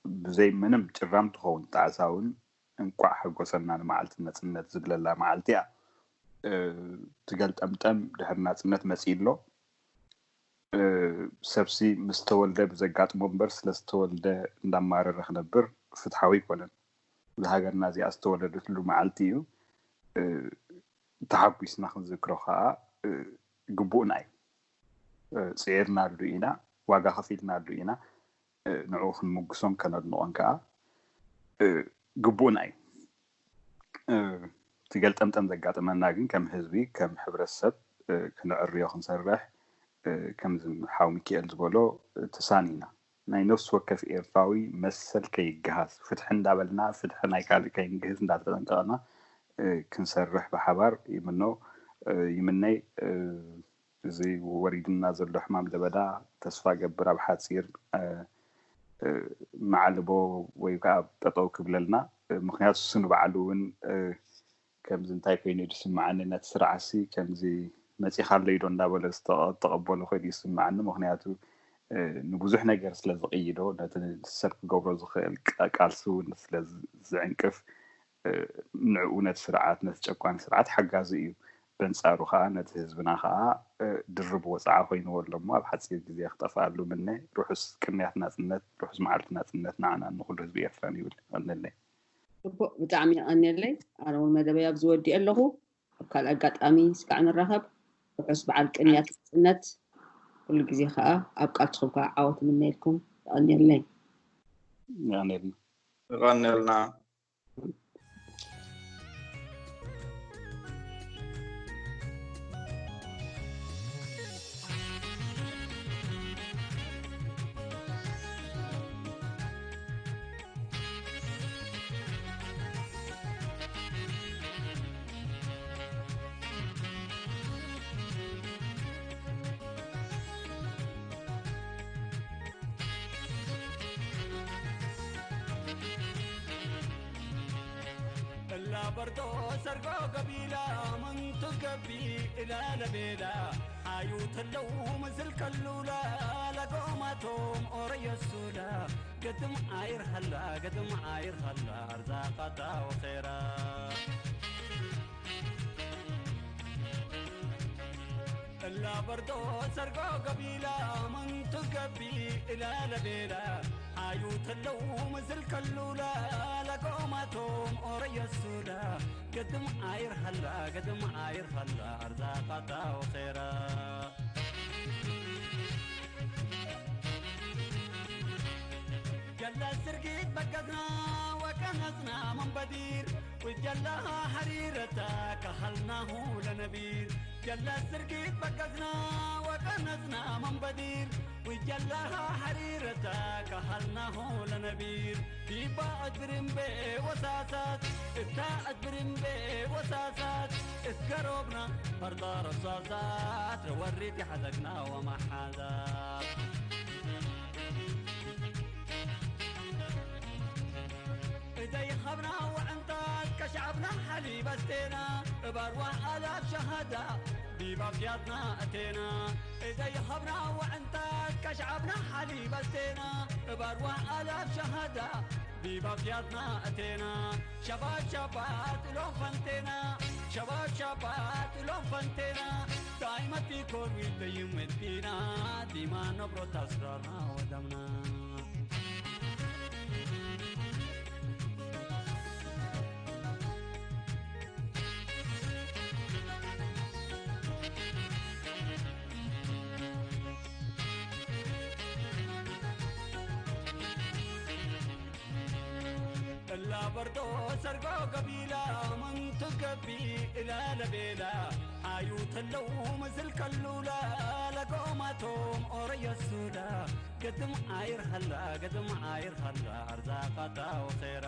ብዘይ ምንም ጭራም ትኸውን ጣዕሳ እውን እንቋዕ ሓጎሰና ንመዓልቲ ነፅነት ዝብለላ መዓልቲ እያ። ትገልጠምጠም ድሕሪ ናፅነት መፂኡ ኣሎ። ሰብሲ ምስ ተወልደ ብዘጋጥሞ እምበር ስለ ዝተወልደ እንዳማረረ ክነብር ፍትሓዊ ኣይኮነን። እዛ ሃገርና እዚኣ ዝተወለደትሉ መዓልቲ እዩ። ተሓጒስና ክንዝክሮ ከዓ ግቡእና እዩ። ፅዒርናሉ ኢና፣ ዋጋ ከፊልናሉ ኢና። ንዕኡ ክንምጉሶን ከነድንቖን ከዓ ግቡእና እዩ። እቲ ገልጠምጠም ዘጋጠመና ግን ከም ህዝቢ፣ ከም ሕብረተሰብ ክነዕርዮ ክንሰርሕ፣ ከምዚ ሓው ሚኪኤል ዝበሎ ተሳኒና ናይ ነፍሲ ወከፍ ኤርትራዊ መሰል ከይገሃስ ፍትሒ እንዳበልና ፍትሒ ናይ ካልእ ከይንግህስ እንዳተጠንቀቕና ክንሰርሕ ብሓባር ይምኖ ይምነይ። እዚ ወሪድና ዘሎ ሕማም ለበዳ ተስፋ ገብር ኣብ ሓፂር መዓልቦ ወይ ከዓ ጠጠው ክብለልና። ምክንያቱ እሱ ንባዕሉ እውን ከምዚ እንታይ ኮይኑ እዩ ዝስምዓኒ ነቲ ስርዓሲ ከምዚ መፂኻለይ ዶ እንዳበለ ዝተቐበሎ ኮይኑ ይስምዓኒ። ምክንያቱ ንብዙሕ ነገር ስለ ዝቕይዶ ነቲ ሰብ ክገብሮ ዝኽእል ቃልሲ እውን ስለ ዝዕንቅፍ ንዕኡ ነቲ ስርዓት ነቲ ጨቋኒ ስርዓት ሓጋዚ እዩ። በንፃሩ ከዓ ነቲ ህዝብና ከዓ ድርብ ወፅዓ ኮይንዎ ኣሎ እሞ ኣብ ሓፂር ግዜ ክጠፍኣሉ ምነ። ርሑስ ቅንያት ናፅነት፣ ርሑስ መዓልቲ ናፅነት ንዓና ንኩሉ ህዝቢ ኤርትራን ይብል። ይቐንለይ። ጽቡቕ፣ ብጣዕሚ የቐንየለይ። ኣነ እውን መደበይ ኣብዚ ወዲኤ ኣለኹ። ኣብ ካልእ ኣጋጣሚ ስጋዕ ንራኸብ። ርሑስ በዓል ቅንያት ናጽነት። ኩሉ ግዜ ከዓ ኣብ ቃልስኹም ከዓ ዓወት እምነየልኩም። የቐንየለይ። የቐንየልና። ይቐንየልና። እላ በርዶ ሰርጎ ገቢላ መንቱ ገቢ እላ ለቤላ ሓዩ ተለው ምስል ከሉላ ለጎማቶም ኦረየሱላ ገድም ኣይርሃላ ገድም ኣይርሃላ ኣርዛቃታ ወኼራ እላ በርዶ ሰርጎ ገቢላ መንቱ ገቢ እላ ለቤላ ሓዩ ተለው ምስል ከሉላ ለጎማቶም ኦረየሱላ ገድም ኣይርሃላ ገድም ኣይርሃላ ኣርዛቃታ ወኼራ جل السرقيت بقتنا وكنسنا من بدير وجلها حريرتا كحلناه لنبير جل السرقيت بقتنا وكنسنا من بدير وجلها حريرتا كحلناه لنبير ديبا أدبرين بي وساسات إتا أدبرين بي وساسات إسقروبنا فرضا رصاصات روريتي حدقنا ومحازات إذا يخبنا وعنتات كشعبنا حليب استينا بأرواح آلاف شهداء ببافياتنا أتينا إذا يخبنا وعنتات كشعبنا حليب استينا بأرواح آلاف شهداء ببافياتنا أتينا شبات شبات لون فنتينا شبات شبات لون فنتينا دايما في كل ويديم ودينا ديما نبرة أسرارنا ودمنا በርዶ ሰርጎ ገቢላ ምንቱ ገቢ እላ ለቤላ ሓዩ ተለው ምስል ከሉላ ለጎማቶም ኦረዮ ሱዳ ገድም ኣይርሃላ ገድም ኣይርሃላ ኣርዛቃታ ወኼራ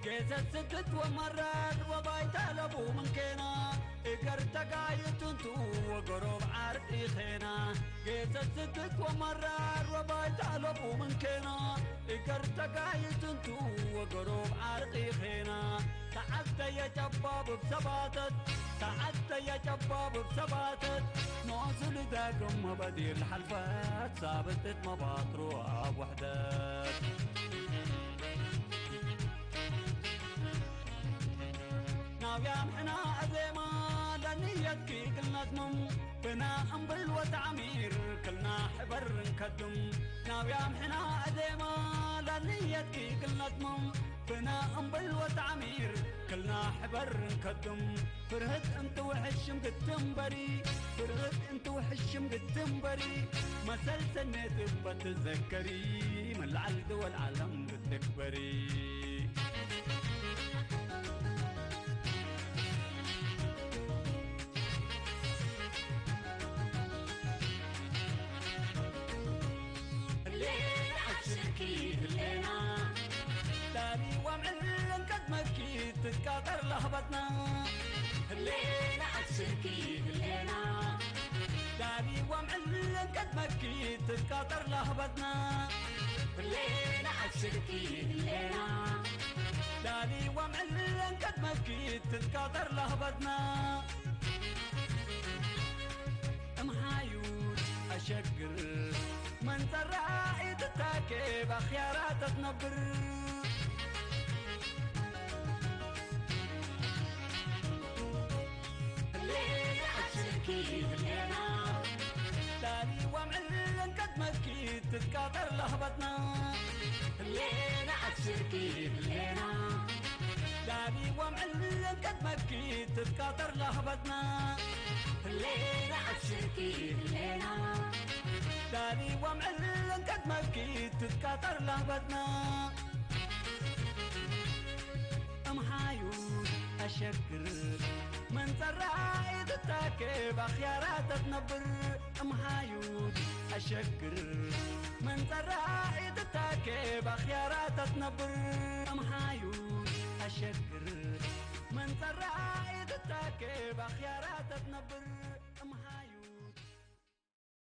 ጌሰት ስክት ወመራር ወባይታ ለቡ ምንኬና እገር ተጋይትንቱ ወገሮብ ዓርቂ ኼና ጌሰት ስክት ወመራር ወባይታ ለቡ ምንኬና እገር ተጋይትንቱ ወገሮብ ዓርቂ ኼና ተዓስተየ ጨባብብ ሰባተት ተዓስተየ ጨባብብ ሰባተት ኖሱ ልዳግም መበዲር ለሓልፈት ሳብትት መባትሩ ኣብ ውሕደት ናብያ ምሕና ኣዜማ ለንየትኪ ክልነትምም ብና እምብል ወተዕሚር ክልና ሕበር እንከድም ናብያ ምሕና ኣዜማ ለንየትኪ ክልነትምም ብና እምብል ወተዕሚር ክልና ሕበር እንከድም ፍርህት እንትውሕሽም ግትምበሪ ፍርህት እንትውሕሽም ግትምበሪ መሰል ሰኔት እበትዘከሪ መላዕል ድወል ዓለም ግትክበሪ ዳኒ ወምዕልን ቀድመኪ ትቃጠር ላህበትና ህሌና ኣብ ስልኪ ህሌና ዳኒ ወምዕልን ቀድመኪ ትቃጠር ላህበትና ህሌና ኣብ ስልኪ ህሌና ዳኒ ወምዕልን ቀድመኪ ትቃጠር ላህበትና እምሃዩት ኣሸግር መንጸራ ኢትታኬ ባኽያራ ተትነብር ሌላ ኣስርኪ ሌላ ዳኒ ወምዕልን ቀድመኪ ትትቃጠር ላህበትና ሌላ ኣስርኪ ሌላ ዳኒ ወምዕልን ቀድመኪ ትትቃጠር ላህበትና ሌላ ኣስርኪ ሌላ ዳኒ ወምዕልን ቀድመኪ ትትቃጠር ላህበትና እምሃዩ ኣሸግር መንጸራ ኢትታኬ ባኽያራ ተትነብር እምሃዩ ኣሸግር መንጸራ ኢትታኬ ባኽያራ ተትነብር እምሃዩ ኣሸግር መንጸራ ኢትታኬ ባኽያራ ተትነብር